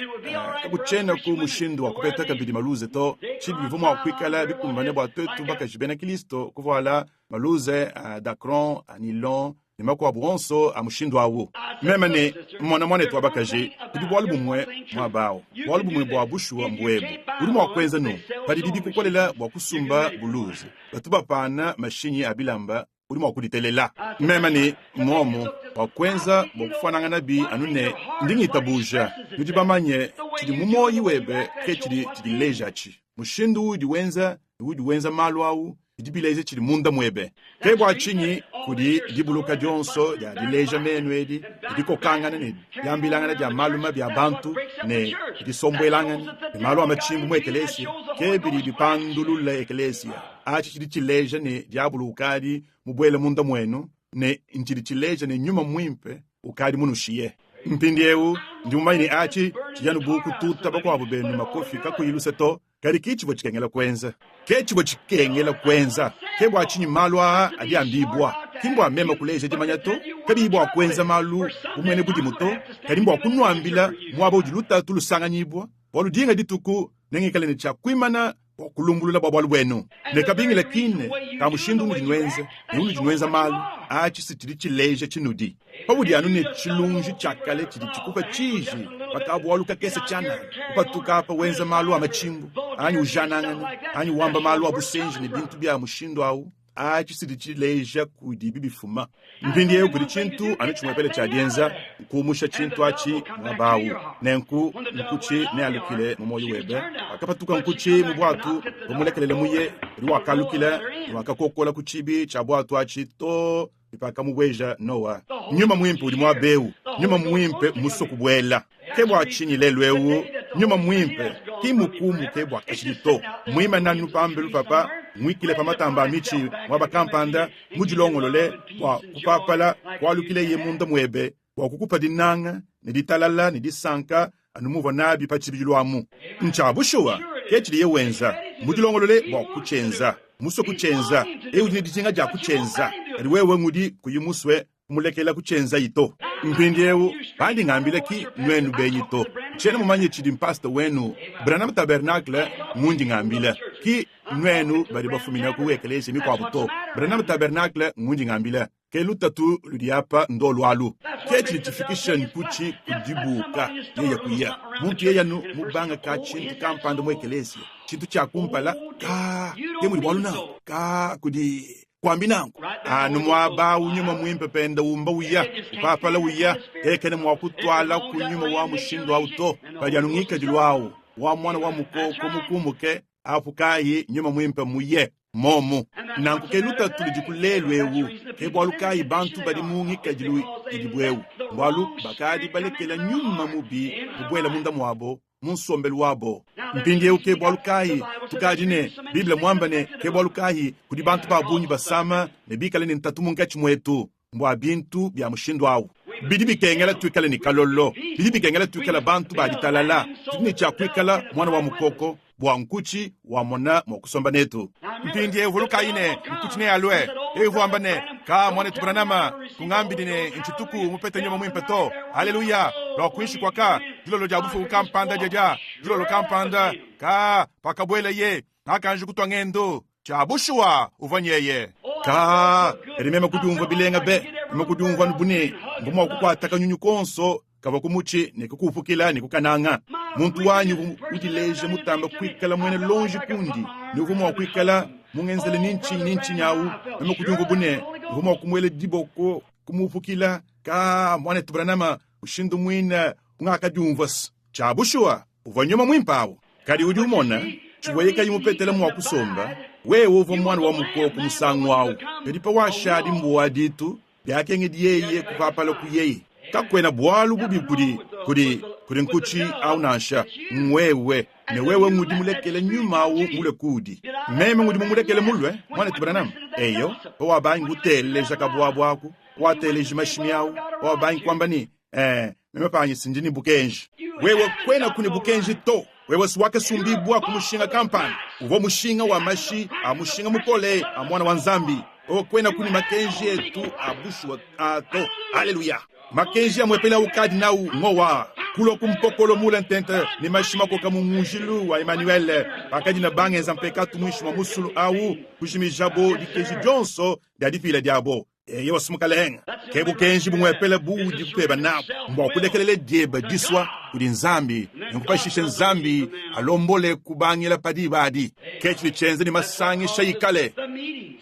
kakutshienaku mushindu wa kupeta kabidi maluze to. Tshibi bivua mua kuikala bikumbane bua tuetu bakaji bena Kristo kuvuala maluze a dacron, a nylon ne makuabu onso a mushindu au. Meme ne, Mona muanetu wa bakaji, kudi bualu bumue muaba au, bualu bumue bua bushuwa mbuebu. Udi mua kuenza nunku, padibi bikukolela bua kusumba buluze, batu bapana mashinyi a bilamba, udi mua kuditelela. Meme ne, Muomu, bua kuenza bua kufuananganabi anu ne ndi ngitabuja, nudi bamanye, tshidi mu muoyo webe ke tshidi tshidileja-tshi. Mushindu uudi wenza ne uudi wenza malu au bidi bileja tshidi munda muebe. Ke bua tshinyi kudi dibuluka dionso dia dileja menu edi, ne dikokangana ne diambilangana dia malu mabi a bantu ne disombuelangana ne malu a matshimbu mu ekelesia, ke bidi bipandulula ekelesia. Atshi tshidi tshileja ne diabolo ukadi mubuele munda muenu, ne ntshidi tshileja ne nyuma muimpe ukadi munushiye. Mpindieu ndi mumanye ne atshi tshidi anu bu kututa bakuabu benu makofi kakuyi luse to, Kadi ke tshivua tshikengela kuenza. Ke tshivua tshikengela kuenza. Ke bua tshinyi malu aa adi ambibua, ki mbua meme kuleja dimanya to, kabiyi bua kuenza malu bu muena budimu to, kadi mbua kunuambila muaba udi lutatu lusanganyibua, bualu dinga dituku nengikale ne tshia kuimana bua kulumbulula bua bualu buenu. Ne kabingila kine ka mushindu unudi nuenza ne unudi nuenza malu atshi si tshidi tshileja tshinudi. Paudi anu ne tshilunji tshia kale tshidi tshikupa tshiji pa kabualu kakese tshianana, upatuka apa wenza malu a matshimbu anyi ujanangana anyi wamba malu a busenji ne bintu bia mushindu au, atshi tshidi tshileja kudibi bifuma. Mpindieu kudi tshintu anu tshimuepele tshia dienza, nkumusha tshintu atshi muaba au. Nenku nkutshi nealukile mu muoyo webe. Pakapatuka nkutshi mu buatu bamulekelele muye, kadi wakalukila ne wakakokola ku tshibi tshia buatu atshi too ne pakamubueja Noa. Nyuma Muimpe udi muaba eu. Nyuma Muimpe mmusue kubuela. Ke bua tshinyi lelu eu Nyuma Muimpe ki mukumuke bua kashidi to. Mmuimane anu pambelu papa, muikile pa matamba a mitshi muaba kampanda, mudilongolole bua kupapala kualukileye munda muebe bua kukupa dinanga ne ditalala ne disanka anu muvua nabi pa tshibidilu amu. Ntshia bushuwa, ke tshidiye wenza. Mmudilongolole bua kutshienza, mmusue kutshienza. Yeye udi ne dijinga dia kutshienza, kadi wewe ngudi kuyi musue kumulekela kutshienzayi to. Mpindieu, pandi ngambila ki nuenu benyi to. Tshiena mumanye tshidi mpasta wenu Branham Tabernacle ngundi ngambila, ki nuenu badi bafumina ku ekeleziya mikuabu to. Branham Tabernacle ngundi ngambila. Ke lutatu ludi apa ndolu alu. Ke tshidi tshifikisha nkutshi ku dibuuka, yeye kuya. Muntu yeye anu mubanga ka tshintu kampanda mu ekeleziya, tshintu tshia kumpala, kaa, ke mudi bualu nanku. Kaa, kudi. Kuambi nanku, anu muaba awu Nyuma Muimpe penda umba uya, upapala uya, yeye kena mua kutuala ku nyuma wa mushindu awu to, padi anu ngikadilu awu wa muana wa mukoko mukumbuke, apu kayi Nyuma Muimpe muye momu. Nanku ke lutatu ludiku lelu ewu. Ke bualu kayi bantu badi mu ngikadilu idibu ewu, mbualu bakadi balekela nyuma mubi mubuela munda muabo mu nsombelu wabo. Mpindieu ke bualu kayi tukadi ne Bible muambe ne, ke bualu kayi kudi bantu ba bungi basama ne bikale ne ntatu munkatshi muetu, mbua bintu bia mushindu au. Bidi bikengela tuikale ne kalolo, bidi bikengela tuikale bantu ba ditalala. Tudi ne tshia kuikala muana wa mukoko bua nkutshi wamona mua kusomba netu. Mpindieu vulukayi ne, nkutshi nealue. Yeye uvua wamba ne, Ka, muanetu Branham, kungambidi ne ntshituku mupete nyuma muimpe to. Aleluya! Lua kuinshi kua ka dilolo dia bufuku kampanda diadia dilolo kampanda, ka pakabuelaye, ngakanji kutua ngendu. Tshia bushuwa uvua nyeye. Ka, kadi meme kudiumvua bilenga be, meme kudiumvua anu bu ne mvua mua kukuata kanyunyu konso kavua ku mutshi ne kukuupukila ne kukananga. Muntu wanyi uvua udileja mutamba kuikala muena lonji kundi ne uvua mua kuikala mungenzele ni ntshinyi ni ntshinyi awu, meme kudiumvua bu ne mvua mua kumuela diboko kumuupukila. Ka, muanetu Branham, mushindu muine ungakadiumvua tshia bushuwa uvua nyuma muimpe awu. Kadi udi umona tshivuaye kayi mupetele mua kusomba, wewe uvua muana wa mukoko musangu awu, kadi pawashadi mbua ditu, biakengedi yeye kupapala ku yeye. Kakuena bualu bubi kudi kudi kudi nkutshi awu nansha, ngwewe, ne wewe ngudi mulekele nyuma awu mulue kuudi. Meme ngudi mumulekele mulue, muanetu Branham? Eyo, pawabangi kuteleja kabuabua aku, wateleji mashimi awu, pawabangi kuamba ne, Eh, meme panyi sindi ne bukenji. Wewe kuenaku ne bukenji to. Wewe si wakasumbibua ku mushinga kampanda. Uvua mushinga wa mashi a mushinga mukole a Muana wa Nzambi. Wewe kuenaku ne makenji etu a bushuwa a to. Aleluya! Makenji amwepele ukadi nawu ngowa kulua ku mpokolo mule ntente ne mashi makoka mu ngujilu wa Emmanuel pakadi na bangenza mpekatu muinshi mua musulu awu kujimijabo dikeji dionso dia dipila diabo. Eyowa, Mukalenge, ke bukenji bumuepele buudi kupeba nabu mbua kulekelela dieba disua kudi Nzambi, nenku pashishe Nzambi alombole kubangila pa diba adi. Ke tshidi tshienza ne masangisha ikale,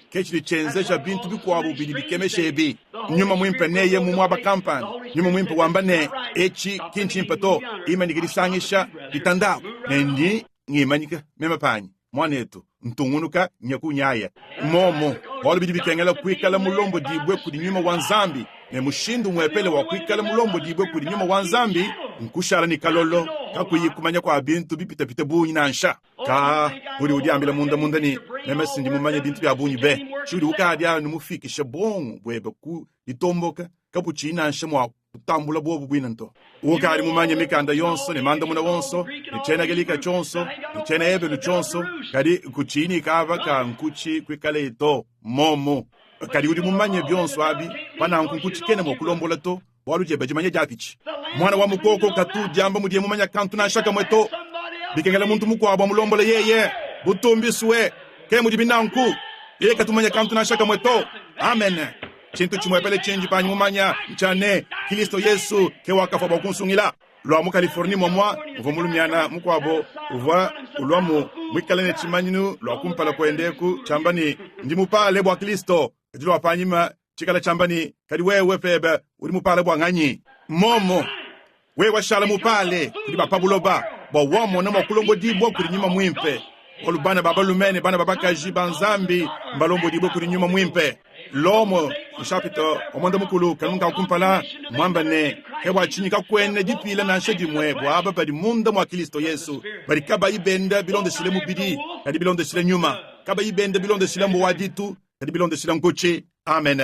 ke tshidi tshienzeja bintu bikuabu bidi bikemesha ebi. Nyuma Muimpe neye mu muaba kampanda, Nyuma Muimpe wamba ne, Etshi ki ntshimpe to, imanyike disangisha, ditandaku, ne ndi ngimanyika meme panyi. Muanetu, ntungunuka nya kunyaya momo, bualu bidi bikengela kuikala mulombodibue kudi nyuma wa Nzambi, ne mushindu umuepele wa kuikala mulombodibue kudi nyuma wa Nzambi nkushala ne kalolo, kakuyi kumanya kua bintu bipitepite bungi nansha. Ka udi udiambila munda munda ne, meme si ndi mumanye bintu bia bungi be. Tshiudi ukadi anu mufikishe buongo buebe ku ditomboka kabutshiyi nansha mua kutambula buobu buine nto. Ukadi mumanye mikanda yonso ne mandamuna onso ne tshiena-Gelika tshionso ne tshiena-Ebelu tshionso, kadi kutshiyi ne kaba ka nkutshi kuikalaye to. Momu. Kadi udi mumanye bionso abi, pa nanku nkutshi kena mua kulombola to, bualu diebe dimanya diapitshi. Muana wa mukoko katu udiamba mudiye mumanye kantu nansha kamue to. Bikengela muntu mukuabu amulombole yeye. Butumbi sue, ke mudibi nanku. Yeye katu mumanye kantu nansha kamue to. Amen. Tshintu tshimuepele tshindi panyi mumanya ntshia ne, Kilisto Yesu ke wakafua bua kunsungila. Lua mu Californie muamua muvua mulumiana mukuabo uvua uluamu muikale ne tshimanyinu lua kumpala kuende eku tshiamba ne, Ndi mupale bua Kilisto, kadi lua panyima tshikale tshiamba ne, Kadi wewe pebe udi mupale bua nganyi? Momo wewe washala mupale kudi ba pa buloba bua wamona mua kulombodibua kudi Nyuma Muimpe, bualu bana ba balume ne bana ba bakaji ba Nzambi mbalombodibue kudi Nyuma Muimpe. Lomo nshapita wa muanda mukulu kanungu ka kumpala muamba ne, ke bua tshinyi kakuena dipila nansha dimue bua aba badi munda mua Kristo Yesu, badi kabayi benda bilondeshile mubidi, kadi bilondeshile nyuma, kabayi benda bilondeshile mbu wa ditu, kadi bilondeshile nkutshi. Amen.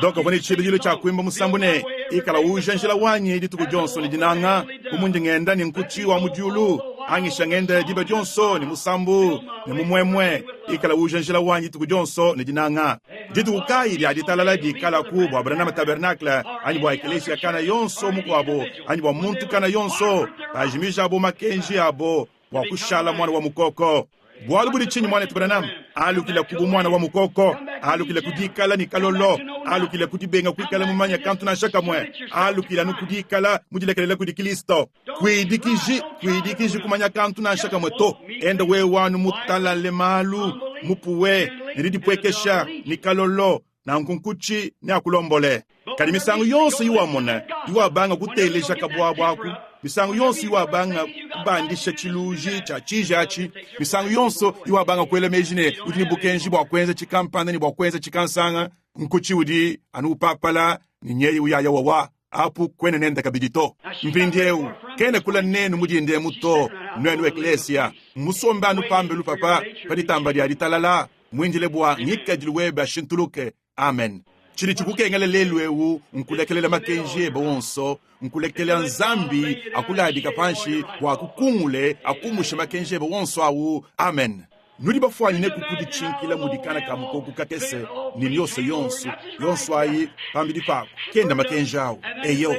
Doka uvua ne tshibidilu tshia kuimba musambu ne, Ikala uja njila wanyi dituku dionso ne dinanga, bu mundi ngenda ne nkutshi wa mu diulu, angisha ngenda diba dionso ne musambu ne mumuemue, ikala uja njila wanyi dituku dionso ne dinanga. Dituku kayi dia ditalala dikalaku bua Branham Tabernacle anyi bua ekelesia kana yonso mukuabo anyi bua muntu kana yonso pajimijabo makenji abo bua kushala muana wa mukoko? Bualu budi tshinyi, muanetu Branham? Alukila ku bu muana wa mukoko, alukila ku dikala ne kalolo, alukila ku dibenga kuikala mumanya kantu nansha kamue, alukila anu ku dikala mudilekelela kudi Kristo. Kuidikiji, kuidikiji kumanya kantu nansha kamue to. Enda wewe anu mutalale malu. mupuwe, ne didipuekesha, ne kalolo, nanku nkutshi neakulombole. Kadi misangu yonso iwamona iwabanga kuteleja kabuabua aku, misangu yonso iwabanga kubandisha tshiluji tshia tshiji atshi, misangu yonso iwabanga kuela meji ne udi ne bukenji bua kuenza tshikampanda ne bua kuenza tshikansanga, nkutshi udi anu upapala ne nyeye uyaya wawa apu kuena nende kabidi to. Mpindiewu kena kula nenu mu dinda emu to, nuenu eklesia, mmusombe anu pambelu papa pa ditamba dia ditalala, muindile bua ngikadilu webe ashintuluke. Amen. Tshidi tshikukengela lelu eu nkulekelela makenji ebe onso, nkulekela Nzambi akuladika panshi bua akukungule, akumushe makenji ebe onso au. Amen. Nudi bafuanyineku kuditshinkila mudi kana ka mukoku kakese ne miosa yonso, yonso ayi pambidi paku, kenda makenji awu. Eyo,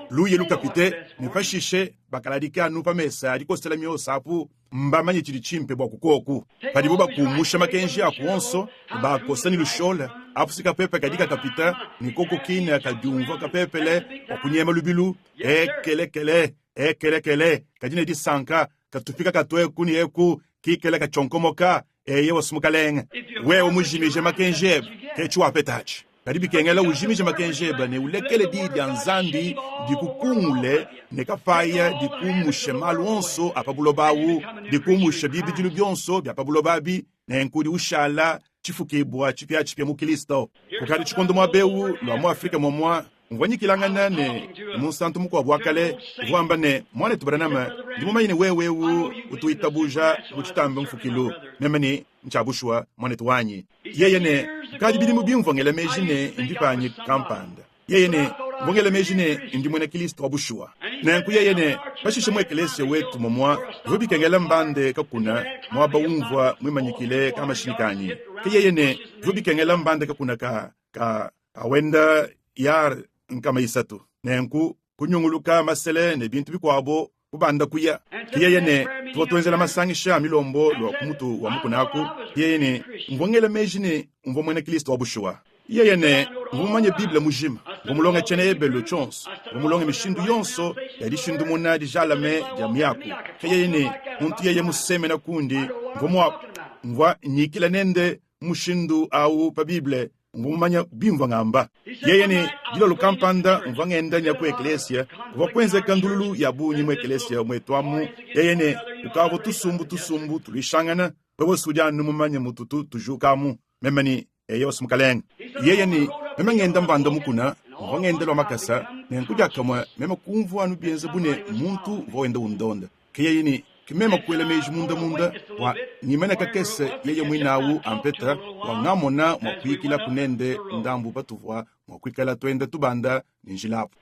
luye lukapite, ne pashishe bakaladika anu pa mesa a dikosela miosa apu. Mbamanye tshidi tshimpe bua kukoku. Padibu bakumusha makenji aku onso, baakosa ne lushola, apu si kapepe kadi kakapita, ne koko kine kadiumvua kapepele bua kunyema lubilu, ekelekele, ekelekele, kadi ne disanka, katupika katua eku ne eku, kikale katshionkomoka. Eyowa, Mukalenge, wewe mujimije makenji ebe, ke tshiwapeta atshi. Kadi bikengela ujimije makenji ebe ne ulekele Diyi dia Nzambi dikukungule ne kapaya dikumushe malu onso a pa buloba awu, dikumushe bibidilu bionso bia pa buloba abi, nenku udi ushala tshifukibua tshipiatshipia mu Kristo. Kukadi tshikondo muaba eu lua mu Afrike muamua mvua nyikilangana ne munsantu mukuabu wa kale uvua wamba ne, Muanetu Branham, ndi mumanye ne wewe eu utu witabuja mu tshitambe mfukilu. Meme ne, Ntshia bushuwa, muanetu wanyi. Yeye ne, Kukadi bidimu bimvua ngela meji ne ndi panyi kampanda. Yeye ne, Mvua ngela meji ne ndi muena Kristo wa bushuwa. Nenku yeye ne, Pashishe mu ekeleziya wetu mumua bivua bikengela mbande kakuna muaba umvua muimanyikile kamashinyi kanyi. Ke yeye ne, Bivua bikengela mbande kakuna ka, ka, kawenda yard 300. Nenku kunyunguluka masele ne bintu bikuabo kubanda kuya. Ke yeye ne, Tuvua tuenzela masangisha a milombo lua ku mutu wa mukuna aku. Ke yeye ne, Mvua ngela meji ne, mvua muena Kristo wa bushuwa. Yeye ne, Mvua mumanye Bible mujima. Mvua mulonge tshiena-Ebelu tshionso. Mvua mulonge mishindu yonso ya dishindumuna dijalame dia miaku. Ke yeye ne, Muntu yeye musemena kundi, mvua mua, mvua nyikila nende mu mushindu au pa Bible. Mvua mumanye bimvua ngamba. Yeye ne, Dilolo kampanda mvua ngenda nya ku ekelesia, kuvua kuenzeka ndululu ya bungi mu ekelesia muetu amu. Yeye ne, Kukavua tusumbu tusumbu tuluishangana, wewe si udi anu mumanye mututu tujuka amu. Meme ne, Eyo, Mukalenge. Yeye ne, Meme ngenda mbanda mukuna, mvua ngenda lua makasa, nenku diakamue meme kumvua anu bienza bu ne, muntu uvua wenda undonda. Ke yeye ne, Ke meme kuela meji mundamunda bua ngimane kakese yeye muine au ampeta bua ngamona mua kuyikilaku nende ndambu patuvua mua kuikala tuenda tubanda ne njila apu.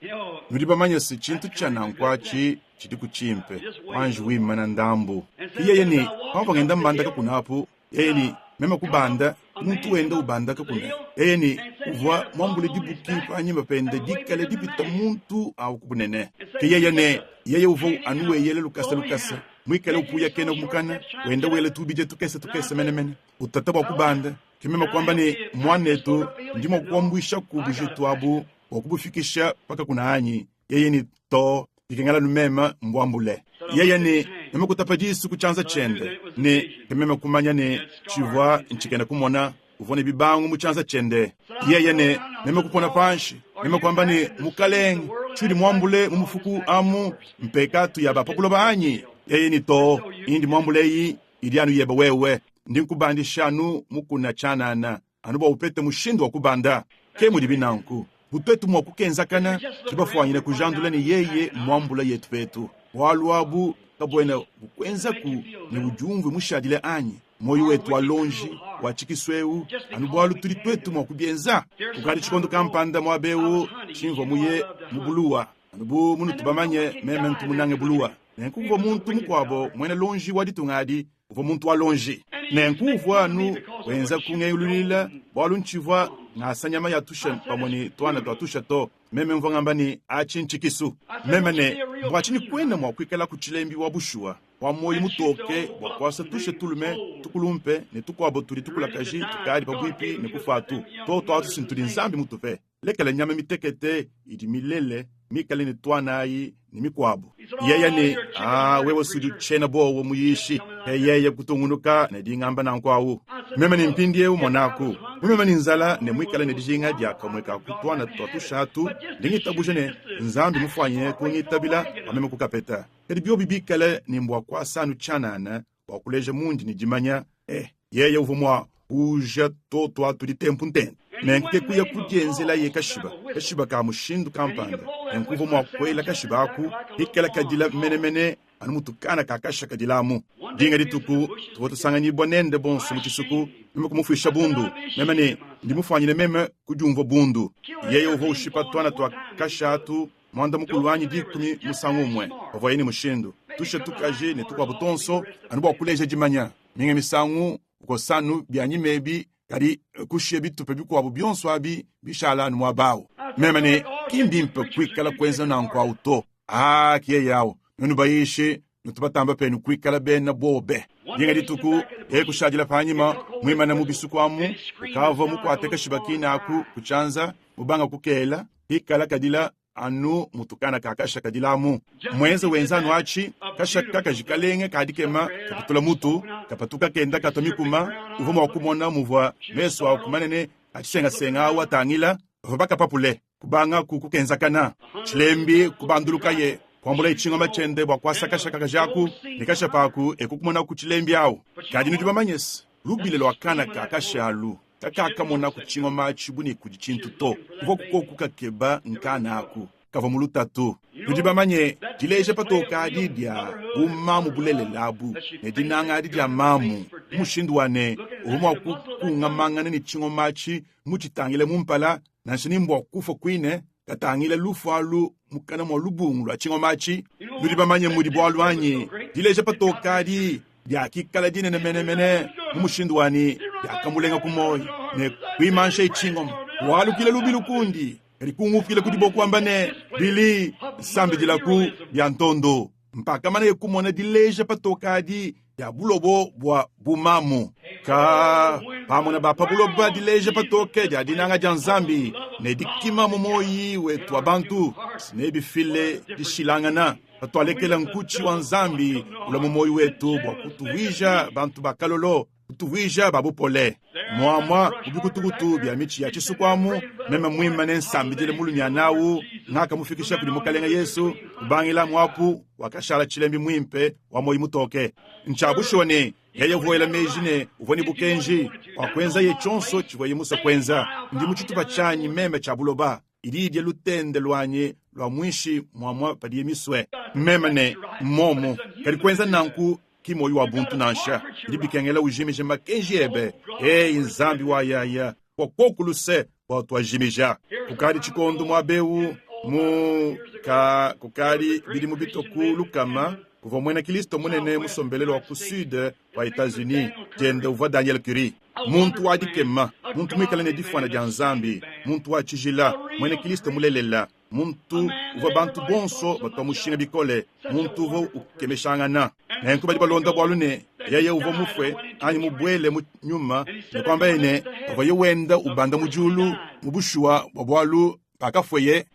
Nudi bamanye se, tshintu tshia nanku atshi tshidiku tshimpe, wanji wimana ndambu. Ke yeye ne, Pamvua ngenda mbanda kakuna apu, yeye ne, meme kubanda, muntu wenda ubanda kakuna. Yeye ne, uvua muambule dibuki panyima pende dikale dipita muntu au ku bunene. Ke yeye ne, yeye uvua anu weyela lukasa lukasa, muikale upuyakena mukana, wenda wela tubidia tukese tukese menemene, utata bua kubanda. Ke meme kuamba ne, Muanetu, ndi mua kukuambuishaku bujitu abu bua kubufikisha pa kakuna anyi? Yeye ne, Too, bikengela anu meme mbuambule. Yeye ne, meme kutapa disu ku tshianza tshiende, ne ke meme kumanya ne, tshivua ntshikena kumona, uvua ne bibangu mu tshianza tshiende. Yeye ne, meme kupona panshi, meme kuamba ne, Mukalenge, tshiudi muambule mu mufuku amu mpekatu ya ba pa buloba anyi? Yeye ne, Too, indi muambule eyi idi anu yebe wewe. Ndi nkubandisha anu mukuna tshianana, anu bua upete mushindu wa kubanda. Ke mudibi nanku, bu tuetu mua kukenzakana, tudi bafuanyine kujandula ne yeye mmuambula yetu petu. Bualu abu kabuena bukuenzaku ne udiumvue mushadile anyi? Muoyo wetu wa luonji wa tshikisu eu, anu bualu tudi tuetu mua kubienza. Kukadi tshikondo kampanda muaba eu tshimvua muye mu buluwa. Anu bu munutu bamanye, meme ntu munange buluwa. Nenku kuvua muntu mukuabo muena luonji wa ditunga adi uvua muntu wa lonji, nenku uvua anu wenza kungeyululila bualu ntshivua ngasa nyama ya tusha pamue ne tuana tua tusha to. Meme mvua ngamba ne, Atshi ntshikisu. Meme ne, Bua tshinyi kuena mua kuikalaku tshilembi wa bushuwa, wa muoyo mutoke bua kuasa tusha tulume tukulumpe ne tukuabo tudi tukulakaji tukadi pabuipi ne kufua atu? Tuotu atu si ntudi Nzambi mutupe. Lekela nyama mitekete idi milele mikale ne tuana ayi ne mikuabu. Yeye ne, Aa, wewe sudi tshiena buowa muyishi. Ke yeye kutungunuka ne dingamba nanku awu. Meme ne mpindieu monaku, bu meme ne nzala ne muikale ne dijinga dia kamue ka ku tuana tua tushatu, ndi ngitabuja ne, Nzambi mufuanyine kungitabila bua meme kukapeta. Kadi biobi bikale ne mbua kuasa anu tshianana bua kuleja mundi ne dimanya, eh, yeye uvua mua kuuja toto atu ditempu ntente. Nenku ke kuya kudienzelaye kashiba, kashiba ka mushindu kampanda. Nenku uvua mua kuela kashiba aku, kikala kadila menemene anu mutu kana ka kasha kadila amu. Dinga dituku tuvua tusanganyibua nende bonso mu tshisuku, meme kumufuisha bundu. Meme ne, ndi mufuanyine meme kudiumvua bundu. Yeye uvua ushipa tuana tua kasha atu muanda-mukulu anyi dikumi musangu umue pavuaye ne mushindu, tusha tukaji ne tukuabu tuonso, anu bua kuleja dimanya. Minga misangu ukosa anu bianyima ebi, kadi kushiya bitupa bikuabu bionso abi bishala anu muaba au. Meme ne, ki mbimpe kuikala kuenza nanku au to. Aa, ki yeye au. Nuenu bayishi nutu batamba penu kuikala bena buowa be. Dinga dituku, yeye kushadila panyima, muimane mu bisuku amu, ukavua mukuate kashiba kine aku ku tshianza, mubanga kukela, Ikala kadila anu mutu kana ka kasha kadila amu. Muenze wenza anu atshi, kasha kakaji kalenge ka dikema kapitula mutu, kapatuka kenda katua mikuma, uvua mua kumona muvua mesu aku manene a tshisengasenga au atangila, bavua bakapapule, kubangaku kukenzakana. Tshilembi kubandulukaye, kuambulaye tshingoma tshiende bua kuasa kasha kakaji aku, ne kasha paku e kukumonaku tshilembi au. Kadi nudi bamanye se, lubila lua kana ka kasha alu Kakakamonaku tshingoma atshi bu ne kudi tshintu to. Kuvua kukoku kakeba nkana aku kavua mu lutatu. Nudi bamanye, dileja patoke adi dia bumamu bulelela abu, ne dinanga adi dia mamu, mu mushindu wa ne uvua mua kukungamangana ne tshingoma atshi mutshitangile mu mpala, nansha ni mbua kufua kuine, katangila lufu alu mukana mua lubungu lua tshingoma atshi. Nudi bamanye mudi bualu anyi? Dileja patoke adi diakikala dinene menemene mu mushindu wa ne diakamulenga ku muoyo ne kuimansha tshingoma. Walukila lubilu kundi, kadi kungupila ku diboko wamba ne, Billy, sambidilaku bia ntondo. Mpakamanaye kumona dileja patoke adi dia bulobo bua bumamu. Ka pamona ba pa buloba dileja patoke dia dinanga dia Nzambi ne dikima mu muoyi wetu wa bantu, nebifile dishilangana patualekela nkutshi wa Nzambi ulua mu muoyo wetu bua kutuvuija bantu ba kalolo, kutuvuija ba bupole. Muamua mu bikutukutu bia mitshi ya tshisuku amu, meme muimane nsambidile mulumiana au, ngakamufikisha kudi Mukalenge Yesu. Kubangila amu apu, wakashala tshilembi muimpe wa muoyo mutoke. Ntshia bushuwa ne, yeye uvua wela meji ne, uvua ne bukenji bua kuenzaye tshionso tshivuaye musue kuenza. Ndi mu tshitupa tshianyi meme tshia buloba, idi idia lutende luanyi lua muinshi muamua padiye misue. Meme ne, Mmomu, kadi kuenza nanku ki muoyo wa buntu nansha. Bidi bikengela ujimije makenji ebe. Eyi Nzambi wa yaya, bua koku luse bua tuajimija. Kukadi tshikondo muaba eu mu ka kukadi bidimu bitue ku lukama kuvua muena Kristo munene musombele lua ku sud wa Etats-Unis, diende uvua Daniel Curry. Muntu wa dikema, muntu muikale ne difuana dia Nzambi, muntu wa tshijila, muena Kristo mulelela, muntu uvua bantu bonso batua mushinga bikole, muntu uvua ukemeshangana. Nenku badi balonda bualu ne, yeye uvua mufue anyi mubuele mu nyuma ne kuambaye ne, pavuaye wenda ubanda mu diulu mu bushuwa bua bualu pakafueye.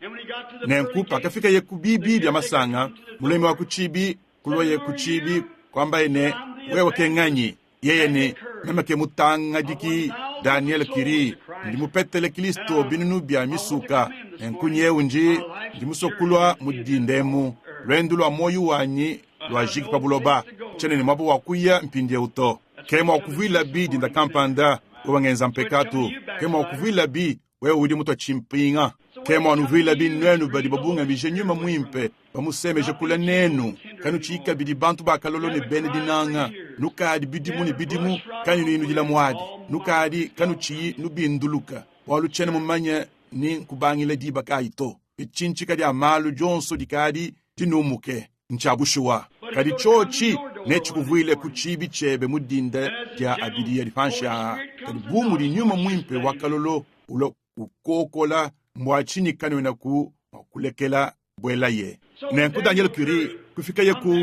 Nenku pakafikaye ku biibi bia masanga, mulami wa ku tshiibi kuluaye ku tshiibi kuambaye ne, Wewe ke nganyi? Yeye ne, Meme ke mutangadiki Daniel Curie, ndi mupetele Kristo binunu bia misuka, nenku nyewu ndi ndi musue kulua mu dinda emu. Luendu lua muoyo wanyi luajiki pa buloba, tshiena ne muaba wa kuya mpindieu to. Ke muakuvuilabi dinda kampanda, wewe ngenza mpekatu. Ke muakuvuilabi wewe udi mutua tshimpinga. Ke muanuvuilabi nuenu badi babungamije Nyuma Muimpe, bamusemeje kule nenu, kanutshiyi kabidi bantu ba kalolo ne bena dinanga. Nukadi bidimu ne bidimu kanuyi nudila muadi, nukadi kanutshiyi nubinduluka, bualu tshiena mumanye ni nkubangila diba kayi to. Ditshintshika dia malu dionso dikadi dinumuke. Ntshia bushuwa, kadi tshiotshi netshikuvuile ku tshiibi tshiebe mu dinda dia abidi adi panshi aa. Kadi bu mudi nyuma muimpe wa kalolo ulua kukokola, mbua tshinyi kanuenaku mua kulekela buelaye? Nenku Daniel Curie kufikaye ku,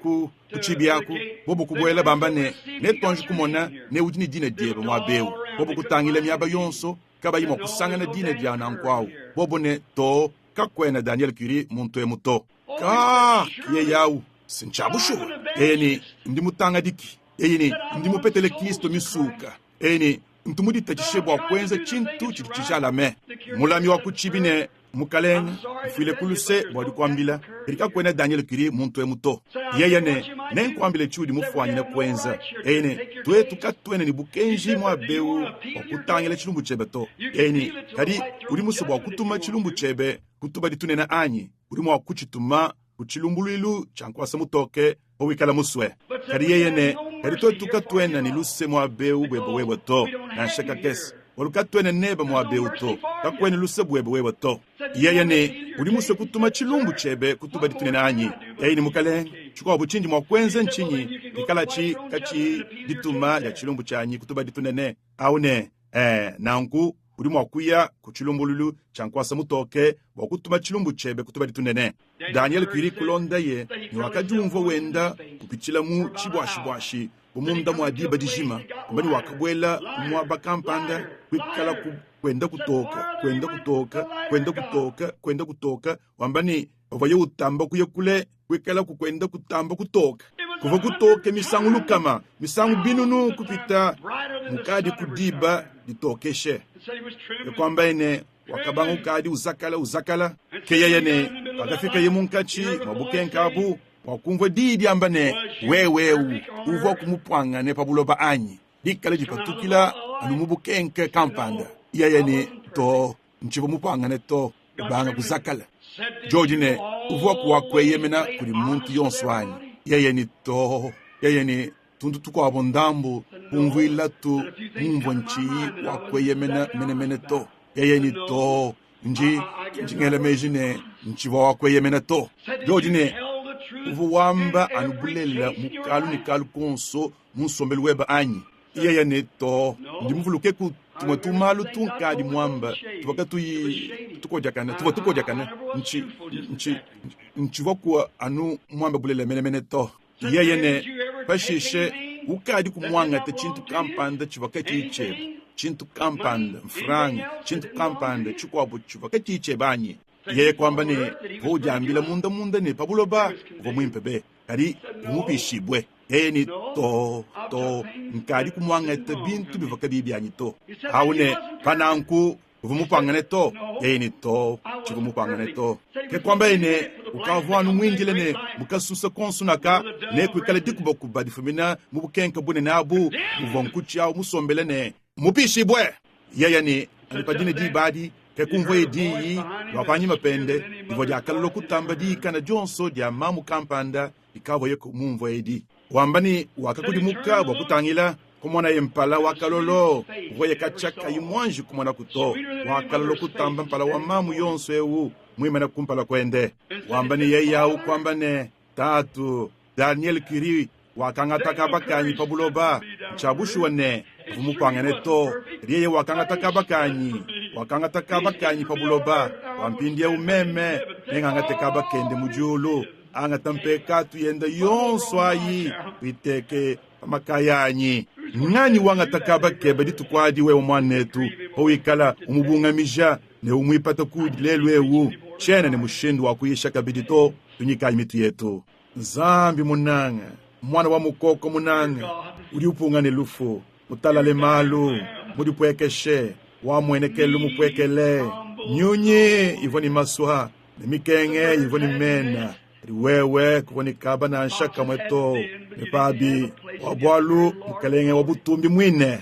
ku, ku tshiibi aku, bobu kubuela bamba ne, Netuanji kumona ne udi ne dina diebe muaba eu. Bobu kutangila miaba yonso, kabayi mua kusangana dina dia nanku au. Bobu ne, Too. Kakuena Daniel Curie muntu emu to. Kaa, yeye awu, si ncya bushuwa. Yeye ne, Ndi mutangadiki. Yeye ne, Ndi mupetele Kilisto misuuka. Yeye ne, Ntu muditatshishe bua kuenza tshintu tshidi tshijalame. Mulami wa ku tshibi ne, Mukalenge, mfuile ku luse bua dikuambila, kadi kakuena Daniel Curie muntu emu to. Yeye ne, Nenkuambile tshiudi mufuanyine kuenza. Yeye ne, Tuetu katuena ne bukenji muaba eu bua kutangila tshilumbu tshiebe to. Yeye ne, Kadi udi musue bua kutuma tshilumbu tshiebe ku tubadi tunene anyi? Udi mua kutshituma ku tshilumbuluilu tshia nkuasa mutoke pawikala musue. Kadi yeye ne, Kadi tuetu katuena ne luse muaba eu buebe wewe to, nansha kakese, bualu katuena nebe muaba eu to, kakuena luse buebe wewe to. Yeye ne, Udi musue kutuma tshilumbu tshiebe ku tubadi tunene anyi? Yeye ne, Mukalenge, tshikuabu tshindi mua kuenza ntshinyi bikalatshi katshiyi dituma dia tshilumbu tshianyi ku tubadi tunene? Au ne, Ee, nanku udi mua kuya ku tshilumbuluilu tshia nkuasa mutoke bua kutuma tshilumbu tshiebe ku tubadi tunene. Daniel Curie kulondaye ne wakadiumvua wenda upitshila mu tshibuashibuashi bu munda mua diba dijima, wamba ne wakabuela muaba kampanda kuikala kuenda kutoka, kuenda kutoka, kuenda kutoka, kuenda kutoka, wamba ne pavuaye utamba kuya kule kuikalaku kuenda kutamba kutoka. Kuvua kutoke misangu lukama, misangu binunu kupita mukadi ku diba ditokeshe. Ke kuambaye ne, wakabanga ukadi uzakala uzakala. Ke yeye ne, pakafikaye munkatshi mua bukenke abu, wakumvua diyi diamba ne, Wewe eu uvuaku mupuangane pa buloba anyi? Dikale dipatukila anu mu bukenke kampanda. Yeye ne, Too, ntshivua mupuangane to. Ubanga kuzakala. Jodi ne, Uvuaku wa kueyemena kudi muntu yonso anyi? Yeye ne, Too. Yeye ne, Tuntu tukuabo ndambu kumvuilatu mumvua ntshiyi wa kueyemena menemene to. Yeye ne, Too, ndi, ndi ngela meji ne, ntshivua wa kueyemena to. Jodi ne, Uvua wamba anu bulelela mu kalu ne kalu konso mu nsombelu webe anyi? Yeye ne, Too, ndi muvulukeku tumue tumalu tunkadi muamba tuvua katuyi tukodiakana, tuvua tukodiakana. Ntshi, ntshi, ntshivua kua anu muambe bulelela menemene to. Yeye ne, Pashishe ukadiku muangate tshintu kampanda tshivua katshiyi tshiebe, tshintu kampanda, mfranga, tshintu kampanda tshikuabu tshivua katshiyi tshiebe anyi? Yeye kuamba ne, Uvua udiambila munda munda ne, pa buloba uvua muimpe be, kadi uvua mupishibue. Yeye ne, Too, too, nkadi kumuangata bintu bivua kabiyi bianyi to. Awu ne, Pa nanku uvua mupuangane to. Yeye ne, Too, tshivua mupuangane to. Ke kuambaye ne, Ukavua anu muindile ne mu kasusa konso naka nekuikale dikubakuba difumina mu bukenke bunene abu muvua nkutshi awu musombele ne mupishibue. Yeye ne, Anu pa dine diba adi, ke kumvuaye diyi lua panyima pende divua diakalua kutamba diyikana dionso dia mamu kampanda dikavuaye mumvue edi, wamba ne, wakakudimuka bua kutangila, kumonaye mpala wa kalolo uvuaye katshia kayi muanji kumonaku to, wa kalolo kutamba mpala wa mamu yonso eu muimane kumpala kuende, wamba ne, yeye au kuamba ne, Tatu, Daniel Curie wakangata kaba kanyi pa buloba. Ntshia bushuwa ne, kavua mupuangane to, kadi yeye wakangata kaba kanyi, wakangata kaba kanyi pa buloba, bua mpindieu meme nengangate kaba kende mu diulu. Angata mpekatu yende yonso ayi, uyiteke pa makaya anyi. Nnganyi wangata kaba kebe dituku adi, wewe muanetu, pawikala umubungamija ne umuipata kuudi lelu eu? Tshiena ne mushindu wa kuyisha kabidi to. Tunyikayi mitu yetu. Nzambi munanga, Muana wa mukoko munanga, udi upunga ne lufu, mutalale malu, mudipuekeshe, wa muenekelu mupuekele, nyunyi ivua ne masua ne mikenge ivua ne mena, kadi wewe kuvua ne kaba nansha kamue to, ne pabi bua bualu Mukalenge wa butumbi muine.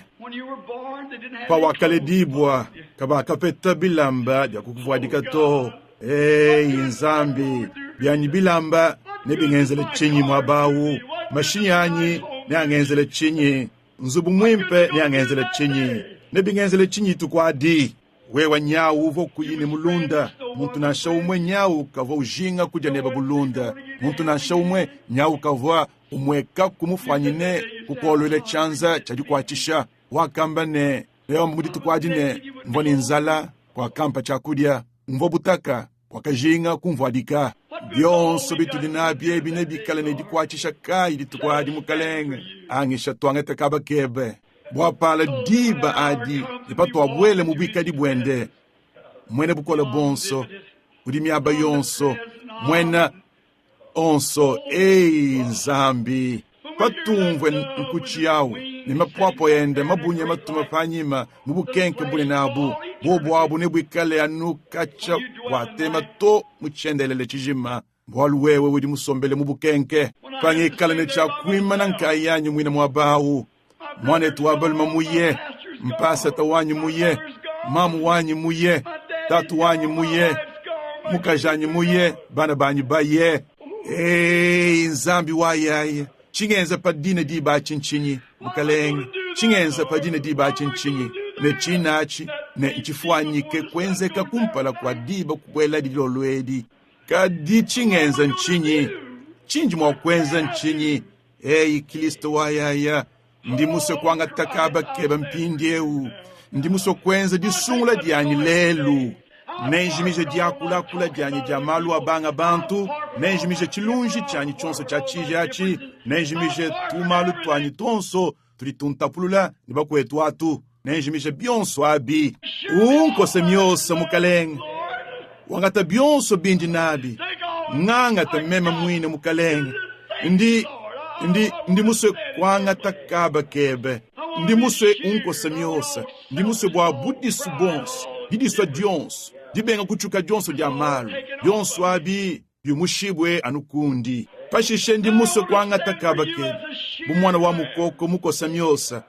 Pawakaledibua, kabakapeta bilamba bia kukuvuadika to. Eyi Nzambi, bianyi bilamba nebingenzele tshinyi muaba au? Mashinyi anyi neangenzele tshinyi? Nzubu muimpe neangenzele tshinyi? Nebingenzele tshinyi dituku adi? Wewe nyawu uvua kuyi ne mulunda, muntu nansha umue nyawu kavua ujinga kudia nebe bulunda, muntu nansha umue nyawu kavua umuekaku mufuanyine kukuoluela tshianza tshia dikuatshisha. Wakamba ne, newambe mu dituku adi ne, mvua ne nzala, kuakampa tshiakudia, mvua butaka, kuakajinga kumvuadika. Bionso bitudi nabi ebi nebikale ne dikuatshisha kayi dituku adi, Mukalenge? Angisha tuangate kaba kebe. Bua pala diba adi ne patuabuela mu buikadi buende, Muena bukole buonso, Udi miaba yonso, muena onso. Eyi Nzambi! Patumvue nkutshi awu ne mapuapua ende mabunye matuma panyima mu bukenke bunene abu, buobu abu nebuikale anu katshia buatema to mu tshiendelele tshijima, bualu wewe udi musombele mu bukenke. Pangikala ne tshia kuimana nkayanyi muine muaba awu, muanetu wa balume muye, mpasata wanyi muye, mamu wanyi muye, tatu wanyi muye, mukajanyi muye, bana banyi baye. Eyi Nzambi wayaye, tshingenza pa dina diba atshi ntshinyi, Mukalenge? Tshingenza pa dina diba atshi ntshinyi? Ne tshina atshi ne ntshifuanyike kuenzeka kumpala kua diba kubueladi dilolo edi. Kadi tshingenza ntshinyi? Tshindi mua kuenza ntshinyi? Eyi Kristo wayaya, ndi musue kuangata kaba keba mpindieu. Ndi musue kuenza disungula dianyi lelu. Nenjimije diakulakula dianyi dia malu a banga bantu, nenjimije tshilunji tshianyi tshionso tshia tshiji atshi, nenjimije tumalu tuanyi tuonso tudi tuntapulula ne bakuetu atu, nenjimije bionso abi. Unkose miosa, Mukalenge, wangata bionso bindi nabi, ngangata meme muine, Mukalenge. Ndi, ndi, ndi musue kuangata kaba kebe. Ndi musue unkose miosa. Ndi musue bua budisu buonso, didisua dionso, dibenga kutshuka dionso dia malu, bionso abi biumushibue anu kundi. Pashishe ndi musue kuangata kaba kebe bu muana wa mukoko mukosa miosa,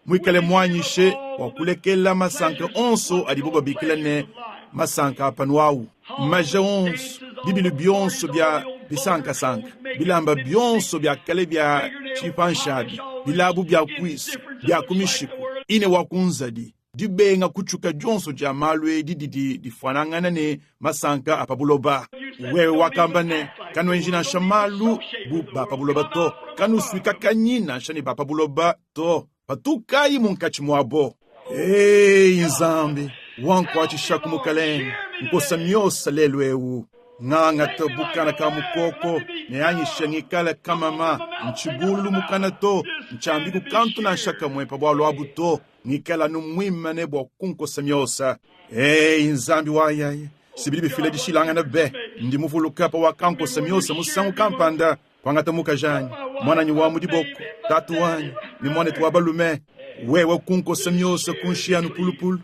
muikale muanyishe bua kulekela masanka onso adibo babikila ne, masanka a panu au, maja onso, bibilu bionso bia bisankasanka, bilamba bionso bia kale bia tshipanshabi, bilabu bia kuisu, bia ku mishiku, ine wa ku nzadi. Dibenga kutshuka dionso dia malu edi didi difuanangana ne masanka a pa buloba. Wewe wakamba ne, Kanuenji nansha malu bu ba pa buloba to, kanusuikakanyi nansha ne ba pa buloba to, patukayi munkatshi muabo. Eyi Nzambi, wankuatshishaku Mukalenge, nkosa miosa lelu eu. Ngangata bu kana ka mukoko ne anyisha ngikale kamama, ntshibululu mukana to, ntshiambiku kantu nansha kamue pa bualu abu to, ngikale anu muimane bua kunkosa miosa. Eyi Nzambi wayaye, si bidi bifila dishilangana be! Ndi muvuluka pawakankosa miosa musangu kampanda, kuangata mukajanyi, muananyi wa mu diboko, tatu wanyi ne muanetu wa balume, wewe kunkosa miosa kunshiya anu pulupulu.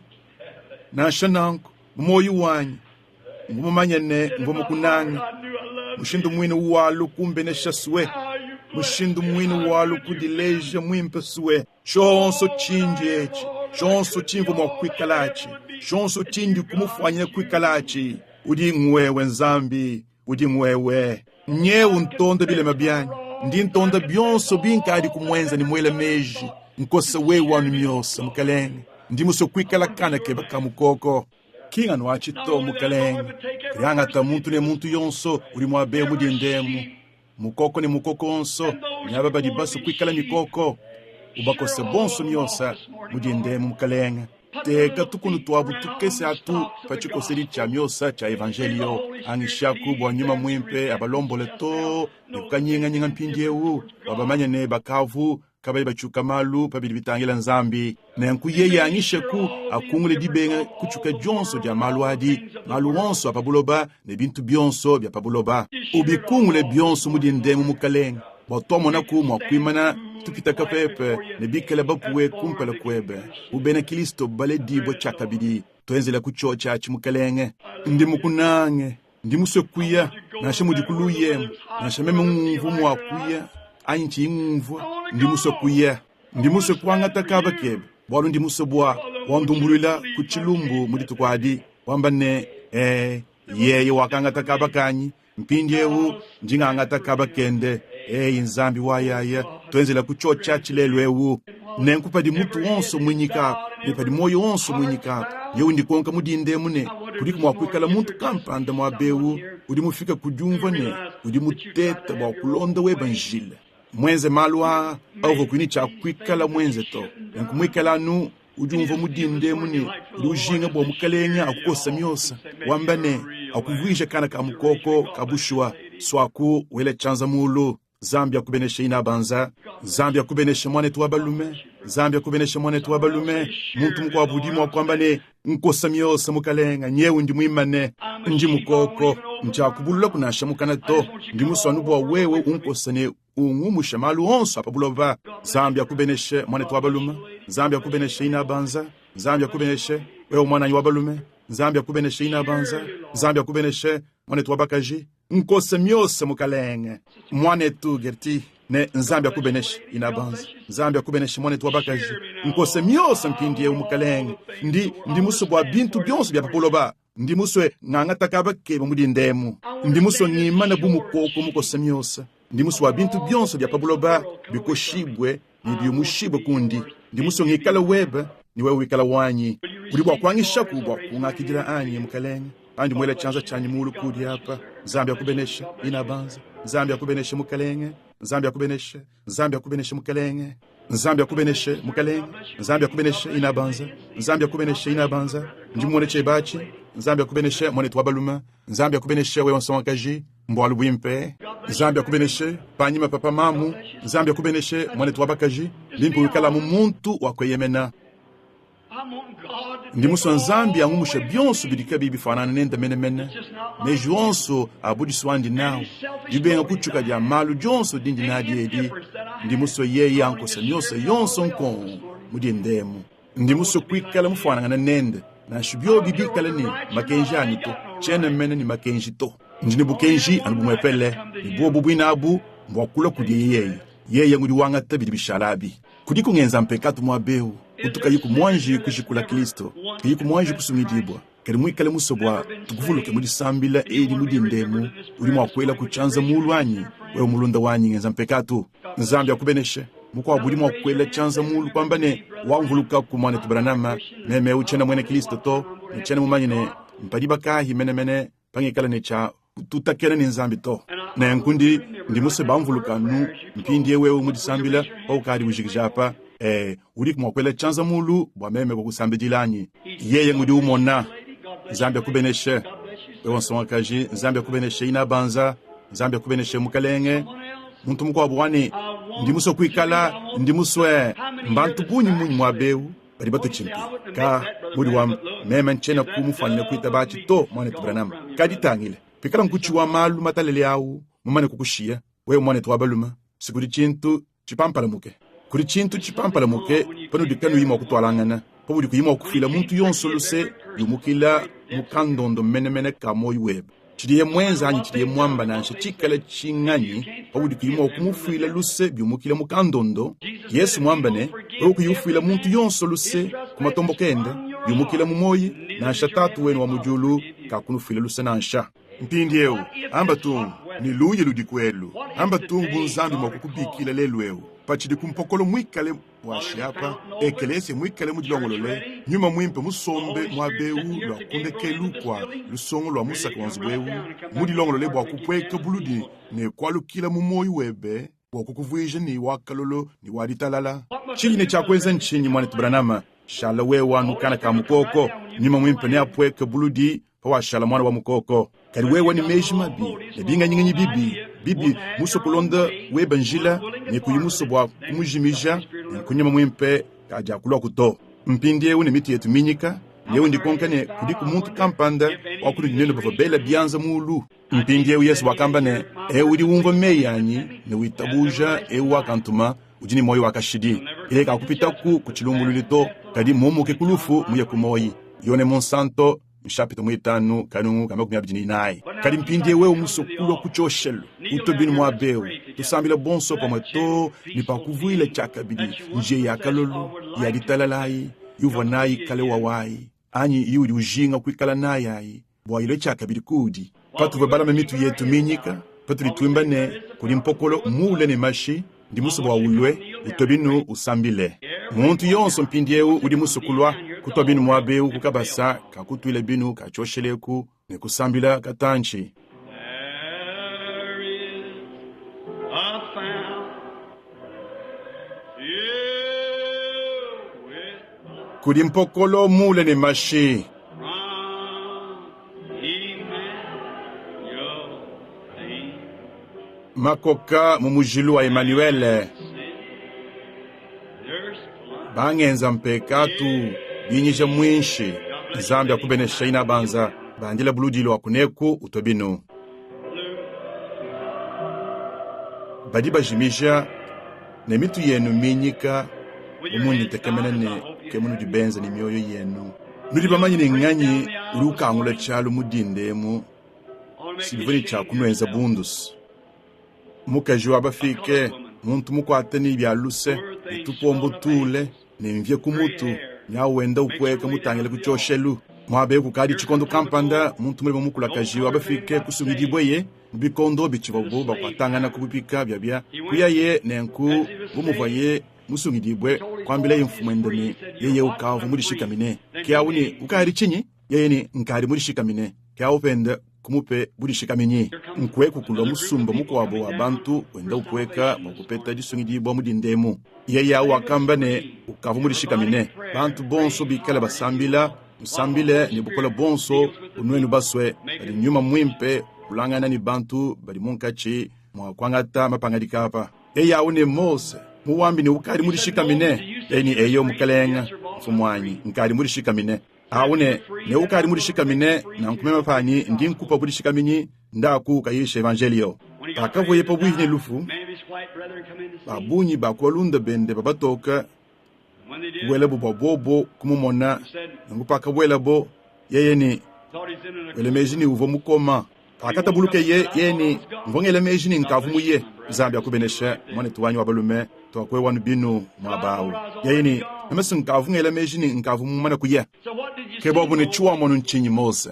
Nansha nanku, mu muoyo wanyi mvua mumanye ne, mvua mukunange. Mushindu muine uwalu kumbenesha sue, mushindu muine uwalu kudileja muimpe sue. Tshionso tshindi etshi, tshionso tshimvua mua kuikalatshi, tshionso tshindi kumufwanyina kuikalatshi, udi ngwewe Nzambi, udi ngwewe. Nyewu ntonda bilema bianyi, ndi ntonda bionso binkadi kumuenza ne muela meji, nkosa wewe anu miosa, Mukalenge. Ndi musue kuikala kana kebe ka mukoko. Ki nganu atshi to, Mukalenge, kadi angata muntu ne muntu yonso udi muaba emu diende emu, mukoko ne mukoko onso, ne aba badi basue kuikala mikoko, ubakose bonso miosa mu dinda emu, Mukalenge. Teka tukunu tuabu tukese atu pa tshikosedi tshia miosa tshia Evanjeliyo. Angishaku bua Nyuma Muimpe abalombole too ne ku kanyinganyinga mpindieu, bua bamanye ne bakavu kabayi batshiuka malu pa bidi bitangila Nzambi. Nenku yeye anyisheku akungule dibenga kutshiuka dionso dia malu adi, malu onso a pa buloba ne bintu bionso bia pa buloba. Ubikungule bionso mu dindemu, Mukalenge, bua tuamonaku mua kuimana tupita kapepe ne bikale bapuwe kumpala kuebe bu bena Kilisto baledibue tshiakabidi. Tuenzelaku tshiotshi atshi, Mukalenge. Ndi mukunange. Ndi musue kuya, nansha mudi ku luyembu, nansha meme ngumvua mua kuya anyi ntshiyi ngumvua, ndi musue kuya. Ndi musue kuangata kaba kebe, bualu ndi musue bua wandumbuluila ku tshilumbu mu dituku adi, wamba ne, Ee, yeye wakangata kaba kanyi, mpindieu ndi ngangata kaba kende. Eyi Nzambi wa yaya, tuenzela ku tshiotshi atshi lelu eu. Nenku padi mutu wonso muinyika apa, ne padi muoyo wonso muinyika apa, yewe ndikonka mu dinda emu ne, kudiku mua kuikala muntu kampanda muaba eu udi mufike ku diumvua ne udi mutete bua kulonda weba njila, muenze malu aa auvua kuyi ne tshia kuikala muenze to, nenku muikale anu udiumvua mu dinda emu ne udi ujinga bua Mukalenge akukosa miosa, wamba ne, akuvuije kana ka mukoko ka bushuwa, suaku wela tshianza muulu. Nzambi akubeneshe inabanza. Nzambi akubeneshe muanetu wa balume. Nzambi akubeneshe muanetu wa balume. Muntu mukuabu udi mua kuamba ne, Nkosa miosa mukalenga, nyewu ndi muimane, ndi mukoko, ntshiakubululaku nansha mukana to. Ndi musue anu bua wewe unkosa ne ungumusha malu onso a pa buloba. Nzambi akubeneshe muanetu wa balume. Nzambi akubeneshe inabanza. Nzambi akubeneshe wewe muananyi wa balume. Nzambi akubeneshe inabanza. Nzambi akubeneshe muanetu wa bakaji. Nkosa miosa mukalenge. Muanetu Gertie ne Nzambi akubeneshe inabanza. Nzambi akubeneshe muanetu wa bakaji. Nkosa miosa mpindieu mukalenge. Ndi ndi musue bua bintu bionso bia pa buloba. Ndi musue ngangata kaba kebe mu dindemu. Ndi musue ngimane bu mukoko mukosa miosa. Ndi musue bua bintu bionso bia pa buloba bikoshibue ne biumushibue kundi. Ndi musue ngikale webe ne wewe wikala wanyi. Udi bua kuangishaku bua kungakidila anyi, Mukalenge? Andi muela tshianza tshianyi mulu kudi apa. Nzambi akubeneshe, inabanza. Nzambi akubeneshe, Mukalenge. Nzambi akubeneshe. Nzambi akubeneshe, Mukalenge. Nzambi akubeneshe, Mukalenge. Nzambi akubeneshe, inabanza. Nzambi akubeneshe, inabanza. Ndi mumone tshieba atshi. Nzambi akubeneshe, muanetu wa balume. Nzambi akubeneshe, wewe nsongakaji. Mbualu buimpe. Nzambi akubeneshe, panyima pa pa mamu. Nzambi akubeneshe, muanetu wa bakaji. Bimpe wikalamu muntu wa kueyemena. Ndi musue Nzambi angumushe bionso bidi kabiyi bifuanangane nende menemene, meji onso a budisu andi nawu, dibenga kutshuka dia malu dionso dindi nadi edi. Ndi musue yeye ankose miosa yonso nkong mu dinda emu. Ndi musue kuikala mufuanangane nende, nansha biobi bikale ne makenji anyi to. Tshiena mene ne makenji to. Ndi ne bukenji anu bumuepele, ne buobu buine abu mbua kulua kudiye yeye. Yeye ngudi wangata bidi bishala abi. Kudiku ngenza mpekatu muaba eu utu kayiku muanji kujikula Kristo, kayiku muanji kusungidibua, kadi muikale musue bua tukuvuluke mu disambila edi mu dinda emu, udi mua kuelaku tshianza mulu anyi? Wewe mulunda wanyi, ngenza mpekatu. Nzambi akubeneshe. Mukuabu udi mua kuela tshianza mulu kuamba ne, Wamvulukaku muanetu Branham, meme eu tshiena muena Kristo to, ne tshiena mumanye ne mpadiba kayi menemene pangikala ne tshia kututakena ne Nzambi to. Nenku ndi, ndi musue bamvuluka anu mpindiewu ewu mu disambila paukadi ujikija apa. Ee, udiku mua kuela tshianza mulu bua meme kukusambidila anyi? Yeye ngudi umona. Nzambi akubeneshe. Wewe nsongakaji, Nzambi akubeneshe inabanza. Nzambi akubeneshe mukalenge. Muntu mukuabu wani, ndi musue kuikala, ndi musue. Mbantu bungi munyi muaba eu? Badi batue tshimpi ka mudi wamba, meme ntshiena ku mufuanyine kuitaba atshi to, muanetu Branham. Kadi tangila, pikala nkutshi wa malu matalele awu mumane kukushiya, wewe muanetu wa balume, si kudi tshintu tshipampalamuke. Kudi tshintu tshipampalamuke panudi kanuyi mua kutualangana, paudi kuyi mua kufuila muntu yonso luse biumukila mu kandondo menemene ka muoyo webe. Tshidiye muenza anyi tshidiye muamba nansha tshikale tshinganyi, paudi kuyi mua kumufuila luse biumukila mu kandondo. Yesu muambe ne, wewe kuyi ufuila muntu yonso luse ku matomboka ende biumukila mu muoyi, nansha Tatu wenu wa mu diulu kakunufuila luse nansha. Mpindieu, amba tung, ne luya ludi kuelu. Amba tung bu Nzambi mua kukubikila lelu'eu, patshidi ku mpokolo muikale Washi apa, ekeleziya muikale mudilongolole, Nyuma Muimpe musombe muaba eu lua ku ndekelu kua lusongo lua musaka wa nzubu eu, mudilongolole bua kupueka buludi ne kualukila mu muoyo webe bua kukuvuija ne wa kalolo ne wa ditalala. Tshindi ne tshia kuenza ntshinyi, Muanetu Branham? Shala wewe anu kana ka mukoko. Nyuma Muimpe neapueke buludi pawashala muana wa mukoko. Kadi wewe ne meji mabi ne binganyinganyi bibi bibi, musue kulonda webe njila ne kuyi musue bua kumujimija, nenku nyuma muimpe kadiakuluaku to. Mpindieu ne mitu yetu minyika, leu ndikonka ne kudiku muntu kampanda wa kunudi nenu bavua bela bianza mulu. Mpindieu Yesu wakamba ne, Eu udi umvua meyi anyi ne witabuja eu wakantuma udi ne muoyo wa kashidi, yeye kakupitaku ku tshilumbuluidi to, kadi mumuke ku lufu muye ku muoyi. Yone Munsanto nshapita muitanu kanungu ka 24. Kadi mpindieu wewe musue kulua ku tshioshelu, utue binu muaba eu, tusambila bonso pamue too ne pakuvuila tshiakabidi njiya ya kalolo, ya ditalala ayi iuvua nayi kale wawayi, anyi iudi ujinga kuikala nayi ayi, bua ilue tshiakabidi kuudi. Patuvua balame mitu yetu minyika, patudi tuimba ne, Kudi mpokolo muule ne mashi, ndi musue bua ulue, utue binu usambile. Muntu yonso mpindieu udi musue kulua kutua binu muaba eu ku kabasa ka kutuila binu ka tshioshelu eku ne kusambila katantshi. There is a fountain filled with blood Kudi mpokolo muule ne mashi. from Emmanuel. Makoka mu mujilu wa Emanuele. Bangenza mpekatu binyija muinshi. Nzambi akubenesha inabanza bandila buludi lua kuneku utue binu. Badi bajimija ne mitu yenu minyika bu mundi ntekemena ne ke munudi benza ne mioyo yenu. Nudi bamanye ne nganyi udi ukangula tshialu mu dinda emu si bivua ne tshia kunuenza bundusu. Mukaji wa bafike, muntu mukuate ne bia luse, ne tupombo tule, ne mvie ku mutu, nyawu wenda upueka mutangile ku tshioshelu. Muaba eu kukadi tshikondo kampanda, muntu mulume mukulakaji wa bafike kusungidibueye mu bikondo bitshivuabu bakuatangana ku bupika biabia, kuyaye nenku bu muvuaye musungidibue, kuambilaye mfumuende ne, yeye ukavua mudishikamine. Ke awu ne, Ukadi tshinyi? Yeye ne, Nkadi mudishikamine. Ke awu pende kumupe budishikaminyi. Nkueku kulua musumba mukuabo wa bantu wenda upueka bua kupeta disungidibua mu dinda emu. Yeye au wakamba ne, ukavua mudishikamine. Bantu bonso bikale basambila, nusambile ne bukole buonso bu nuenu basue, padi Nyuma Muimpe ulangana ne bantu badi munkatshi mua kuangata mapangadika apa. Yeye au ne Mose, muwambi ne ukadi mudishikamine. Yeye ne, Eyo, Mukelenge, Mfumuanyi, nkadi mudishikamine. Awu ne, ne ukadi mudishikamine, nanku meme panyi ndi nkupa budishikaminyi, ndaku ukayishe evanjeliyo. Pakavuaye pabuihi ne lufu, ba bungi ba ku balunda bende ba batoke kubuelabu bua bobo kumumona. Nanku pakabuelabo, yeye ne wela meji ne uvua mukoma. Pakatabulukeye, yeye ne, Mvua ngela meji ne nkavua muye. Nzambi akubeneshe, muanetu wanyi wa balume, tuakuewanu binu muaba awu. Yeye ne, Meme si nkavua ngela meji ne nkavua mumane kuya. Ke bobu ne, Tshiwamonu ntshinyi, Mose?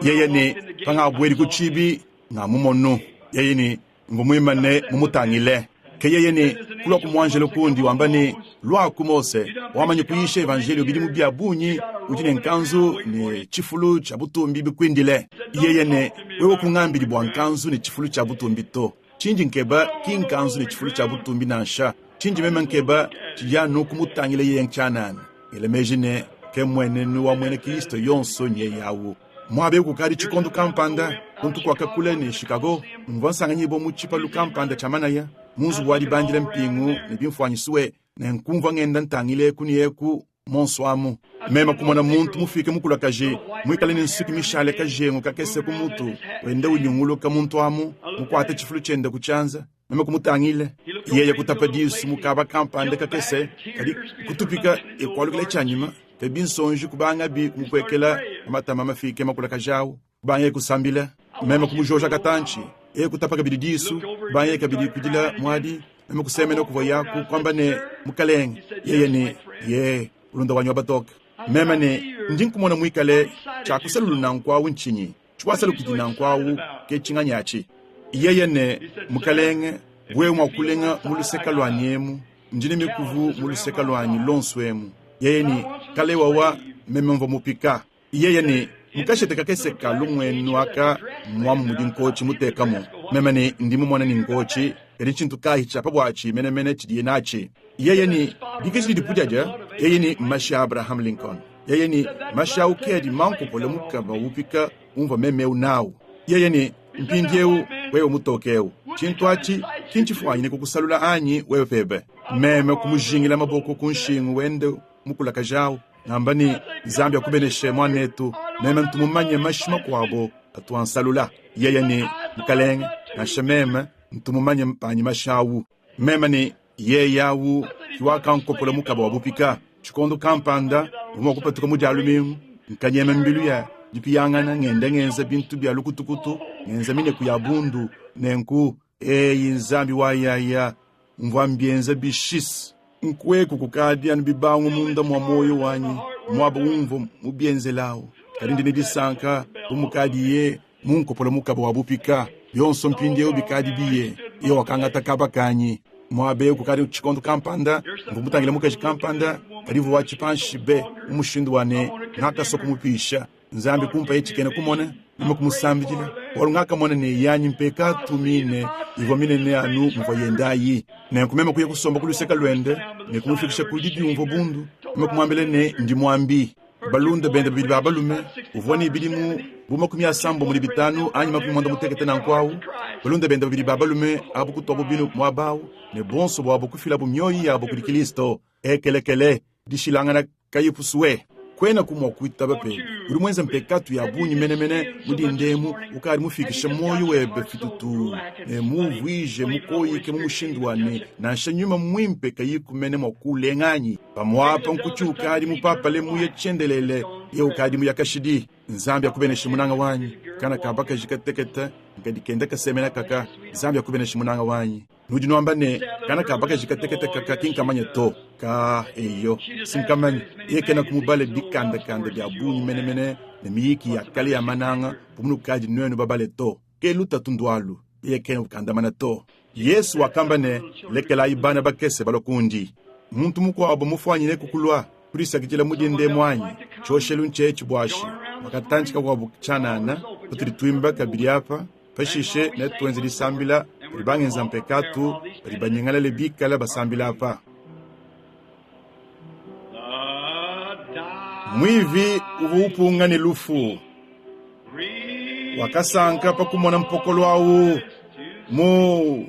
Yeye ne, Pangabuedi ku tshibi, ngamumonu. Yeye ne, Mvua muimane mumutangile. Ke yeye ne kulua ku muanjelo kundi wamba ne, Luaku Mose, wamanyi kuyisha evanjeliyo bidimu bia bungi, udi ne nkanzu ne tshifulu tshia butumbi bikuindile. Yeye ne, Wewe kungambidi bua nkanzu ne tshifulu tshia butumbi to. Tshindi nkeba ki nkanzu ne tshifulu tshia butumbi nansha. Tshindi meme nkeba tshidi anu kumutangila yeye ntshianana. Ngela meji ne, ke mmuenenu wa muena Kristo yonso nyeye au. Muaba eu kukadi tshikondo kampanda, kuntu kuakakule ne Chicago, mvua nsanganyibua mu tshipalu kampanda tshia manaya, mu nzubu wa dibandila mpingu ne bimfuanyi sue, nenku mvua ngenda ntangila eku ne eku muonso amu. Meme kumona muntu mufike mukulakaje, muikale ne nsuki mishale kajengu kakese ku mutu, wenda unyunguluka muntu amu, mukuate tshifulu tshiende ku tshianza. Meme kumutangila, yeye kutapa disu mu kaba kampanda kakese, kadi kutupika e kualukila tshianyima, ke binsonji kubangabi kumupuekela pa matama mafike makulakaje awu, kubangaye kusambila. Meme kumujoja katantshi, yeye kutapa kabidi disu, kubangaye kabidi kudila muadi. Meme kusemena kuvua yaku kuamba ne, Mukalenge, yeye ne, Ye, mulunda wanyi wa batoke. Meme ne, Ndi nkumona muikale tshiakusalulu nanku awu ntshinyi? Tshiwasalukidi nanku awu ke tshinganyi atshi? Yeye ne, Mukalenge, wewe mua kulenga mu luseka luanyi emu, ndi ne mikuvu mu luseka luanyi luonso emu. Yeye ne, Kale wawa meme mvua mupika. Yeye ne, Mu kashete kakese ka lumuenu aka muamu mudi nkotshi mutekamu. Meme ne, Ndi mumone ne nkotshi, kadi ntshintu kayi tshia pa buatshi menemene tshidiye natshi? Yeye ne, Dikeji didipu diadia. Yeye ne, Mmashi a Abraham Lincoln. Yeye ne, Mashi awu ke adi mankopole mukaba wupika umvua meme eu nawu. Yeye ne, Mpindiewu, wewe mutoke eu, tshintu atshi ki ntshifuanyine kukusalula anyi wewe pebe? Meme kumujingila maboko ku nshingu wende mukulakaje awu, ngamba ne, Nzambi akubeneshe, muanetu. Meme ntu mumanye mashi makuabo atu ansalula. Yeye ne, Mukalenge, nansha meme ntu mumanye panyi mashi awu. Meme ne, Yeye awu ki wakankopola mukaba wa bupika. Tshikondo kampanda mvua mua kupatuka mu Dia lumingu, nkanyema mbilu ya dipiyangana, ngenda ngenza bintu bia lukutukutu, ngenza mineku ya bundu. Nenku, eyi Nzambi wa yaya, mvua mbienza bishis. Nkueku kukadi anu bibangu munda mua muoyo wanyi, muaba umvua mubienzelawu. Kadi ndi ne disanka bu mukadiye munkopole mukaba wa bupika. Bionso mpindieu bikadi biye. Yeye wakangata kaba kanyi. Muaba eu kukadi tshikondo kampanda mvua mutangile mukaji kampanda, kadi uvua wa tshipanshi be mu mushindu wa ne, ngakasua kumupisha. Nzambi kumpaye tshikena kumona, meme kumusambidila, bualu ngakamona ne, yanyi mpekatu mine ivua minene anu muvua yende ayi. Nenku meme kuya kusomba ku luseke luende ne kumufikisha ku didiumvua bundu, meme kumuambila ne, ndi muambi. Balunda bende babidi ba balume, uvua ne bidimu. Bu 35 anyi 60 nanku awu, balunda bende babidi ba balume abu kutuabu binu muaba awu, ne buonso buabu kufilabu mioyo yabu kudi Kilisto. Ekelekele, dishilangana kayipu sue! Kuenaku mua kuitaba pebe udi muenze mpekatu ya bungi menemene mu dinda emu, ukadi mufikishe muoyo webe fitutuu ne muuvuije mukoyike mu mushindu wa ne, nansha nyuma muimpe kayiku mene mua kuulenga anyi? Pamu'apa nkutshi ukadi mupapale muye tshiendelele, ye ukadi muya kashidi. Nzambi akubeneshe munanga wanyi. Kana ka bakaji katekete nkadi kenda kasemena kaka. Nzambi akubeneshe munanga wanyi. Nudi nuamba ne, Kana ka bakaji katekete kaka ki nkamanye to. Kaa, eyo, si nkamanye. Yeye kenaku mubale bikandakanda bia bungi menemene ne miyiki ya kale ya mananga bu munukadi nuenu babale to. Ke lutatu ndualu, yeye kena ukandamana to. Yesu wakamba ne, Lekelayi bana bakese balua kundi. Muntu mukuabo mufuanyineku kulua kudisakidila mu dinda emu anyi? Tshioshelu ntshietshi buashi. Bua katantshi kakuabu tshianana, patudi tuimba kabidi apa, Pashishe netuenze disambila padi bangenza mpekatu badi banyingalale bikale basambila apa. Muivi uvua upunga ne lufu wakasanka pa kumona mpokolo au mu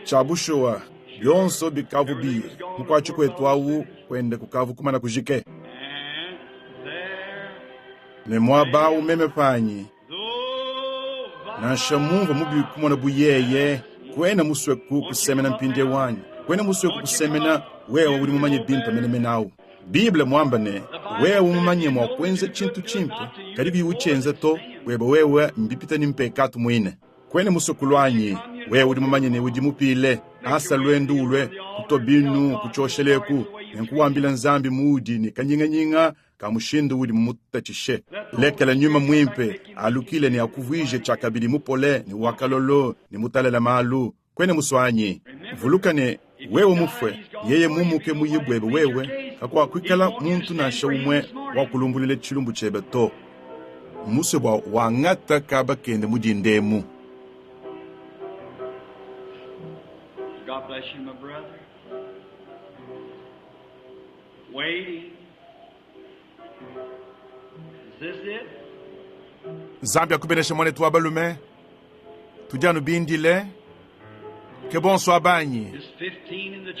tshia bushuwa bionso bikavu biye mukuatshi kuetu au kuende kukavu kumana kujike ne muaba au meme panyi nansha mumvua mubi kumona bu yeye kuena musue kusemena mpindieu anyi kuena musue kusemena wewe udi mumanye bimpe menemene au Bible muamba ne, wewe mumanye mua kuenza tshintu tshimpe, kadi kuyi utshienza to, buebe wewe mbipita ne mpekatu muine. Kuena musue kulua anyi? Wewe udi mumanye ne udi mupile, asa luendu ulue kutua binu ku tshioshelu eku, nenku wambila Nzambi muudi ne kanyinganyinga ka mushindu uudi mumutatshishe. Lekela Nyuma Muimpe alukile ne akuvuije tshiakabidi mupole ne wa kalolo ne mutalale malu. Kuena musue anyi? Vuluka ne, wewe mufue, yeye mumuke muye buebe wewe, kakuakuikala muntu nansha umue wa kulumbuluila tshilumbu tshiebe to. Mmusue bua wangata kaba kende mu dinda emu. God bless you, my brother. Waiting. Is this it? Nzambi akubeneshe muanetu wa balume. Tudi anu bindile. Ke bonso abanyi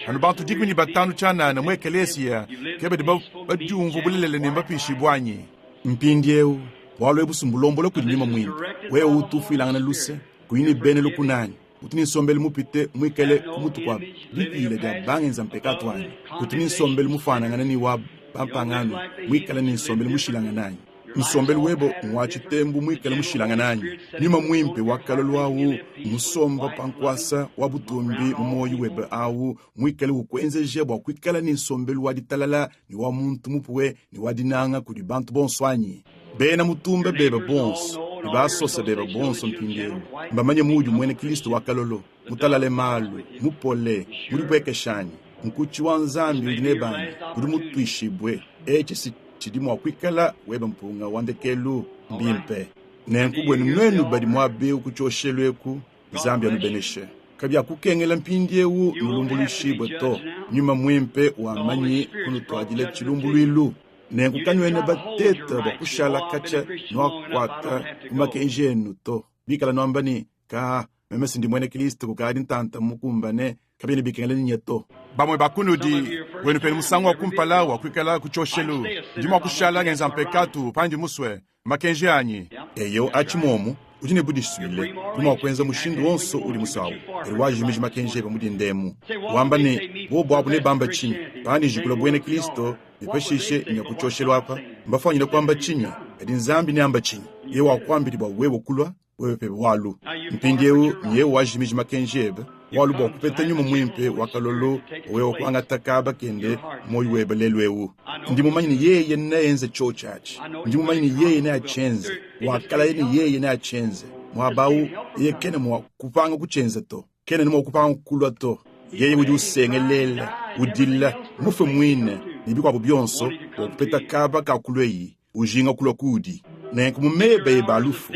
anu bantu 15 tshianana mu ekeleesiya ke badi badiumvua bulelela ne mbapishibue anyi? Mpindieu bualu ebu si mbulombola kudi nyuma muimpe. Wewe utu ufuilangana luse, kuyi ne bena lukuna anyi? Utu ne nsombelu mupite muikale ku mutu kua dipiila dia bangenza mpekatu anyi? Utu ne nsombelu mufuanangane ne wa bampangano muikale ne nsombelu mushilangane anyi? Nsombelu webe ng'wa tshitembu muikale mushilangane anyi? Nyuma muimpe wa kalolu au musomba pa nkuasa wa butumbi mu muoyo webe au muikale ukuenzeja bua kuikala ne nsombelu wa ditalala ne wa muntu mupuwe ne wa dinanga kudi bantu bonso anyi? Bena mutumba bebe bonso ne basosa bebe bonso mpindieu mbamanye muudi muena Kristo wa kalolo, mutalale malu, mupole, mudipuekeshe anyi? Nkutshi wa Nzambi udi nebe anyi? Udi mutuishibue etshi si tshidi mua kuikala webe mpunga wa ndekelu? Mbimpe. Nenku buenu nuenu badi muaba eu ku tshioshelu eku, Nzambi anubeneshe. Kabiakukengela mpindieu nulumbuluishibue to. Nyuma Muimpe wamanyi kunutuadila tshilumbuluilu. Nenku kanuena bateta bua kushala katshia nuakuata ku makenji enu to. Bikala nuamba ne, Kaa, meme si ndi muena Kristo kukadi ntanta mukumbane, kabiena bikengela ninye to. Bamue ba kunudi, wenu penu musangu wa kumpala wa kuikala ku tshioshelu, ndi mua kushala ngenza mpekatu pandi musue, makenji anyi. Eyo, atshi muomu, udi ne budisuile, udi mua kuenza mushindu wonso udi musawu, kadi wajimiji makenji ebe mu dinda emu. Wamba ne, Bobu abu nebamba tshinyi pandi njikula buena Kristo ne pashishe nya ku tshioshelu apa? Mbafuanyine kuamba tshinyi? Kadi Nzambi neamba tshinyi? Yeye wakuambidi bua wewe kulua, wewe pebe walu. Mpindieu nyewe wajimiji makenji ebe, walu bua kupeta nyuma muimpe wa kalolo, wewe kuangata kaba kende muoyo webe lelu eu. Ndi mumanye ne yeye neenze tshiotshi atshi. Ndi mumanye ne yeye neatshienze. Wakalaya ne yeye neatshienze. Muaba au yeye kena mua kupanga kutshienza to. Kena ne mua kupanga kulua to. Yeye udi usengelela, udila, mufue muine ne bikuabu bionso bua kupeta kaba ka kulueyi, ujinga kulua kuudi. Nenku mu meba ebe a lufu,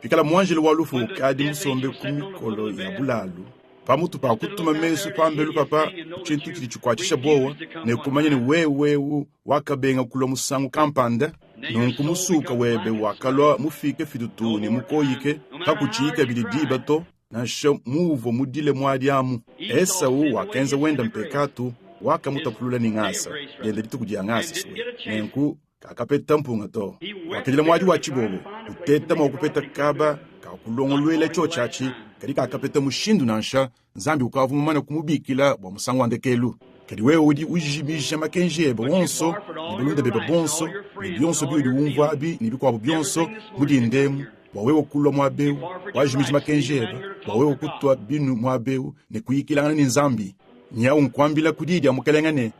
pikala muanjelu wa lufu ukadi musombe ku mikolo ya bulalu, Pamutu pa kutuma mesu pambelu papa ku tshintu tshidi tshikuatshisha buowa ne kumanya ne wewe eu wakabenga kulua musangu kampanda, nunku musuka webe wakalua mufike fitutuu ne mukoyike, kakutshiyi kabidi diba to, nansha muuvua mudile muadi amu. Esau wakenza wenda mpekatu, wakamutapulula ne ngasa, diende dituku dia ngasa swe. Nenku kakapeta mpunga to. Wakadila muadi wa tshibobo, uteta mua kupeta kaba ka kulongoluela tshiotshi atshi, kadi kakapeta mushindu nansha. Nzambi ukavua mumane kumubikila bua musangu wa ndekelu. Kadi wewe udi ujimija makenji ebe onso ne balunda bebe bonso ne bionso biudi umvua abi ne bikuabu bionso mu dinda emu bua wewe kulua muaba eu, wajimiji makenji ebe bua wewe kutua binu muaba eu ne kuyikilangana ne Nzambi. Nyawu nkuambila ku diyi dia Mukelenge ne,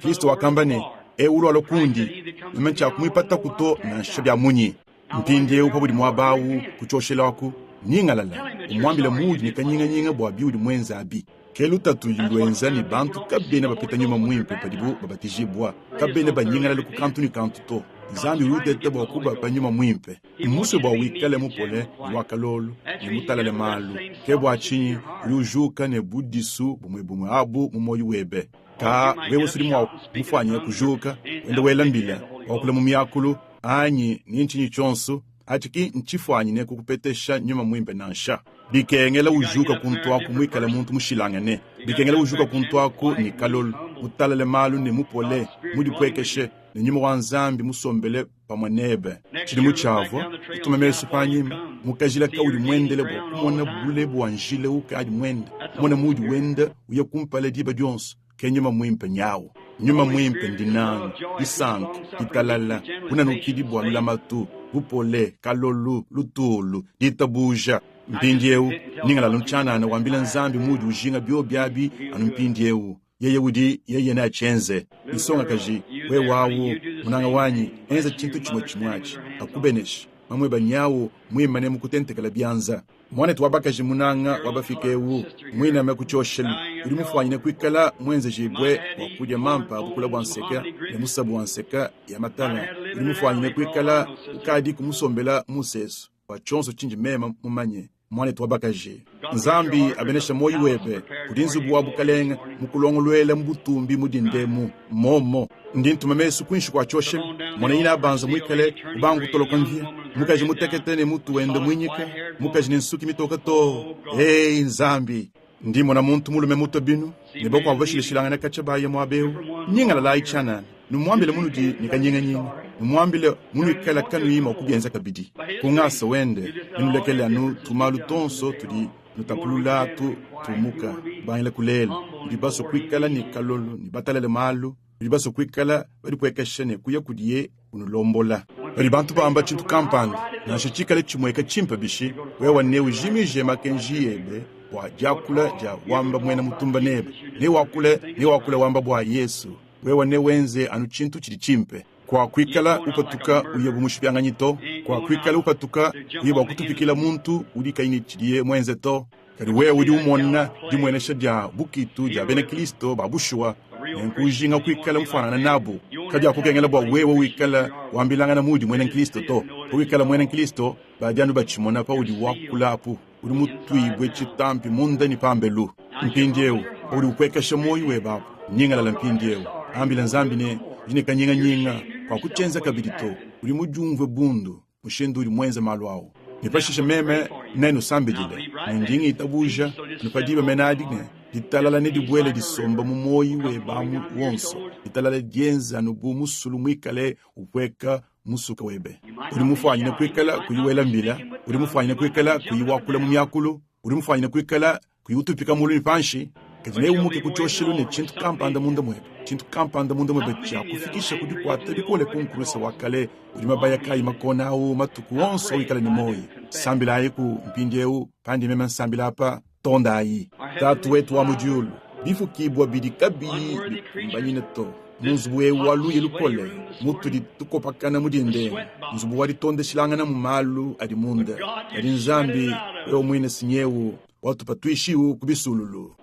Kristo wakamba ne, Eu ulualua kundi, meme ntshiakumuipataku to nansha bia munyi. Mpindieu paudi muaba au ku tshioshelu aku, nyingalala, umuambile muudi ne kanyinganyinga bua biudi muenze abi. Ke lutatu ludi luenza ne, bantu kabena bapeta nyuma muimpe padibu babatijibua. Kabena banyingalala ku kantu ne kantu to. Nzambi udi uteta bua kubapa nyuma muimpe. Mmusue bua wikale mupole ne wa kalolo ne mutalale malu. Ke bua tshinyi udi ujuka ne budisu bumue bumue abu mu muoyo webe. Ka wewe sudi mua mufuanyine kujuka wenda wela mbila, wakula mu miakulu anyi ni ntshinyi tshionso, atshi ki ntshifuanyine kukupetesha nyuma muimpe nansha. Bikengela ujuka kuntu aku muikale muntu mushilangane. Bikengela ujuka kuntu aku ne kalolo, mutalale malu ne mupole, mudipuekeshe, ne nyuma wa Nzambi musombele pamue nebe. Tshidimu tshiavua, kutuma mesu panyima mu kajila kaudi muendele bua kumona bule bua njila ukadi muende, kumona muudi wenda uya kumpala diba dionso, ke nyuma muimpe nyawu. Nyuma muimpe ndinanga, disanka, ditalala, bunanukidi bua lulamatu, bupole, kalolu, lutulu, ditabuja. Mpindieu, nyingalala tshianana wambila Nzambi muudi ujinga biobi abi anu mpindieu. Yeye udi, yeye neatshienze. Nsongakaji, wewe awu, munanga wanyi, enza tshintu tshimue tshimue atshi. Akubeneshe. Mamueba nyawu muimane mu kutentekela bianza. Muanetu wa bakaji munanga wa bafike eu, muiname ku tshioshelu, udi mufuanyine kuikala muenzejibue bua kudia mampa a bukula bua nseka ne musabu wa nseka ya matala. Udi mufuanyine kuikala ukadiku musombela mu musesu bua tshionso tshindi meme mumanye. Muanetu wa bakaji, Nzambi abeneshe muoyo webe. Kudi nzubu wa bukalenge mukulongoluela mu butumbi mu dinda emu. Momo ndi ntuma mesu kuinshi kua tshioshelu, mona inabanza muikale ubanga kutoloka mvia, mukaji mutekete ne mutu wende muinyika, mukaji ne nsuki mitoke too. Eyi Nzambi! Ndi mmona muntu mulume mutue binu ne bakuabu bashilashilangane katshia baya muaba eu. Nyingalalayi tshianana, numuambile munudi ne kanyinganyinga, numuambile munuikala kanuyi mua kubienza kabidi. Ku ngasa wende, nenulekele anu tumalu tuonso tudi nutapulula atu tumuka. Kubangila ku lelu, nudi basue kuikala ne kalolo ne batalale malu, nudi basue kuikala badipuekesha ne kuya kudiye unulombola. Padi bantu bamba tshintu kampanda, nansha tshikale tshimueka tshimpe bishi, wewe neujimije makenji ebe bua diakula dia wamba muena mutumba nebe. Newakule, newakule wamba bua Yesu. Wewe newenze anu tshintu tshidi tshimpe. Kuakuikala upatuka uya bu mushipianganyi to. Kuakuikala upatuka uya bua kutupikila muntu udi kayi ne tshidiye muenze to. Kadi wewe udi umona dimuenesha dia bukitu dia bena Kristo ba bushuwa, nenku ujinga kuikala mufuanangane nabu. Kabiakukengela bua wewe wikala wambilangana muudi muena Kristo to. Pawikala muena Kristo, badi anu batshimona paudi wakula apu. Udi mutuibue tshitampi munda ne pambelu. Mpindieu paudi upuekesha muoyo webe apu, nyingalala mpindieu. Ambila Nzambi ne, udi ne kanyinganyinga, kuakutshienza kabidi to. Udi mudiumvue bundu mushindu udi muenze malu au. Ne pashishe meme nenusambidile, ne ndi ngitabuja anu pa diba mene adi ne, ditalala nedibuele disomba mu muoyi webe amu wonso, ditalala dienze anu bu musulu muikale upueka musuka webe. Udi mufuanyine kuikala kuyi wela mbila, udi mufuanyine kuikala kuyi wakula mu miakulu, udi mufuanyine kuikala kuyi utupika mulu ne panshi, kadi neumuke ku tshioshelu ne tshintu kampanda munda muebe, tshintu kampanda munda muebe tshiakufikisha ku dikuata bikole ku nkuruse wa kale udi mabaya kayi makona au matuku onso awikala ne muoyo. Sambilayiku mpindieu pandi meme nsambila apa, tondayi. Tatu wetu wa mu diulu, bifukibua bidi kabiyi bikumbanyine to mu nzubu eu wa luya lukole mutudi tukopakana mu dinda emu, nzubu wa ditondeshilangana mu malu adi munda, kadi Nzambi wewe muine sinyeu watupatuishiwu ku bisululu.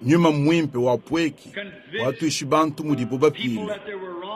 Nyuma muimpe wapueki, watuishi bantu mudibo bapile,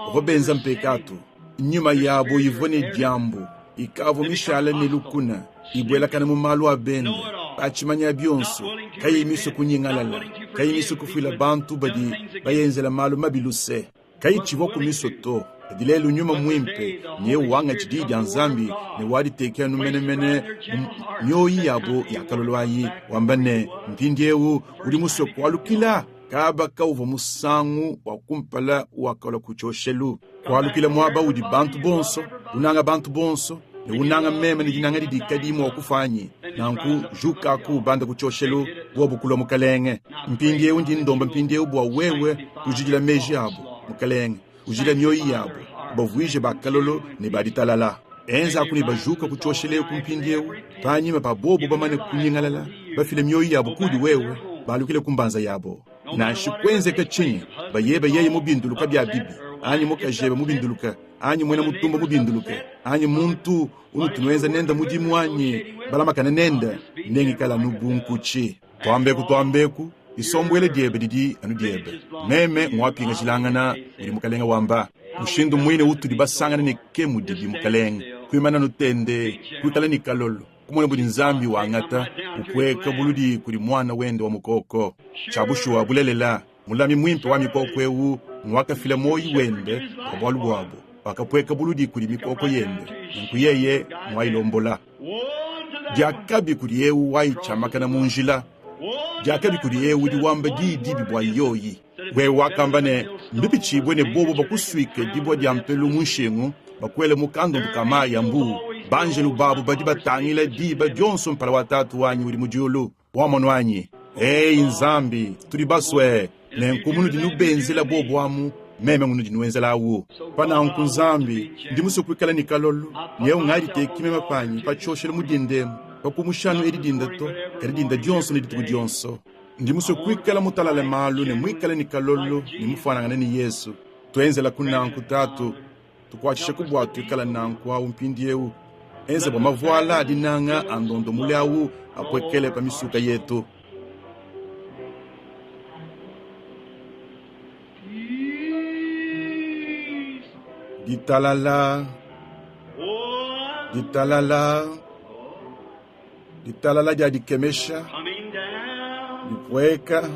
bavua benza mpekatu. Nyuma yabo ivua ne diambu, ikavua mishale ne lukuna, ibuelakana mu malu a bende. Patshimanya bionso, kayiyi misue kunyingalala, kayiyi misue kufuila bantu badi bayenzela malu mabi luse. Kayitshivua ku misue to. Kadi lelu Nyuma Muimpe newangatshi Diyi dia Nzambi ne waditeke anu menemene mu mioyi yabo ya kalolo ayi, wamba ne, Mpindiewu udi musue kualukila kaba kauvua musangu wa kumpala uwakalua ku tshioshelu, kualukila muaba udi bantu bonso, unanga bantu bonso, ne unanga meme ne dinanga didi kadiyi mua kufua anyi? Nanku jukaku ubanda ku tshioshelu, bobu kulua Mukalenge. Mpindiewu ndi ndomba mpindiewu bua wewe kujidila meji abu, Mukalenge, ujidila mioyi yabu, ubavuije ba kalolo ne ba ditalala. Enzaku ne bajuka ku tshioshelu eku mpindiewu, panyima pa bobu bamane kunyingalala, bafile mioyi yabu kuudi wewe, balukile ku mbanza yabo. Nansha kuenzeka tshinyi, bayebe yeye mubinduluka bia bibi, anyi mukajebe mubinduluka, anyi muena mutumba mubinduluke, anyi muntu unutu nuenza nende mudimu anyi balamakane nende, nengikale anu bu nkutshi. Tuambeku tuambeku, disombuela diebe didi anu diebe, meme nguapingajilangana, mudi Mukalenge wamba. Mushindu muine utudi basangane ne ke mudibi, Mukalenge, kuimana anu tende, kuikala ne kalolo, kumona mudi Nzambi wangata, upueka buludi kudi Muana wende wa mukoko. Tshia bushuwa, bulelela, Mulami muimpe wa mikoko eu nguakafila muoyo wende bua bualu buabu, wakapueka buludi kudi mikoko yende, nunku yeye nguayilombola. Diakabi kudi eu wayitshiamakana mu njila, diakabi kudi eu udi wamba diyi dibi bua yoyi. Wewe wakamba ne, Mbipitshibue ne bobo bakusuike dibue dia mpelu mu nshingu, bakuele mu kandondu ka mayi a mbuu. Banjelu babu badi batangila diba dionso mpala wa Tatu wanyi udi mu diulu. Wamonu anyi? Eyi Nzambi, tudi basue nenku munudi nubenzela bobu amu, meme ngunudi nuenzela awu. Pa nanku Nzambi, ndi musue kuikala ne kalolo, ne eu ngaditeki meme panyi pa tshioshelu mu dinda emu, pa kumusha anu edi dinda to, kadi dinda dionso ne dituku dionso. Ndi musue kuikala mutalale malu ne muikale ne kalolo ne mufuanangane ne Yesu. Tuenzelaku nanku, Tatu. Tukuatshishaku bua tuikala nanku awu mpindiewu. Enza bua mavuala a dinanga a ndondo mule awu apuekele pa misuka yetu. Ditalala, ditalala, ditalala dia dikemesha, dipueka,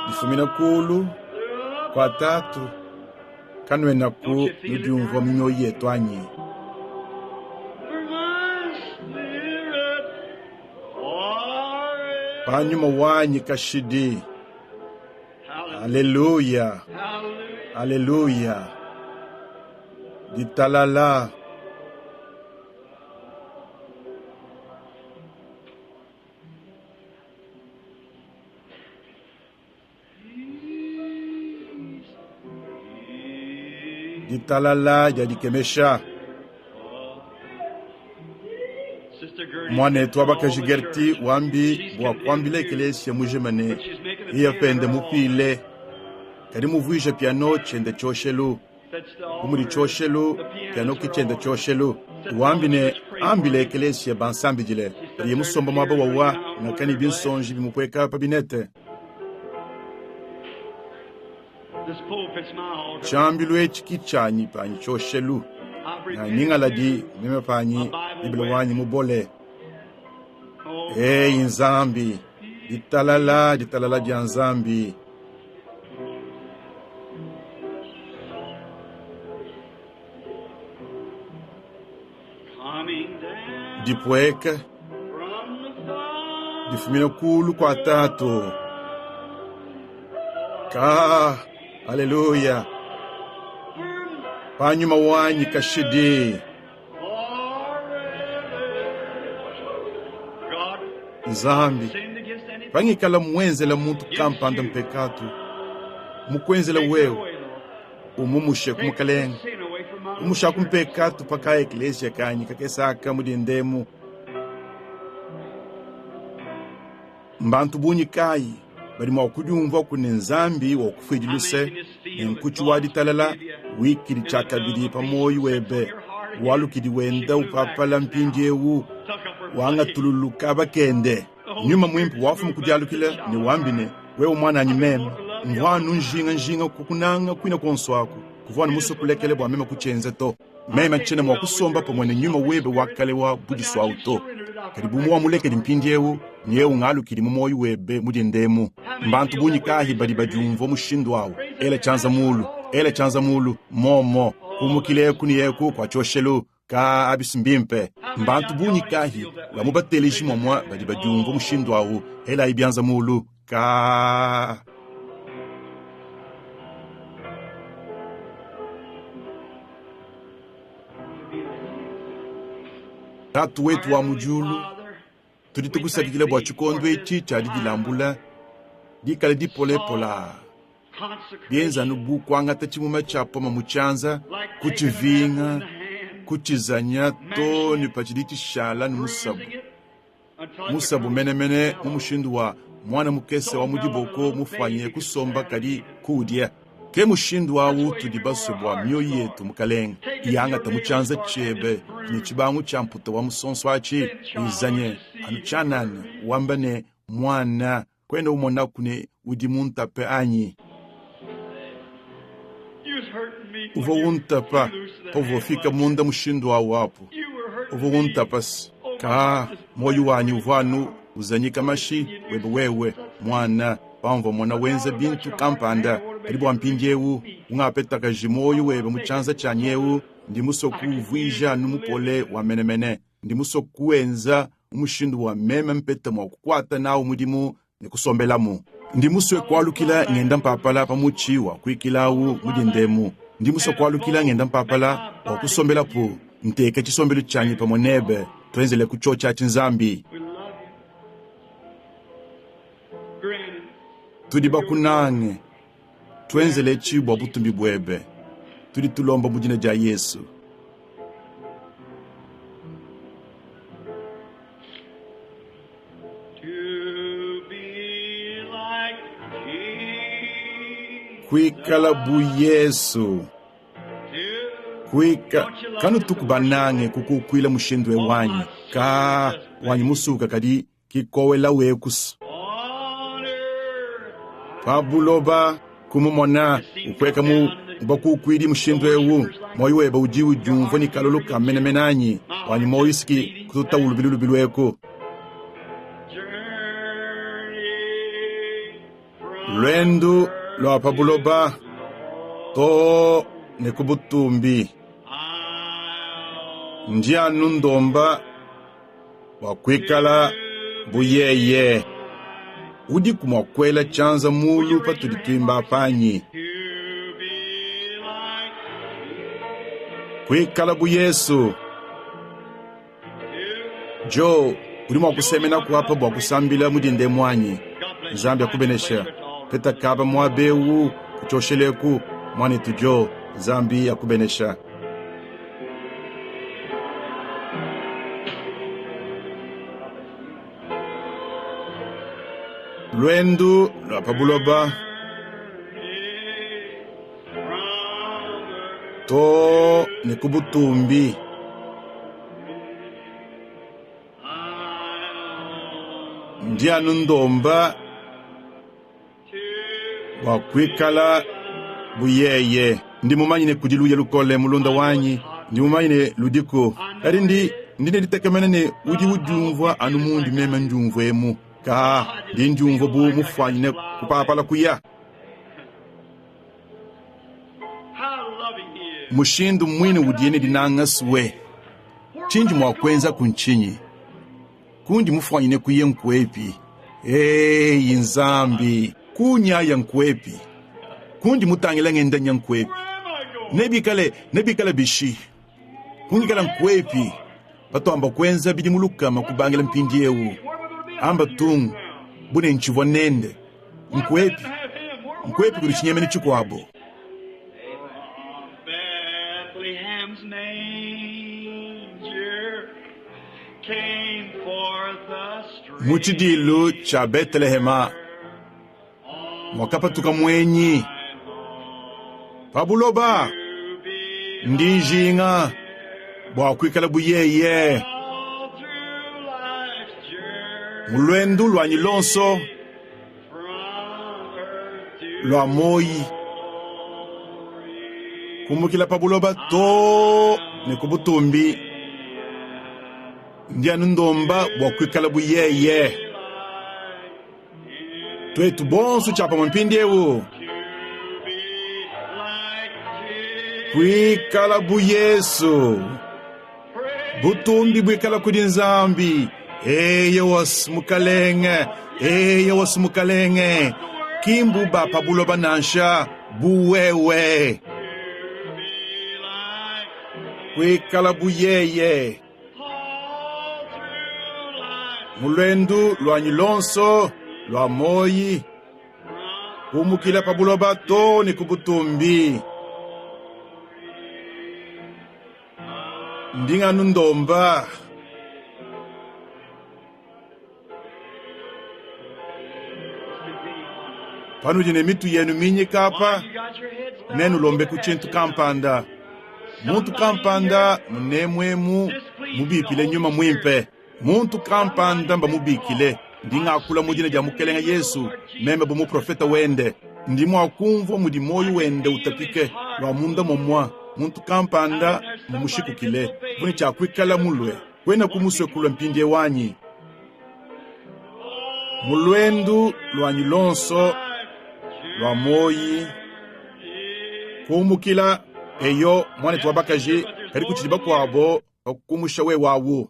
difumina kulu kua Tatu. Kanuenaku nudiumvua mu mioyo yetu anyi? Pa nyuma wanyi kashidi. Aleluya, aleluya, ditalala. Ditalala dia dikemesha. Muanetu wa bakaji Gertie wambi bua kuambila ekelesia mujima ne, yeye pende mupile, kadi muvuije piano tshiende tshioshelu. Bu mudi tshioshelu, piano ke tshiende tshioshelu. Wambi ne, ambile ekelesia bansambidile. Padiye musomba muaba wawa, ngakani binsonji bimupueka pa binete. Tshiambilu etshi ki tshianyi panyi tshioshelu, nanyingaladi meme panyi Bible wanyi mubole. Eyi Nzambi, ditalala, ditalala dia Nzambi. Dipueka difumina kulu kua Tatu. Ka, aleluya! Pa nyuma wanyi kashidi. Nzambi, pangikala muenzela muntu kampanda mpekatu, mukuenzela wewe, umumushe ku Mukalenge, umushaku mpekatu pa ka ekleziya kanyi kakese aka mu dinda emu. Mbantu bungi kayi badi mua kudiumvuaku ne Nzambi wakufuidi luse ne nkutshi wa ditalala wikidi tshiakabidi pa muoyo webe, walukidi wenda upapala mpindieu wangatululu kaba kende? Nyuma Muimpe wafuma ku dialukila ne wambi ne, Wewe muananyi meme, mvua anu njinga njinga kukunanga kuine kuonso aku, kuvua anu musue kulekela bua meme kutshienza to. Meme tshiena mua kusomba pamue ne nyuma webe wa kale wa budisuawu to. Kadi bu muwamulekedi mpindiewu, nyewu ngalukidi mu muoyo webe mu dinda emu. Mbantu bungi kayi badi badiumvua mushindu awu? Ela tshianza muulu, ela tshianza muulu, momo, kumukila eku ne eku kua tshioshelu. Kaa, abi si mbimpe. Mbantu bungi kayi ba mu bateleji muamua badi badiumvua mushindu awu? Elayi bianza muulu. Kaa. Tatu wetu wa mu diulu, tudi tukusakidila bua tshikondo etshi tshia didilambula dikale dipolepola, bienza anu bu kuangata tshimuma tshia poma mu tshianza, kutshivinga, kutshizanya too ne patshidi tshishala ne musabu musabu menemene mu mushindu wa muana mukese wa mu diboko mufuanyine kusomba kadi kuudia. Ke mushindu awu utudi basue bua mioyo yetu, Mukalenge, iyangata mu tshianza tshiebe ne tshibangu tshia mputa wa musonso atshi, uyizanye anu tshianana, wamba ne, Muana, kuena umonaku ne udi muntape anyi? Uvua untapa pauvua ufika munda mushindu awu apu. Uvua untapa se, Kaa, muoyo wanyi uvua anu uzanyika mashi webe wewe, muana, pamvua mmona wenza bintu kampanda. Kadi bua mpindieu, ungapetakaji muoyo webe mu tshianza tshianyi eu, ndi musue kuwuvuija anu mupole wa menemene. Ndi musue kuwenza mu mushindu wa meme mpeta mua kukuata nawu mudimu ne kusombelamu. Ndi musue kualukila ngenda mpapala pa mutshi wa kuikila awu mu dinda emu. Ndi musue kualukila ngenda mpapala bua kusombelapu, nteka tshisombelu tshianyi pamue nebe. Tuenzeleku tshiotshi atshi, Nzambi. Tudi bakunange. Tuenzeletshi bua butumbi buebe. Tudi tulomba mu dina dia Yesu. Kuikala bu Yesu. Kuika kanutuku banange kukukuila mushindu eu wanyi? Ka wanyi musuka kadi kikowela wekus. Pa buloba kumumona upueka mu bakukuidi mushindu eu, muoyo webe udi udiumvua ne kalolo ka menemene anyi? Wanyi muoyo siki kututawu lubilu lubilu eku. Luendu lua pa buloba too ne ku butumbi. Ndi anu ndomba bua kuikala bu yeye. Udiku mua kuela tshianza muulu patudi tuimba apa anyi? Kuikala bu Yesu. Joe, udi mua kusemenaku apa bua kusambila mu dinda emu anyi? Nzambi akubenesha. Peta kaba muaba eu ku tshioshelu eku, muanetu Joe. Nzambi akubenesha. Luendu lua pa buloba too ne ku butumbi. Ndi anu ndomba bua kuikala bu yeye. Ndi mumanye ne kudi luya lukole, mulunda wanyi, ndi mumanye ne ludiku, kadi ndi ndi ne ditekemena ne udi udiumvua anu mundi meme ndiumvua emu. Kaa, ndi ndiumvua bu mufuanyine kupapala kuya. Mushindu muine udiye ne dinanga sue, tshindi mua kuenzaku ntshinyi? Kundi mufuanyine kuya nkuepi? Eyi Nzambi, kunyaya nkuepi? Kundi mutangila ngenda nya nkuepi? Nebikale, nebikale bishi? Kungikala nkuepi? Patuamba kuenza bidimu lukama kubangila mpindieu, amba tung, bu ne ntshivua nende. Nkuepi? Nkuepi kudi tshinyemenu tshikuabo? Mu tshidiilu tshia Betelehema muakapatuka muenyi pa buloba. Ndi njinga bua kuikala bu yeye mu luendu luanyi luonso lua muoyi, kumbukila pa buloba too ne ku butumbi. Ndi anu ndomba bua kuikala bu yeye. Tuetu bonso tshiapamue mpindieu. Kuikala bu Yesu. Butumbi buikala kudi Nzambi. Eyowas Mukalenge, eyowas Mukalenge. Ki mbu ba pa buloba nansha, bu wewe. Kuikala bu yeye. Mu luendu luanyi luonso lua muoyi, kumukila pa buloba too ne ku butumbi. Ndi nganu ndomba. Panudi ne mitu yenu minyika apa, nenulombeku tshintu kampanda. Muntu kampanda munemuemu mubipile Nyuma Muimpe. Muntu kampanda mbamubikile. Ndi ngakula mu dina dia Mukelenge Yesu, meme bu muprofete wende. Ndi mua kumvua mudi muoyo wende utapike lua munda muamua. Muntu kampanda mumushikukile. Uvua ne tshia kuikala mulue. Kuenaku musue kulua mpindieu anyi? Mu luendu luanyi luonso lua muoyi, kumukila, eyo, muanetu wa bakaji, kadi kutshidi bakuabo pa kukumusha wewe awu.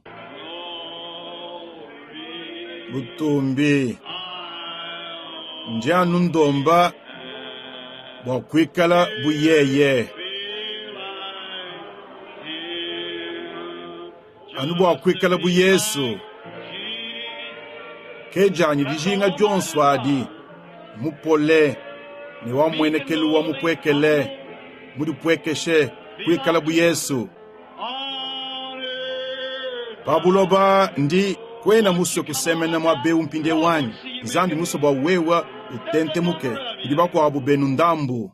Butumbi, ndi anu ndomba bua kuikala bu yeye. Anu bua kuikala bu Yesu. Ke dianyi dijinga dionso adi, mupole ne wa mmuenekelu wa mupuekele, mudipuekeshe, kuikala bu Yesu. Pa buloba ndi kuena musue kusemena muaba eu mpindieu anyi? Nzambi musue bua wewe utentemuke kudi bakuabu benu ndambu.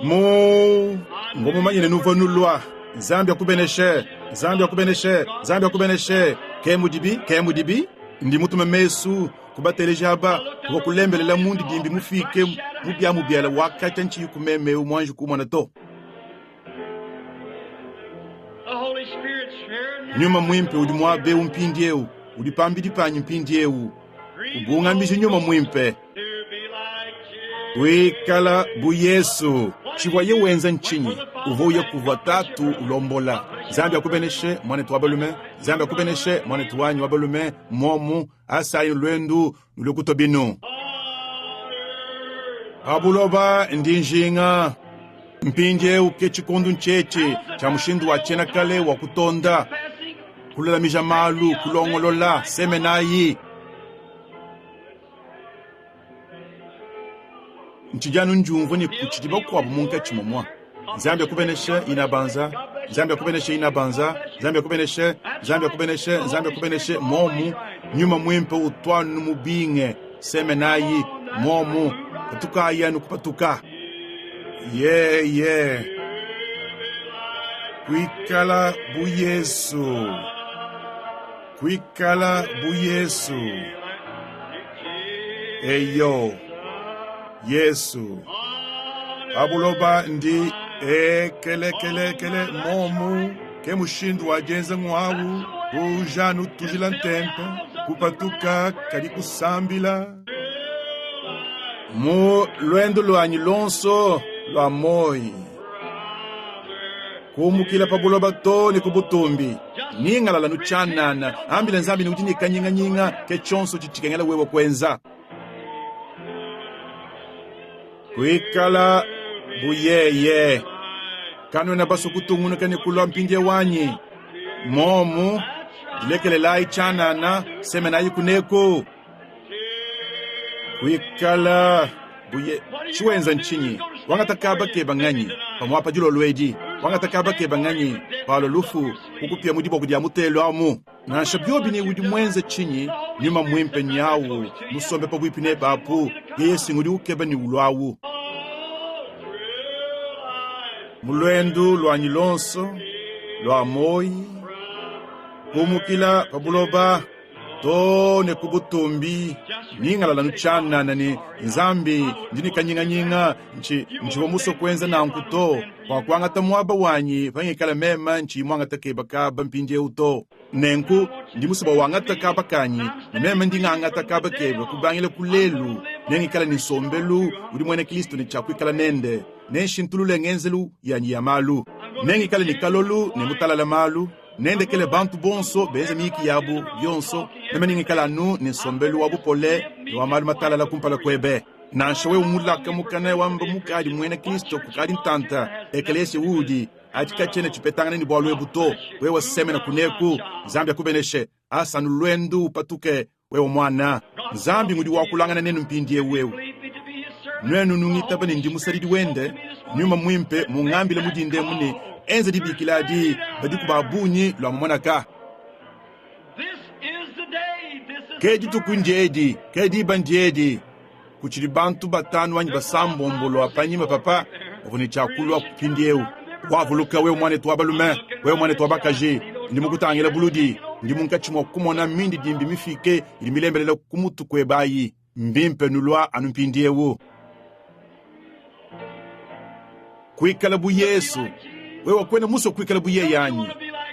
Mu mvua mumanye ne nuvua nulua. Nzambi akubeneshe, Nzambi akubeneshe, Nzambi akubeneshe. Ke mudibi, ke mudibi. Ndi mutume mesu ku bateleji aba kuvua kulembelela mundidimbi mufike mubiamubiala wa katshia ntshiyi ku meme eu muanji kumona to. Nyuma Muimpe udi muaba eu mpindieu, udi pambidi panyi mpindieu. Kubungamiji Nyuma Muimpe. Kuikala bu Yesu. Tshivuaye wenza ntshinyi? Uvua uya kuvua Tatu ulombola. Nzambi akubeneshe, muanetu wa balume. Nzambi akubeneshe, muanetu wanyi wa balume. Muomu, asayi luendu nulue kutua binu. Pa buloba ndi njinga. Mpindieu ke tshikondo ntshietshi tshia mushindu wa tshiena kale wa kutonda, kululamija malu, kulongolola. Semenayi. Ntshidi anu ndiumvua ne kutshidi bakuabu munkatshi mumua. Nzambi akubeneshe, inabanza. Nzambi akubeneshe, inabanza. Nzambi akubeneshe, Nzambi akubeneshe, Nzambi akubeneshe. Momu, Nyuma Muimpe utuanu mubinge. Semenayi, momu, patukayi anu kupatuka. Yeye kuikala bu Yesu. Kuikala bu Yesu. Eyo, Yesu. Pa buloba ndi ekelekelekele momu ke mushindu wa dienza ng'wawu kujanu tujila ntempe kupatuka kadi kusambila mu luendu luanyi luonso lua moyi kumukila pa buloba to ne ku butumbi ningalala nu tshianana ambila Nzambi ne udi ne kanyinganyinga ke tshionso tshidi tshikengela wewe kuenza kuikala bu yeye kanuena basue kutungunuka ne kulua mpindieu wanyi momu dilekelelayi tshianana semenayi kuneku Kuikala buye tshiwenza ntshinyi? Wangata kaba keba nganyi? Pamuapa dilolo edi wangata kaba keba nganyi? Palua lufu kukupia mu diboko dia mutelu amu. Nansha biobi ne udi muenze tshinyi, Nyuma Muimpe nyawu musombe pabuipi nebe apu, yeye si ngudi ukeba ne uluawu. Mu luendu luanyi luonso lua muoyi, kumukila pa buloba. Too ne ku butumbi, nyingalala nu tshianana ne, Nzambi, ndi ne kanyinganyinga, ntshi, ntshivua musue kuenza nanku to, kuakuangata muaba wanyi pangikala meme ntshiyi muangate keba kaba mpindieu to. Nenku, ndi musue bua wangate kaba kanyi, ne meme ndi ngangata kaba kebe kubangila ku lelu. Nengikale ne nsombelu udi muena Kristo ne tshia kuikala nende. Nenshintulule ngenzelu yanyi ya malu. Nengikale ne kalolu ne mutalale malu. Nendekele bantu bonso benze miyiki yabu bionso. Meme nengikale anu ne nsombelu wa bupole ne wa malu matalala kumpala kuebe. Nansha wewe mulaka mukana wamba mukadi muena Kristo kukadi ntanta, ekelesia uudi, atshi katshiena tshipetangana ne bualu ebu to. Wewe semena kuneku, Nzambi akubeneshe. Asa anu luendu upatuke, wewe muana. Nzambi ngudi wakulangana nenu mpindieu eu. Nuenu nungitaba ne ndi musadidi wende, Nyuma Muimpe mungambile mu dinda emu ne, enza dibikila adi, badiku ba bungi lua mumonaka. Ke dituku ndiedi, ke diba ndiedi. Kutshidi bantu batanu anyi basambombo lua panyima papa bavua ne tshia kulua mpindieu. Wavuluka wewe muanetu wa balume, wewe muanetu wa bakaji, ndi mukutangila buludi, ndi munkatshi mua kumona mindidimbi mifike idi milembelela ku mutu kuebe ayi. Mbimpe nulua anu mpindieu. Kuikala bu Yesu. Wewe kuena musue kuikala bu yeye anyi?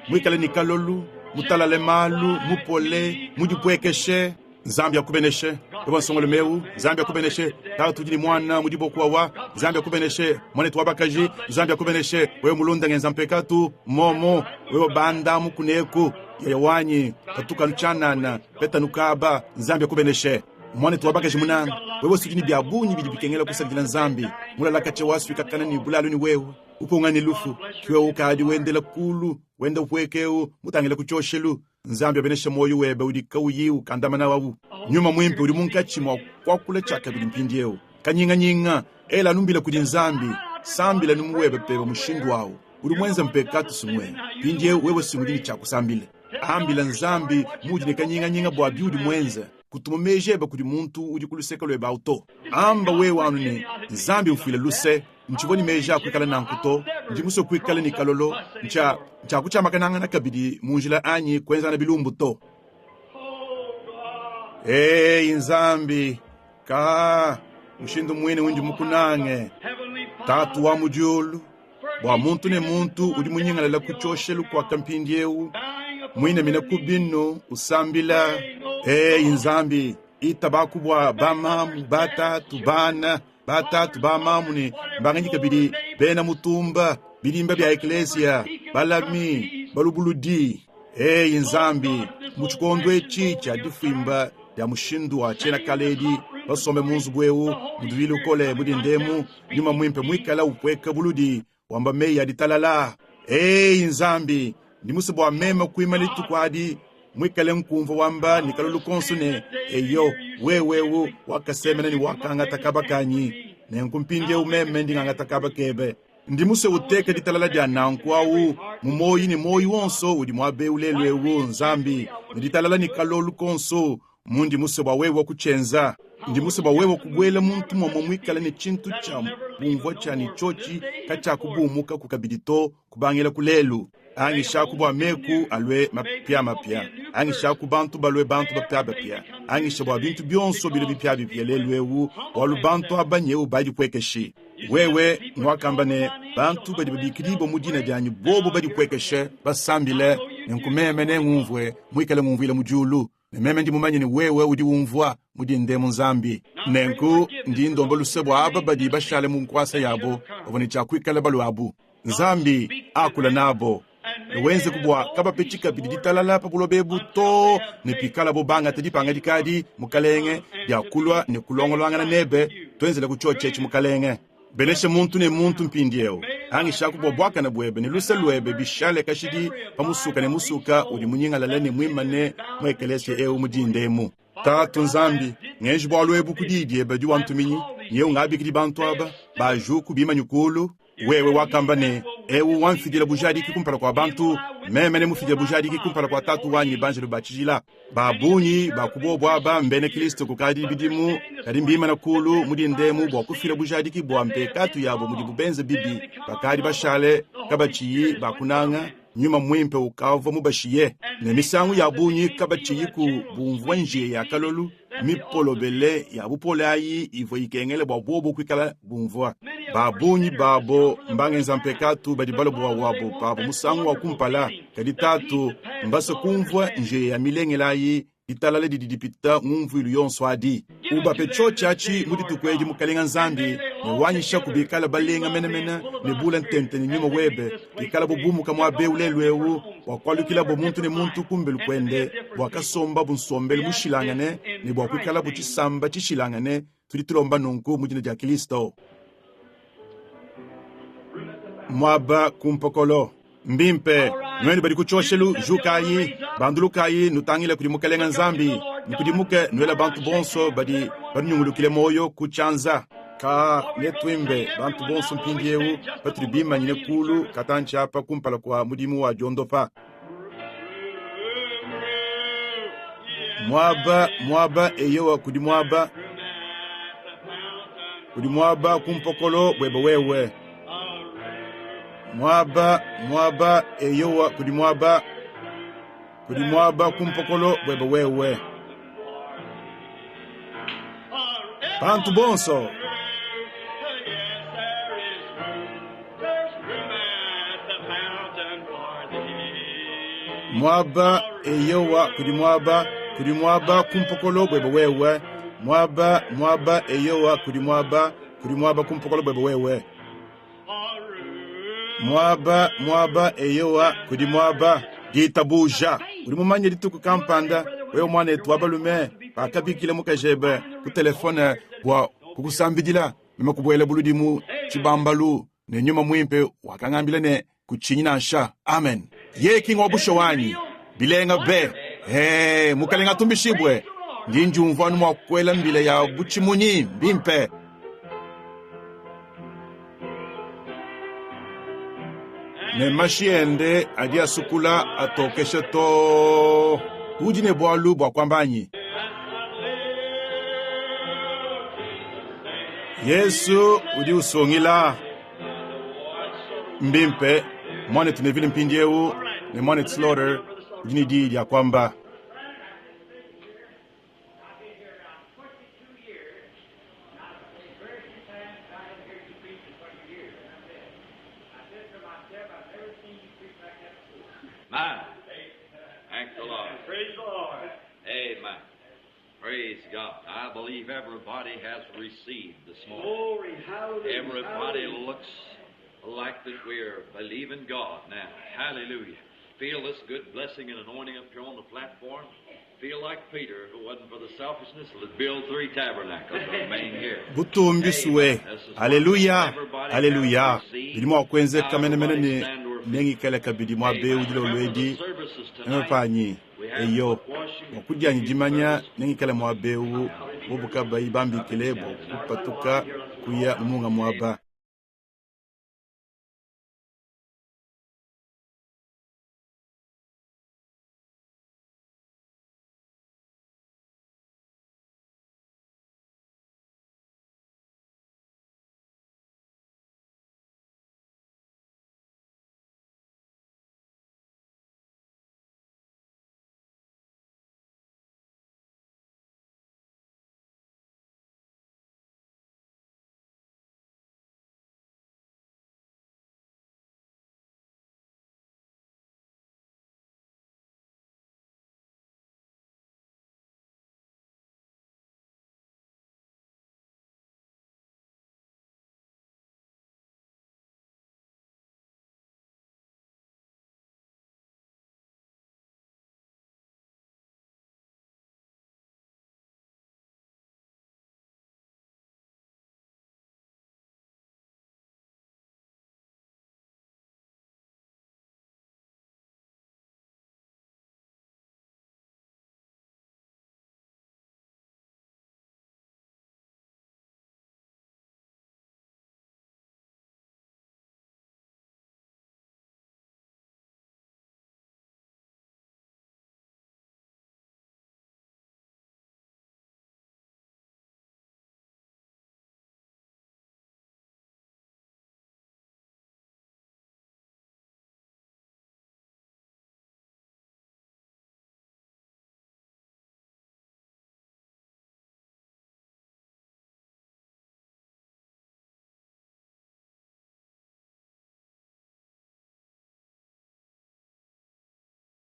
Muikale ne kalolu, mutalale malu, mupole, mudipuekeshe. Nzambi akubeneshe. Wewe nsongalume eu, Nzambi akubeneshe. Tatu udi ne muana mu diboko wawa, Nzambi akubeneshe. Muanetu wa bakaji, Nzambi akubeneshe. Wewe mulunda ngenza mpekatu, momo, wewe banda mukuneku, yaya wanyi, patuka nu tshianana, peta nukaba, Nzambi akubeneshe. Muanetu wa bakaji munanga, wewe sudi ne bia bungi bidi bikengela kusadila Nzambi. Mulala katshia wasuikakana ne bulalu ne wewe, upunga ne lufu, ki wewe ukadi wendela kulu, wenda upueka eu, mutangila ku tshioshelu. Nzambi abeneshe muoyo webe udi kauyi ukandamana au. Nyuma Muimpe udi munkatshi mua kuakula tshiakabidi mpindieu. Kanyinganyinga, ela anu mbila kudi Nzambi, sambila anu mu webe pebe mushindu au. Udi muenze mpekatu sumue, mpindieu wewe si udi ne tshia kusambila. Ambila Nzambi muudi ne kanyinganyinga bua biudi muenze. Kutuma meji ebe kudi muntu udi ku luseke luebe au to. Amba wewe anu ne, Nzambi mfuile luse, ntshivua ne meji a kuikala nanku to. Ndi musue kuikala ne kalolo, ntshia ntshiakutshiamakanangana kabidi mu njila anyi kuenzangana bilumbu to. Eyi Nzambi, ka mushindu muine undi mukunange, Tatu wa mu diulu, bua muntu ne muntu udi munyingalala ku tshioshelu kuaka mpindieu, muinamina ku binu usambila, Eyi Nzambi, itabaku bua bamamu, batatu, bana, batatu, bamamu ne mbanganyi kabidi bena mutumba, bidimba bia ekleziya, balami, balubuludi. Eyi Nzambi, mu tshikondo etshi tshia difuimba dia mushindu wa tshiena kale edi, basombe mu nzubu eu mudi lukole mu dindemu, Nyuma Muimpe muikala upueka buludi, wamba meyi a ditalala. Eyi Nzambi, ndi musue bua meme kuimana dituku adi muikale nkumvua wamba ne kalolu konso ne, Eyo, wewe eu wakasemena ne wakangata kaba kanyi, nenku mpindieu meme ndi ngangata kaba kebe. Ndi musue uteke ditalala dia nanku au mu muoyo ne muoyo wonso udi muaba eu lelu eu, Nzambi, ne ditalala ne kalolu konso mundi musue bua wewe kutshienza. Ndi musue bua wewe kubuela muntu muamua muikale ne tshintu tshia bumvua tshia ne tshiotshi katshiakubumukaku kabidi to kubangila ku lelu. Angishaku bua meku alue mapiamapia, angishaku bantu balue bantu bapiabapia, angisha bua bintu bionso bilue bipiabipia lelu eu, bualu bantu aba nyewu badipuekeshi. Wewe nguakamba ne, bantu badi babikidibua mu dina dianyi bobu badipuekeshe, basambile, nenku meme nengumvue muikale ngumvuila mu diulu. Ne meme ndi mumanye ne wewe udi umvua mu dindemu Nzambi. Nenku ndi ndomba luse bua aba badi bashale mu nkuasa yabo bavua ne tshia kuikala balue abu. Nzambi, akula nabo ne wenzeku bua kabapetshi kabidi ditalala pa buloba ebu too ne pikalabo bangata dipangadika adi, Mukalenge, dia kulua ne kulongolangana nebe. Tuenzelaku tshiotshi etshi, Mukalenge. Benesha muntu ne muntu mpindieu. Angishaku bua buakane buebe ne luse luebe bishale kashidi pa musuka ne musuka udi munyingalale ne muimane mu ekelesia eu mu dinda emu. Tatu Nzambi, ngenji bualu ebu ku diyi diebe diwantuminyi, nyeu ngabikidi bantu aba, bajuku bimanyi kulu. Wewe wakamba ne, Eu wamfidila bujadiki kumpala kua bantu, meme nemufidile bujadiki kumpala kua Tatu wanyi ne banjelu ba tshijila. Ba bungi ba ku bobu aba mbena Kristo kukadi bidimu, kadi mbimana kulu mu dinda emu bua kufila bujadiki bua mpekatu yabo mudibu benze bibi, bakadi bashale kabatshiyi ba kunanga. Nyuma Mwimpe ukavwa mubashiye. Ne misangu yabungi kabatshiyiku bumvwa njiya ya kalolu mipolobele ya bupole ayi ivwa ikengela bwa bobo kwikala bumvwa. Babungi babo mbangenza mpekatu badi balua bwa wabo pabo musangu wa kumpala, kadi Tatu, mbaswe kumvwa njiya ya milengele ayi, ditalala didi dipita ngumvuilu yonso adi. Ubape tshiotshi atshi mu dituku edi, Mukalenga Nzambi, ne wanyishaku bikale balenga menemene ne bule ntente ne Nyuma webe, bikalabo bumuka muaba eu lelu eu bua kualukilabo muntu ne muntu kumbelu kuende, bua kasombabu nsombelu mushilangane ne bua kuikalabu tshisamba tshishilangane. Tudi tulomba nunku mu dina dia Kilisto. Muaba ku mpokolo. Mbimpe, nuenu badi ku tshioshelu, jukayi, bandulukayi, nutangile kudi Mukelenge Nzambi, nukudimuke, nuele bantu bonso badi banunyungulukile muoyo ku tshianza. Ka, netuimbe bantu bonso mpindieu patudi bimanyine kulu katantshi apa kumpala kua mudimu wa diondopa. Muaba, muaba, eyowa, kudi muaba, kudi muaba ku mpokolo buebe wewe. Muaba, muaba, eyowa, kudi muaba, kudi muaba ku mpokolo buebe wewe. Bantu bonso. Muaba, eyowa, kudi muaba, kudi muaba ku mpokolo buebe wewe. Muaba, muaba, eyowa, kudi muaba, kudi muaba ku mpokolo buebe wewe. Muaba, muaba, eyowa, kudi muaba. Ditabuja. Udi mumanye dituku kampanda, wewe muanetu wa balume, bakabikila mukajebe ku telefone bua kukusambidila, meme kubuela buludi mu tshibambalu, ne Nyuma Muimpe wakangambila ne, Kutshinyi nansha. Amen. Yeye ki ngwa bushuwa anyi? Bilenga be. Ee, Mukalenge atumbishibue. Ndi ndiumvua anu mua kuela mbila ya butshimunyi. Mbimpe. Ne mashi ende adi asukula atokesha too. Udi ne bualu bua kuamba anyi? Yesu udi usungila. Mbimpe, Muanetu Neville mpindieu ne Muanetu Slaughter udi ne diyi dia kuamba. Praise God. I believe everybody has received this morning. Glory, hallelujah. Everybody looks like that we're believing God now. Hallelujah. Feel this good blessing and anointing up here on the platform. Feel like Peter, if it wasn't for the selfishness, would build three tabernacles and remain here. Butumbi suwe. Haleluya. Haleluya. Bidi mua kuenzeka menemene ne nengikale kabidi muaba eu dilolo edi meme panyi. Eyo, bua kudianyi dimanya, nengikale muaba eu bobu kabayi bambikile bua kupatuka kuya mu munga muaba.